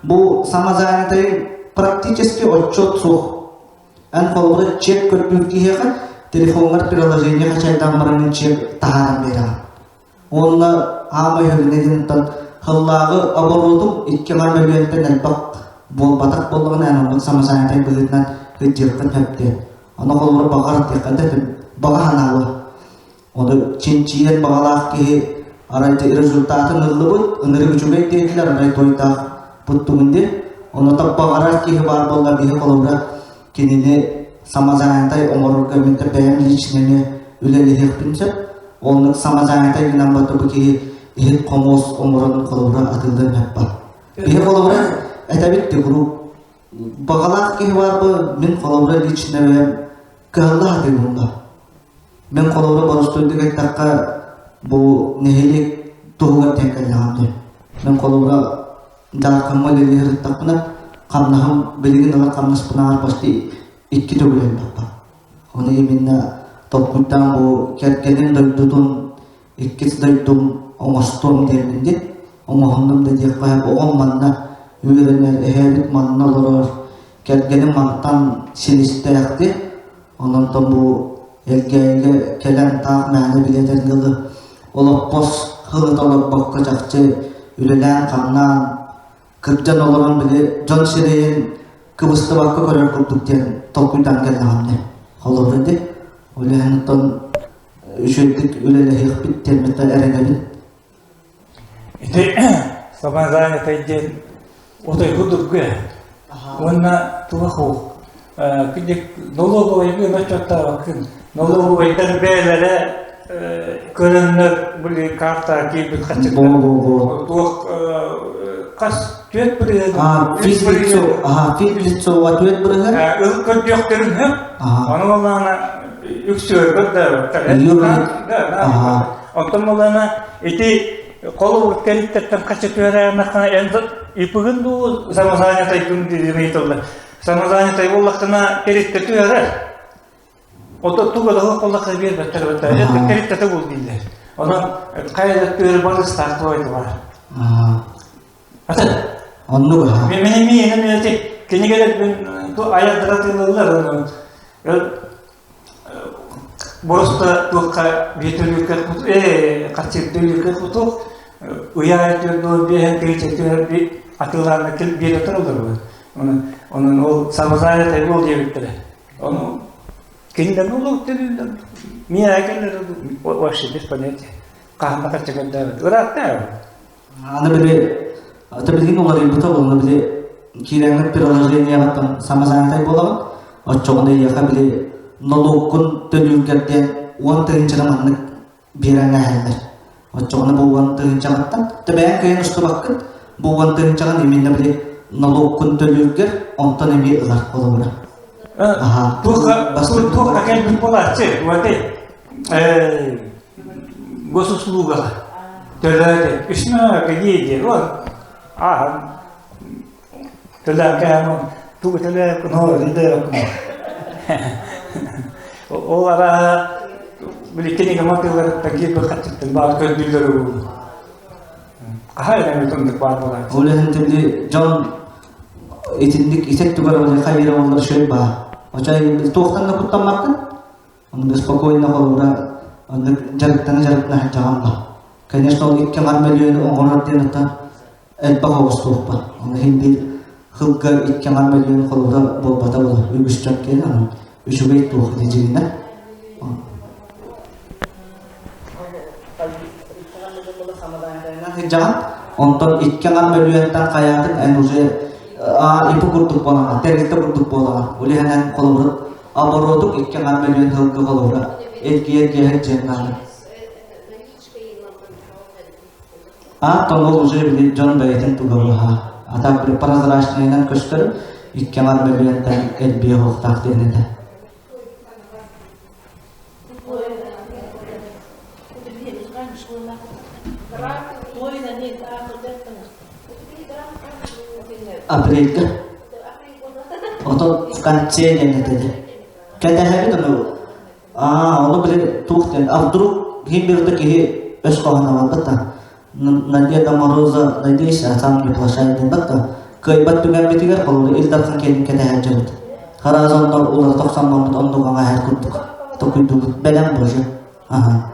Бу самозанятай практически отчет суох. Эн холобура чек көрдүүр киһиэхэ телефоҥҥар приложение хачайдаан баран чек таһааран биэрэҕин. Уонна аамай хөрүнэ диэнтэн хыллааҕы оборотум 2 мөлүйүөнтэн элбэх буолбатах буоллаҕына эн оннук самозанятай быһыытынан кырдьыаххын сөп диэн. Ону холобура баҕар диэххэ да баҕа санаабы. Ону чинчийэр баҕалаах киһи арай результатын ыллыбыт, ынырык үчүгэй диэтилэр, арай туойдаах буттугун диэн. Ону баҕарар киһи баар буолла биһи холобура кинини самозанятай оҥорорго мин бэйэм личнэни үлэлэһиэхпин сөп. Оннук самозанятай гынан бата бу киһи иһит хомуос оҥорон холобура атыылыан сөп бар. Биһи холобура этэбит куруук баҕалаах киһи бар бу мин холобура лично бэйэм кыһалла сатыыбын да. Мин холобура боростуойдук эттэххэ бу нэһилиэк туһугар диэн кэллэҕим дии. Мин холобура дьаархаҥҥа үлэлии сырыттахпына хамнаһым билигин ылар хамнаспынааҕар почти икки төгүл элбэх Ону именно толкуйдаан бу кэргэним дойдутун иккис дойдум оҥостуом диэммин дии оҥоһуннум да диэххэ оҕом манна үөрэнэр эһээбит манна олорор кэргэним мантан силистээхти онон бу Элгээйигэ кэлэн таах мээнэ билэтэр дылы олоппос хылыта олорбокко чахчы үлэлээн-хамнаан кырдьан олорон били дьон сирэйин кыбыстыбакка көрөр курдук диэн толкуйдаан кэллэҕим дии. Холобура ди үлэһэн үчүгэйдик үлэлэһиэхпит диэн эрэнэбин. Ити самозанятай диэн отой курдук уонна туох ол кидик налоговайгы ночоттаабаккын налоговайдар бэйэлэрэ көрөннөр били карта киирбит хаччыта туох хас түөрт бырыһыан физлицо аха физлицоға түөрт бырыһыан ыл көрдүөхтэрин хөп ону олаана үксүөргөр да Онтон буоллаҕына ити холобур кэлиттэртэн хаччы түһэрээххинэ эн ипыгын дуу самозанятайгын диэн ыйыталлар. Самозанятай буоллаххына кэлиттэ түһэрэр. Ото туга да буоллахха биэрбэттэр бэттэр. Это кэлиттэтэ бул дииллэр. Онон хайа да түһэр барыстаах туойду бар. Атын. Оннук аха. Мен мен мен мен кинигэлер ту аярдара тыылаллар. Боруста туохха биэтөлүүргэ хаччырдыырга кутук уйаа төрдү биэһэн киричэтигэр би атыылаана кил биэрэ тураллар Онон онон ол самозанятай бол диэбиттэрэ. Ону кинилэр ол төлүүллэр. Миэхэ кэллэр вообще без понятия. Хаһан да хаччыгардаа ыраатта. Аны били ата билигин уларыйбыта уонна били киирэҥҥит приложениеҕыттан самозанятай буолаҕын оччоҕуна эйиэхэ били нолуоккун төлүүргэр диэн 10 тыһыынчаны маннык биэрэн ээһэллэр. Оччоҕуна бу 10 тыһыынчаҕыттан төбөйөн кыайан устубаккын бу 10 тыһыынчаҕын именно били нолуоккун төлүүргэр онтон эмиэ ылар холобура. Аха. Туохха кэлбит буолааччы, вот госуслугаҕа төлөөтө үсмэ кэлиэ вот ааһан төлөөкээн тугу төлөөккүн ол ол араа били кинигэ матыыларыттан киирбит хаччыттан баар көрдүүллэр угун хаһа эрэ тумдук баар буолааччы Ол иһин били дьон итинник итет түгэр ол хайыра олар шөй баа. Очай туохтан да куттаммаккын Оны беспокойно холобура оннук дьарыктана дьарыктана сылдьаҕын ба. Конечно, ол икки аҥар мөлүйүөнү оҥорор диэн ата элбэх оҕустуохпа. Оны иһин биир сылга икки аҥар мөлүйүөн холобура буолбата буолар. Үгүс дьон киэн онон үчүгэй туох ити дьиҥинэ. Сылдьаҕын. Онтон икки аҥар мөлүйүөнтэн хайаатын эн уже ипи курдук буолаҕын, тэрилтэ курдук буолаҕын. Ол иһин эн холобура оборотук икки аҥар мөлүйүөн сылгы холобура эргийэ эргийэ сылдьыан наада. Ааттан ол уже били дьон бэйэтин туга быһа. А так били прозрачныйынан көстөр, икки аҥар мөлүйүөнтэн элбиэ суохтаах диэн этэ. Апрельга. Отон в конце диэн этэ. Кэтэһэбит ону Аа, ону били туох диэн, а вдруг ким бирде киһи өс хоһооно барбыт на Деда Мороза надейся, а сам не плашай диэн батта. Кыайбат түгэммитигэр холобур Ил Дархан кэлин кэтэһэр дьонут. Хараас онно улар тохсоммоммут оннук оҥоһар курдук. Токуйдубут. Бэлэм боже. Аха.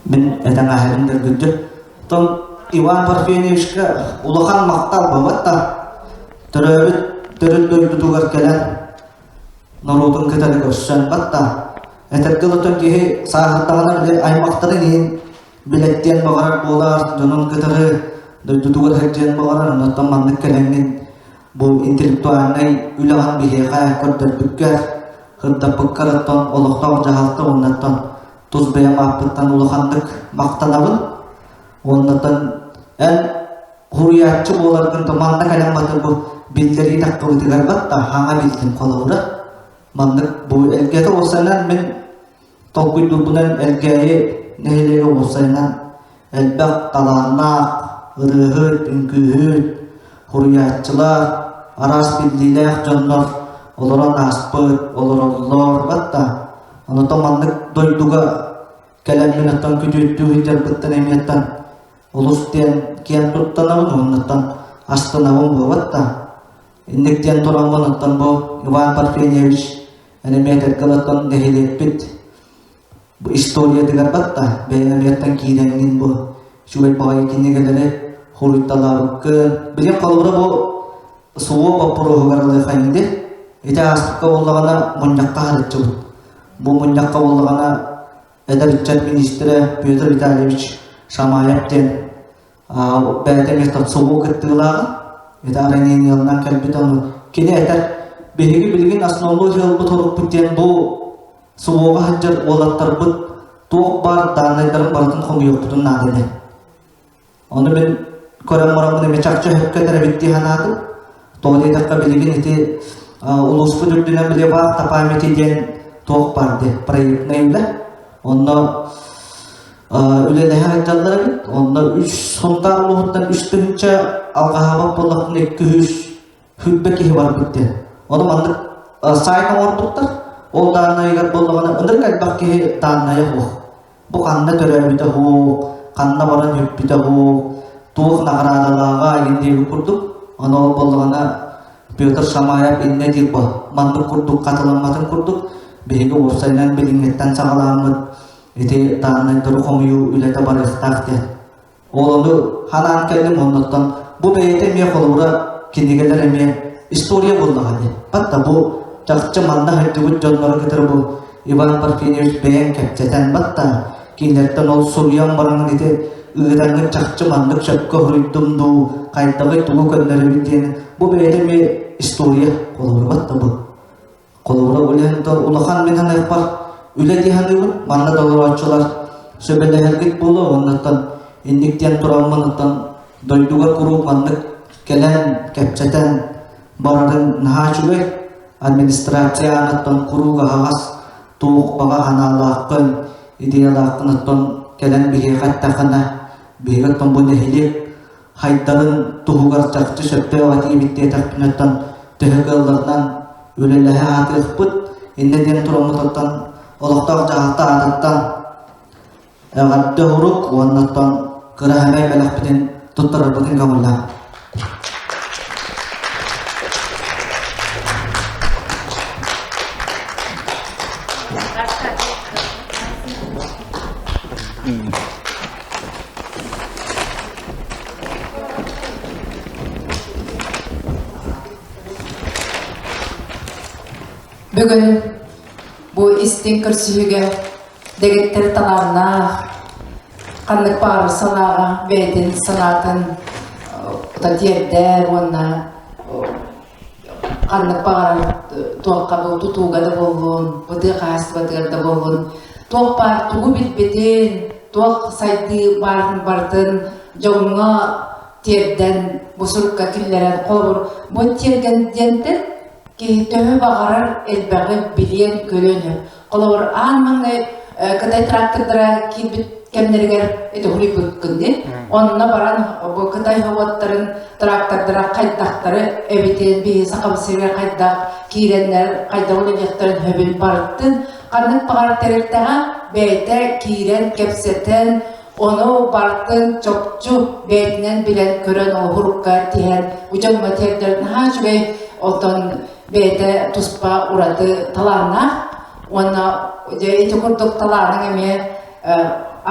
Мин этэн ааһарын дөргүддү. Тон Иван Парфеньевичка улахан махтал бабат да төрөөбүт төрүт дойдутугар кэлэн норуотун кытары көрсөн батта этэргэ отон киһи сааһырдаҕына били аймахтарын иһин билэттиэн баҕарар буолар дьонун кытары дойдутугар сылдьыан баҕарар оннуттан маннык кэлэҥҥин бу интеллектуальнай үлэҕин биһиэхэ көрдөрбүккэр сырдаппыккар оттон олохтоох дьаһалта уоннаттан тус бэйэм ааппыттан улаханнык махтанабын уоннаттан эн хуруйааччы буоларгын то манна кэлэн баты бу биллэрии таххыбытыгар батта хаҥа билтим холобура маннык бу элгэтэ уопсайынан мин толкуйдуурбунан Элгээйи нэһилиэгэ уопсайынан элбэх талааннаах ырыаһыт, үҥкүүһүт, суруйааччылар, араас биллиилээх дьоннор олорон ааспыт, олороллор батта. Онотон маннык дойдуга кэлэммин оттон күтүөттүү сылдьарбыттан эмиэттэн олус диэн киэн туттанабын уоннаттан астынабын буолбат да. Инник диэн тураммын оттон бу Иван Парфеньевич Эмиэтэргэлэттэн нэһилиэкпит бу историятыгар батта бэйэҥ эмиэттэн киирэҥҥин бу үчүгэй баҕайы кинигэлэри хуруйталаабыккын билим холобура бу суо боппуруоһугар ылыахайынды ити ааспыкка буоллаҕына мунньахха харыччыбыт бу мунньахха буоллаҕына эдэр ыччат министрэ Петр Витальевич Шамаев диэн бэйэтэ эмиэ суо кыттыылааҕа ити ранениялынан кэлбит ону кини этэр биһиги билигин основной сыалбыт сорукпут диэн бу суоҕа сылдьар уолаттарбыт туох баар дааннайдарын барытын хомуйуохпутун наада этэ ону мин көрөн бараммын эмиэ чахчы өһөккө этэр эбит дии санаатым тоҕо диэтэххэ билигин ити улууспут үрдүнэн били вахта памяти диэн туох баар диэ проектнай үлэ онно үлэлэһэ сылдьаллар эбит. Онно үс Сунтаар улууһуттан 3000 алҕаһаабат буоллахпына 220 киһи барбыт диэн. Ону маннык сайт оҥорбуттар. Ол дааннайыгар буоллаҕына ынырык элбэх киһи дааннайа суох. Бу ханна төрөөбүтэ суох, ханна баран бүппүтэ суох, туох наҕараадалааҕа игин диэбит курдук. Ону ол буоллаҕына Петр Шамаев иннэ диир бо маннык курдук хатыламматын курдук биһиги уопсайынан билиҥҥиттэн саҕалааммыт Ити дааннайдары хомуйуу үлэтэ барыахтаах диэн. Ол ону ханаан кэллим оннуттан бу бэйэтэ эмиэ холобура кинигэлэр эмиэ история буоллаҕа дии. Батта бу чахчы манна сылдьыбыт дьоннору кытары бу Иван Парфеньевич бэйэҥ кэпсэтэн батта кинилэртэн ол суруйан баран ити ыытаҥҥын чахчы маннык сөпкө суруйдум дуу хайдаҕый тугу көннөрөбүт диэн бу бэйэтэ эмиэ история холобура батта бу Холобура, үлэһин улахан мин саныахпар үлэ дии саныыбын. Манна да олорооччулар сөбүлэһэргит буолуо уоннаттан инник диэн тураммын оттон дойдуга куруук маннык кэлэн кэпсэтэн барарын наһаа үчүгэй. Администрация аанаттан куруук аһаҕас туох баҕа санаалааххын, идеялааххын оттон кэлэн биһиэхэ эттэххинэ биһиги оттон бу нэһилиэк хайдарын туһугар чахчы сөптөөх этиибит диэтэхпинэ оттон төһө кыалларынан үлэлэһэ аатыахпыт иннэ диэн тураммыт оттон олохтоох дьаһалта аатыттан эҕэрдэ урук уонна оттон кыра сэмэй бэлэхпитин туттарарбытын көҥүллээх Бүгүн бу истиҥ көрсүһүүгэ дэгиттэр талааннаах, ханнык баҕарар салааҕа бэйэтин санаатын тиэрдэр уонна. ханнык баҕарар туохха бу тутууга да буоллун, бу тыа хаһаайыстыбатыгар да буоллун, туох баар тугу билбитин, туох сайдыы баарын барытын дьоҥҥо тиэрдэн, бу сурукка киллэрэн, холобур, бу тиэргэн диэнтэн киһи төһө баҕарар элбэҕи билиэн-көрүөн сөп. Холобур, аан маҥнай Кытай трактордара киирбит кэмнэригэр ити хуруйбуккун дии. Онно баран бу Кытай хобуоттарын трактордара хайдахтары эбитин, биһи Сахабыт сиригэр хайдах киирэннэр, хайдах үлэлиэхтэрин сөбүн барытын ханнык баҕарар тэрилтэҕэ бэйэтэ киирэн кэпсэтэн, ону барытын чопчу бэйэтинэн билэн көрөн оһурукка тиһэн бу дьоҥҥо тиэрдэр наһаа үчүгэй оттон бэйэтэ туспа ураты талааннаах уонна дьэ ити курдук талааныҥ эмиэ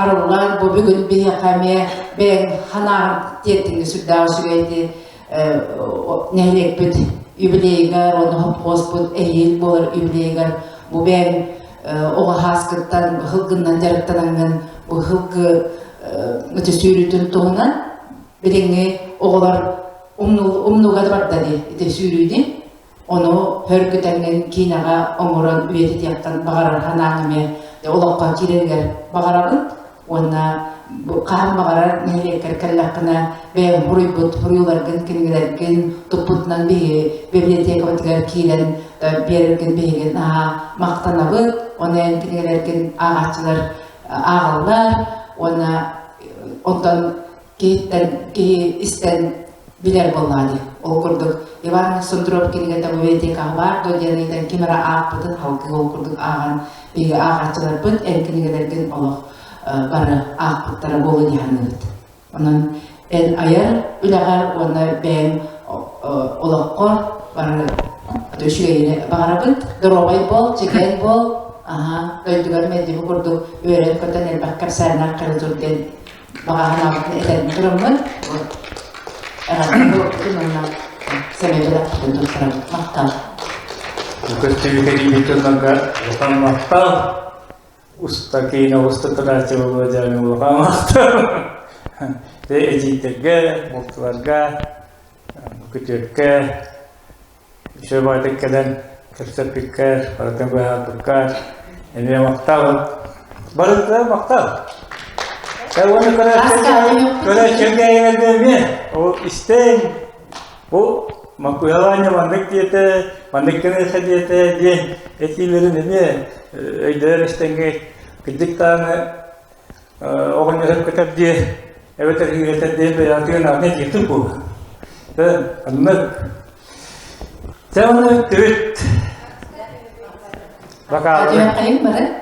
арыллан бу бүгүн биһиэхэ эмиэ бэйэҥ санааҕын тиэртиҥҥэ сүрдээх үчүгэй ити нэһилиэкпит юбилейыгар уонна хопхуоспут эһиил буолар юбилейыгар бу бэйэҥ оҕо һааскыттан һылгыннан дьарыктанаҥҥын бу һылгы ити сүүрүүтүн туһунан билиҥҥи оҕолор умнууга да барда дии ити сүүрүүнү ону хөргүтэҥҥин киинэҕэ оҥорон үйэтитиэххин баҕарар санааҥ эмиэ олоххо киирэригэр баҕарабын уонна хаһан баҕарар нэһилиэккэр кэллэххинэ бэйэҥ буруйбут буруйуларгын кинигэлэргин туппутунан биһиги библиотекабытыгар киирэн биэрэргин биһиги наһаа махтанабыт уонна эн кинигэлэргин ааҕааччылар ааҕаллар уонна онтон киһиттэн киһи истэн билэр буоллаҕа дии. Ол курдук Иван Сундров кинигэтэ библиотекаҕа баар дуо диэн ыйытан ким эрэ аахпытын халгыы ол курдук ааҕан биһиги ааҕааччыларбыт эн кинигэлэргин олох бары аахпыттара буолуо дии саныыбыт. Онон эн айар үлэҕэр уонна бэйэҥ олоххор бары үчүгэйини баҕарабыт. Доруобай буол, чэгиэн буол, аһа, дойдугар мэлдьи бу курдук үөрэн-көтөн элбэх кэпсээннээх кэлэ тур диэн баҕа санаабытын этэн тураммыт эҕэрдэ буолбутун уонна сэмэй бэлэхпитин туттарабыт. Махтал. Көстүү кэлиибит дьоннорго улахан махтал. Уста киинэ уста турааччы буолуо дьааны улахан махтал. Эдьиийдэргэ, бултуларга, күтүөккэ, үчүгэй баҕайытык кэлэн кэпсэппиккэр, барытын быһаарбыккар эмиэ махтал. Барытыгар махтал. Уонна көрөөччүлэргэ эмиэ ол истэҥ бу Макуйалаанньа маннык диэтэ, маннык гыныаха диэтэ диэн этиилэрин эмиэ өйдөөр истэҥҥэ кырдьык даҕаны оҕонньор көтөр диэ эбэтэр киирэтэр диэн бэйэҕитигэр наадына этиэхтин буолла. Оннук. Дьэ, онно бүттүбүт. Бакаалары. Бары.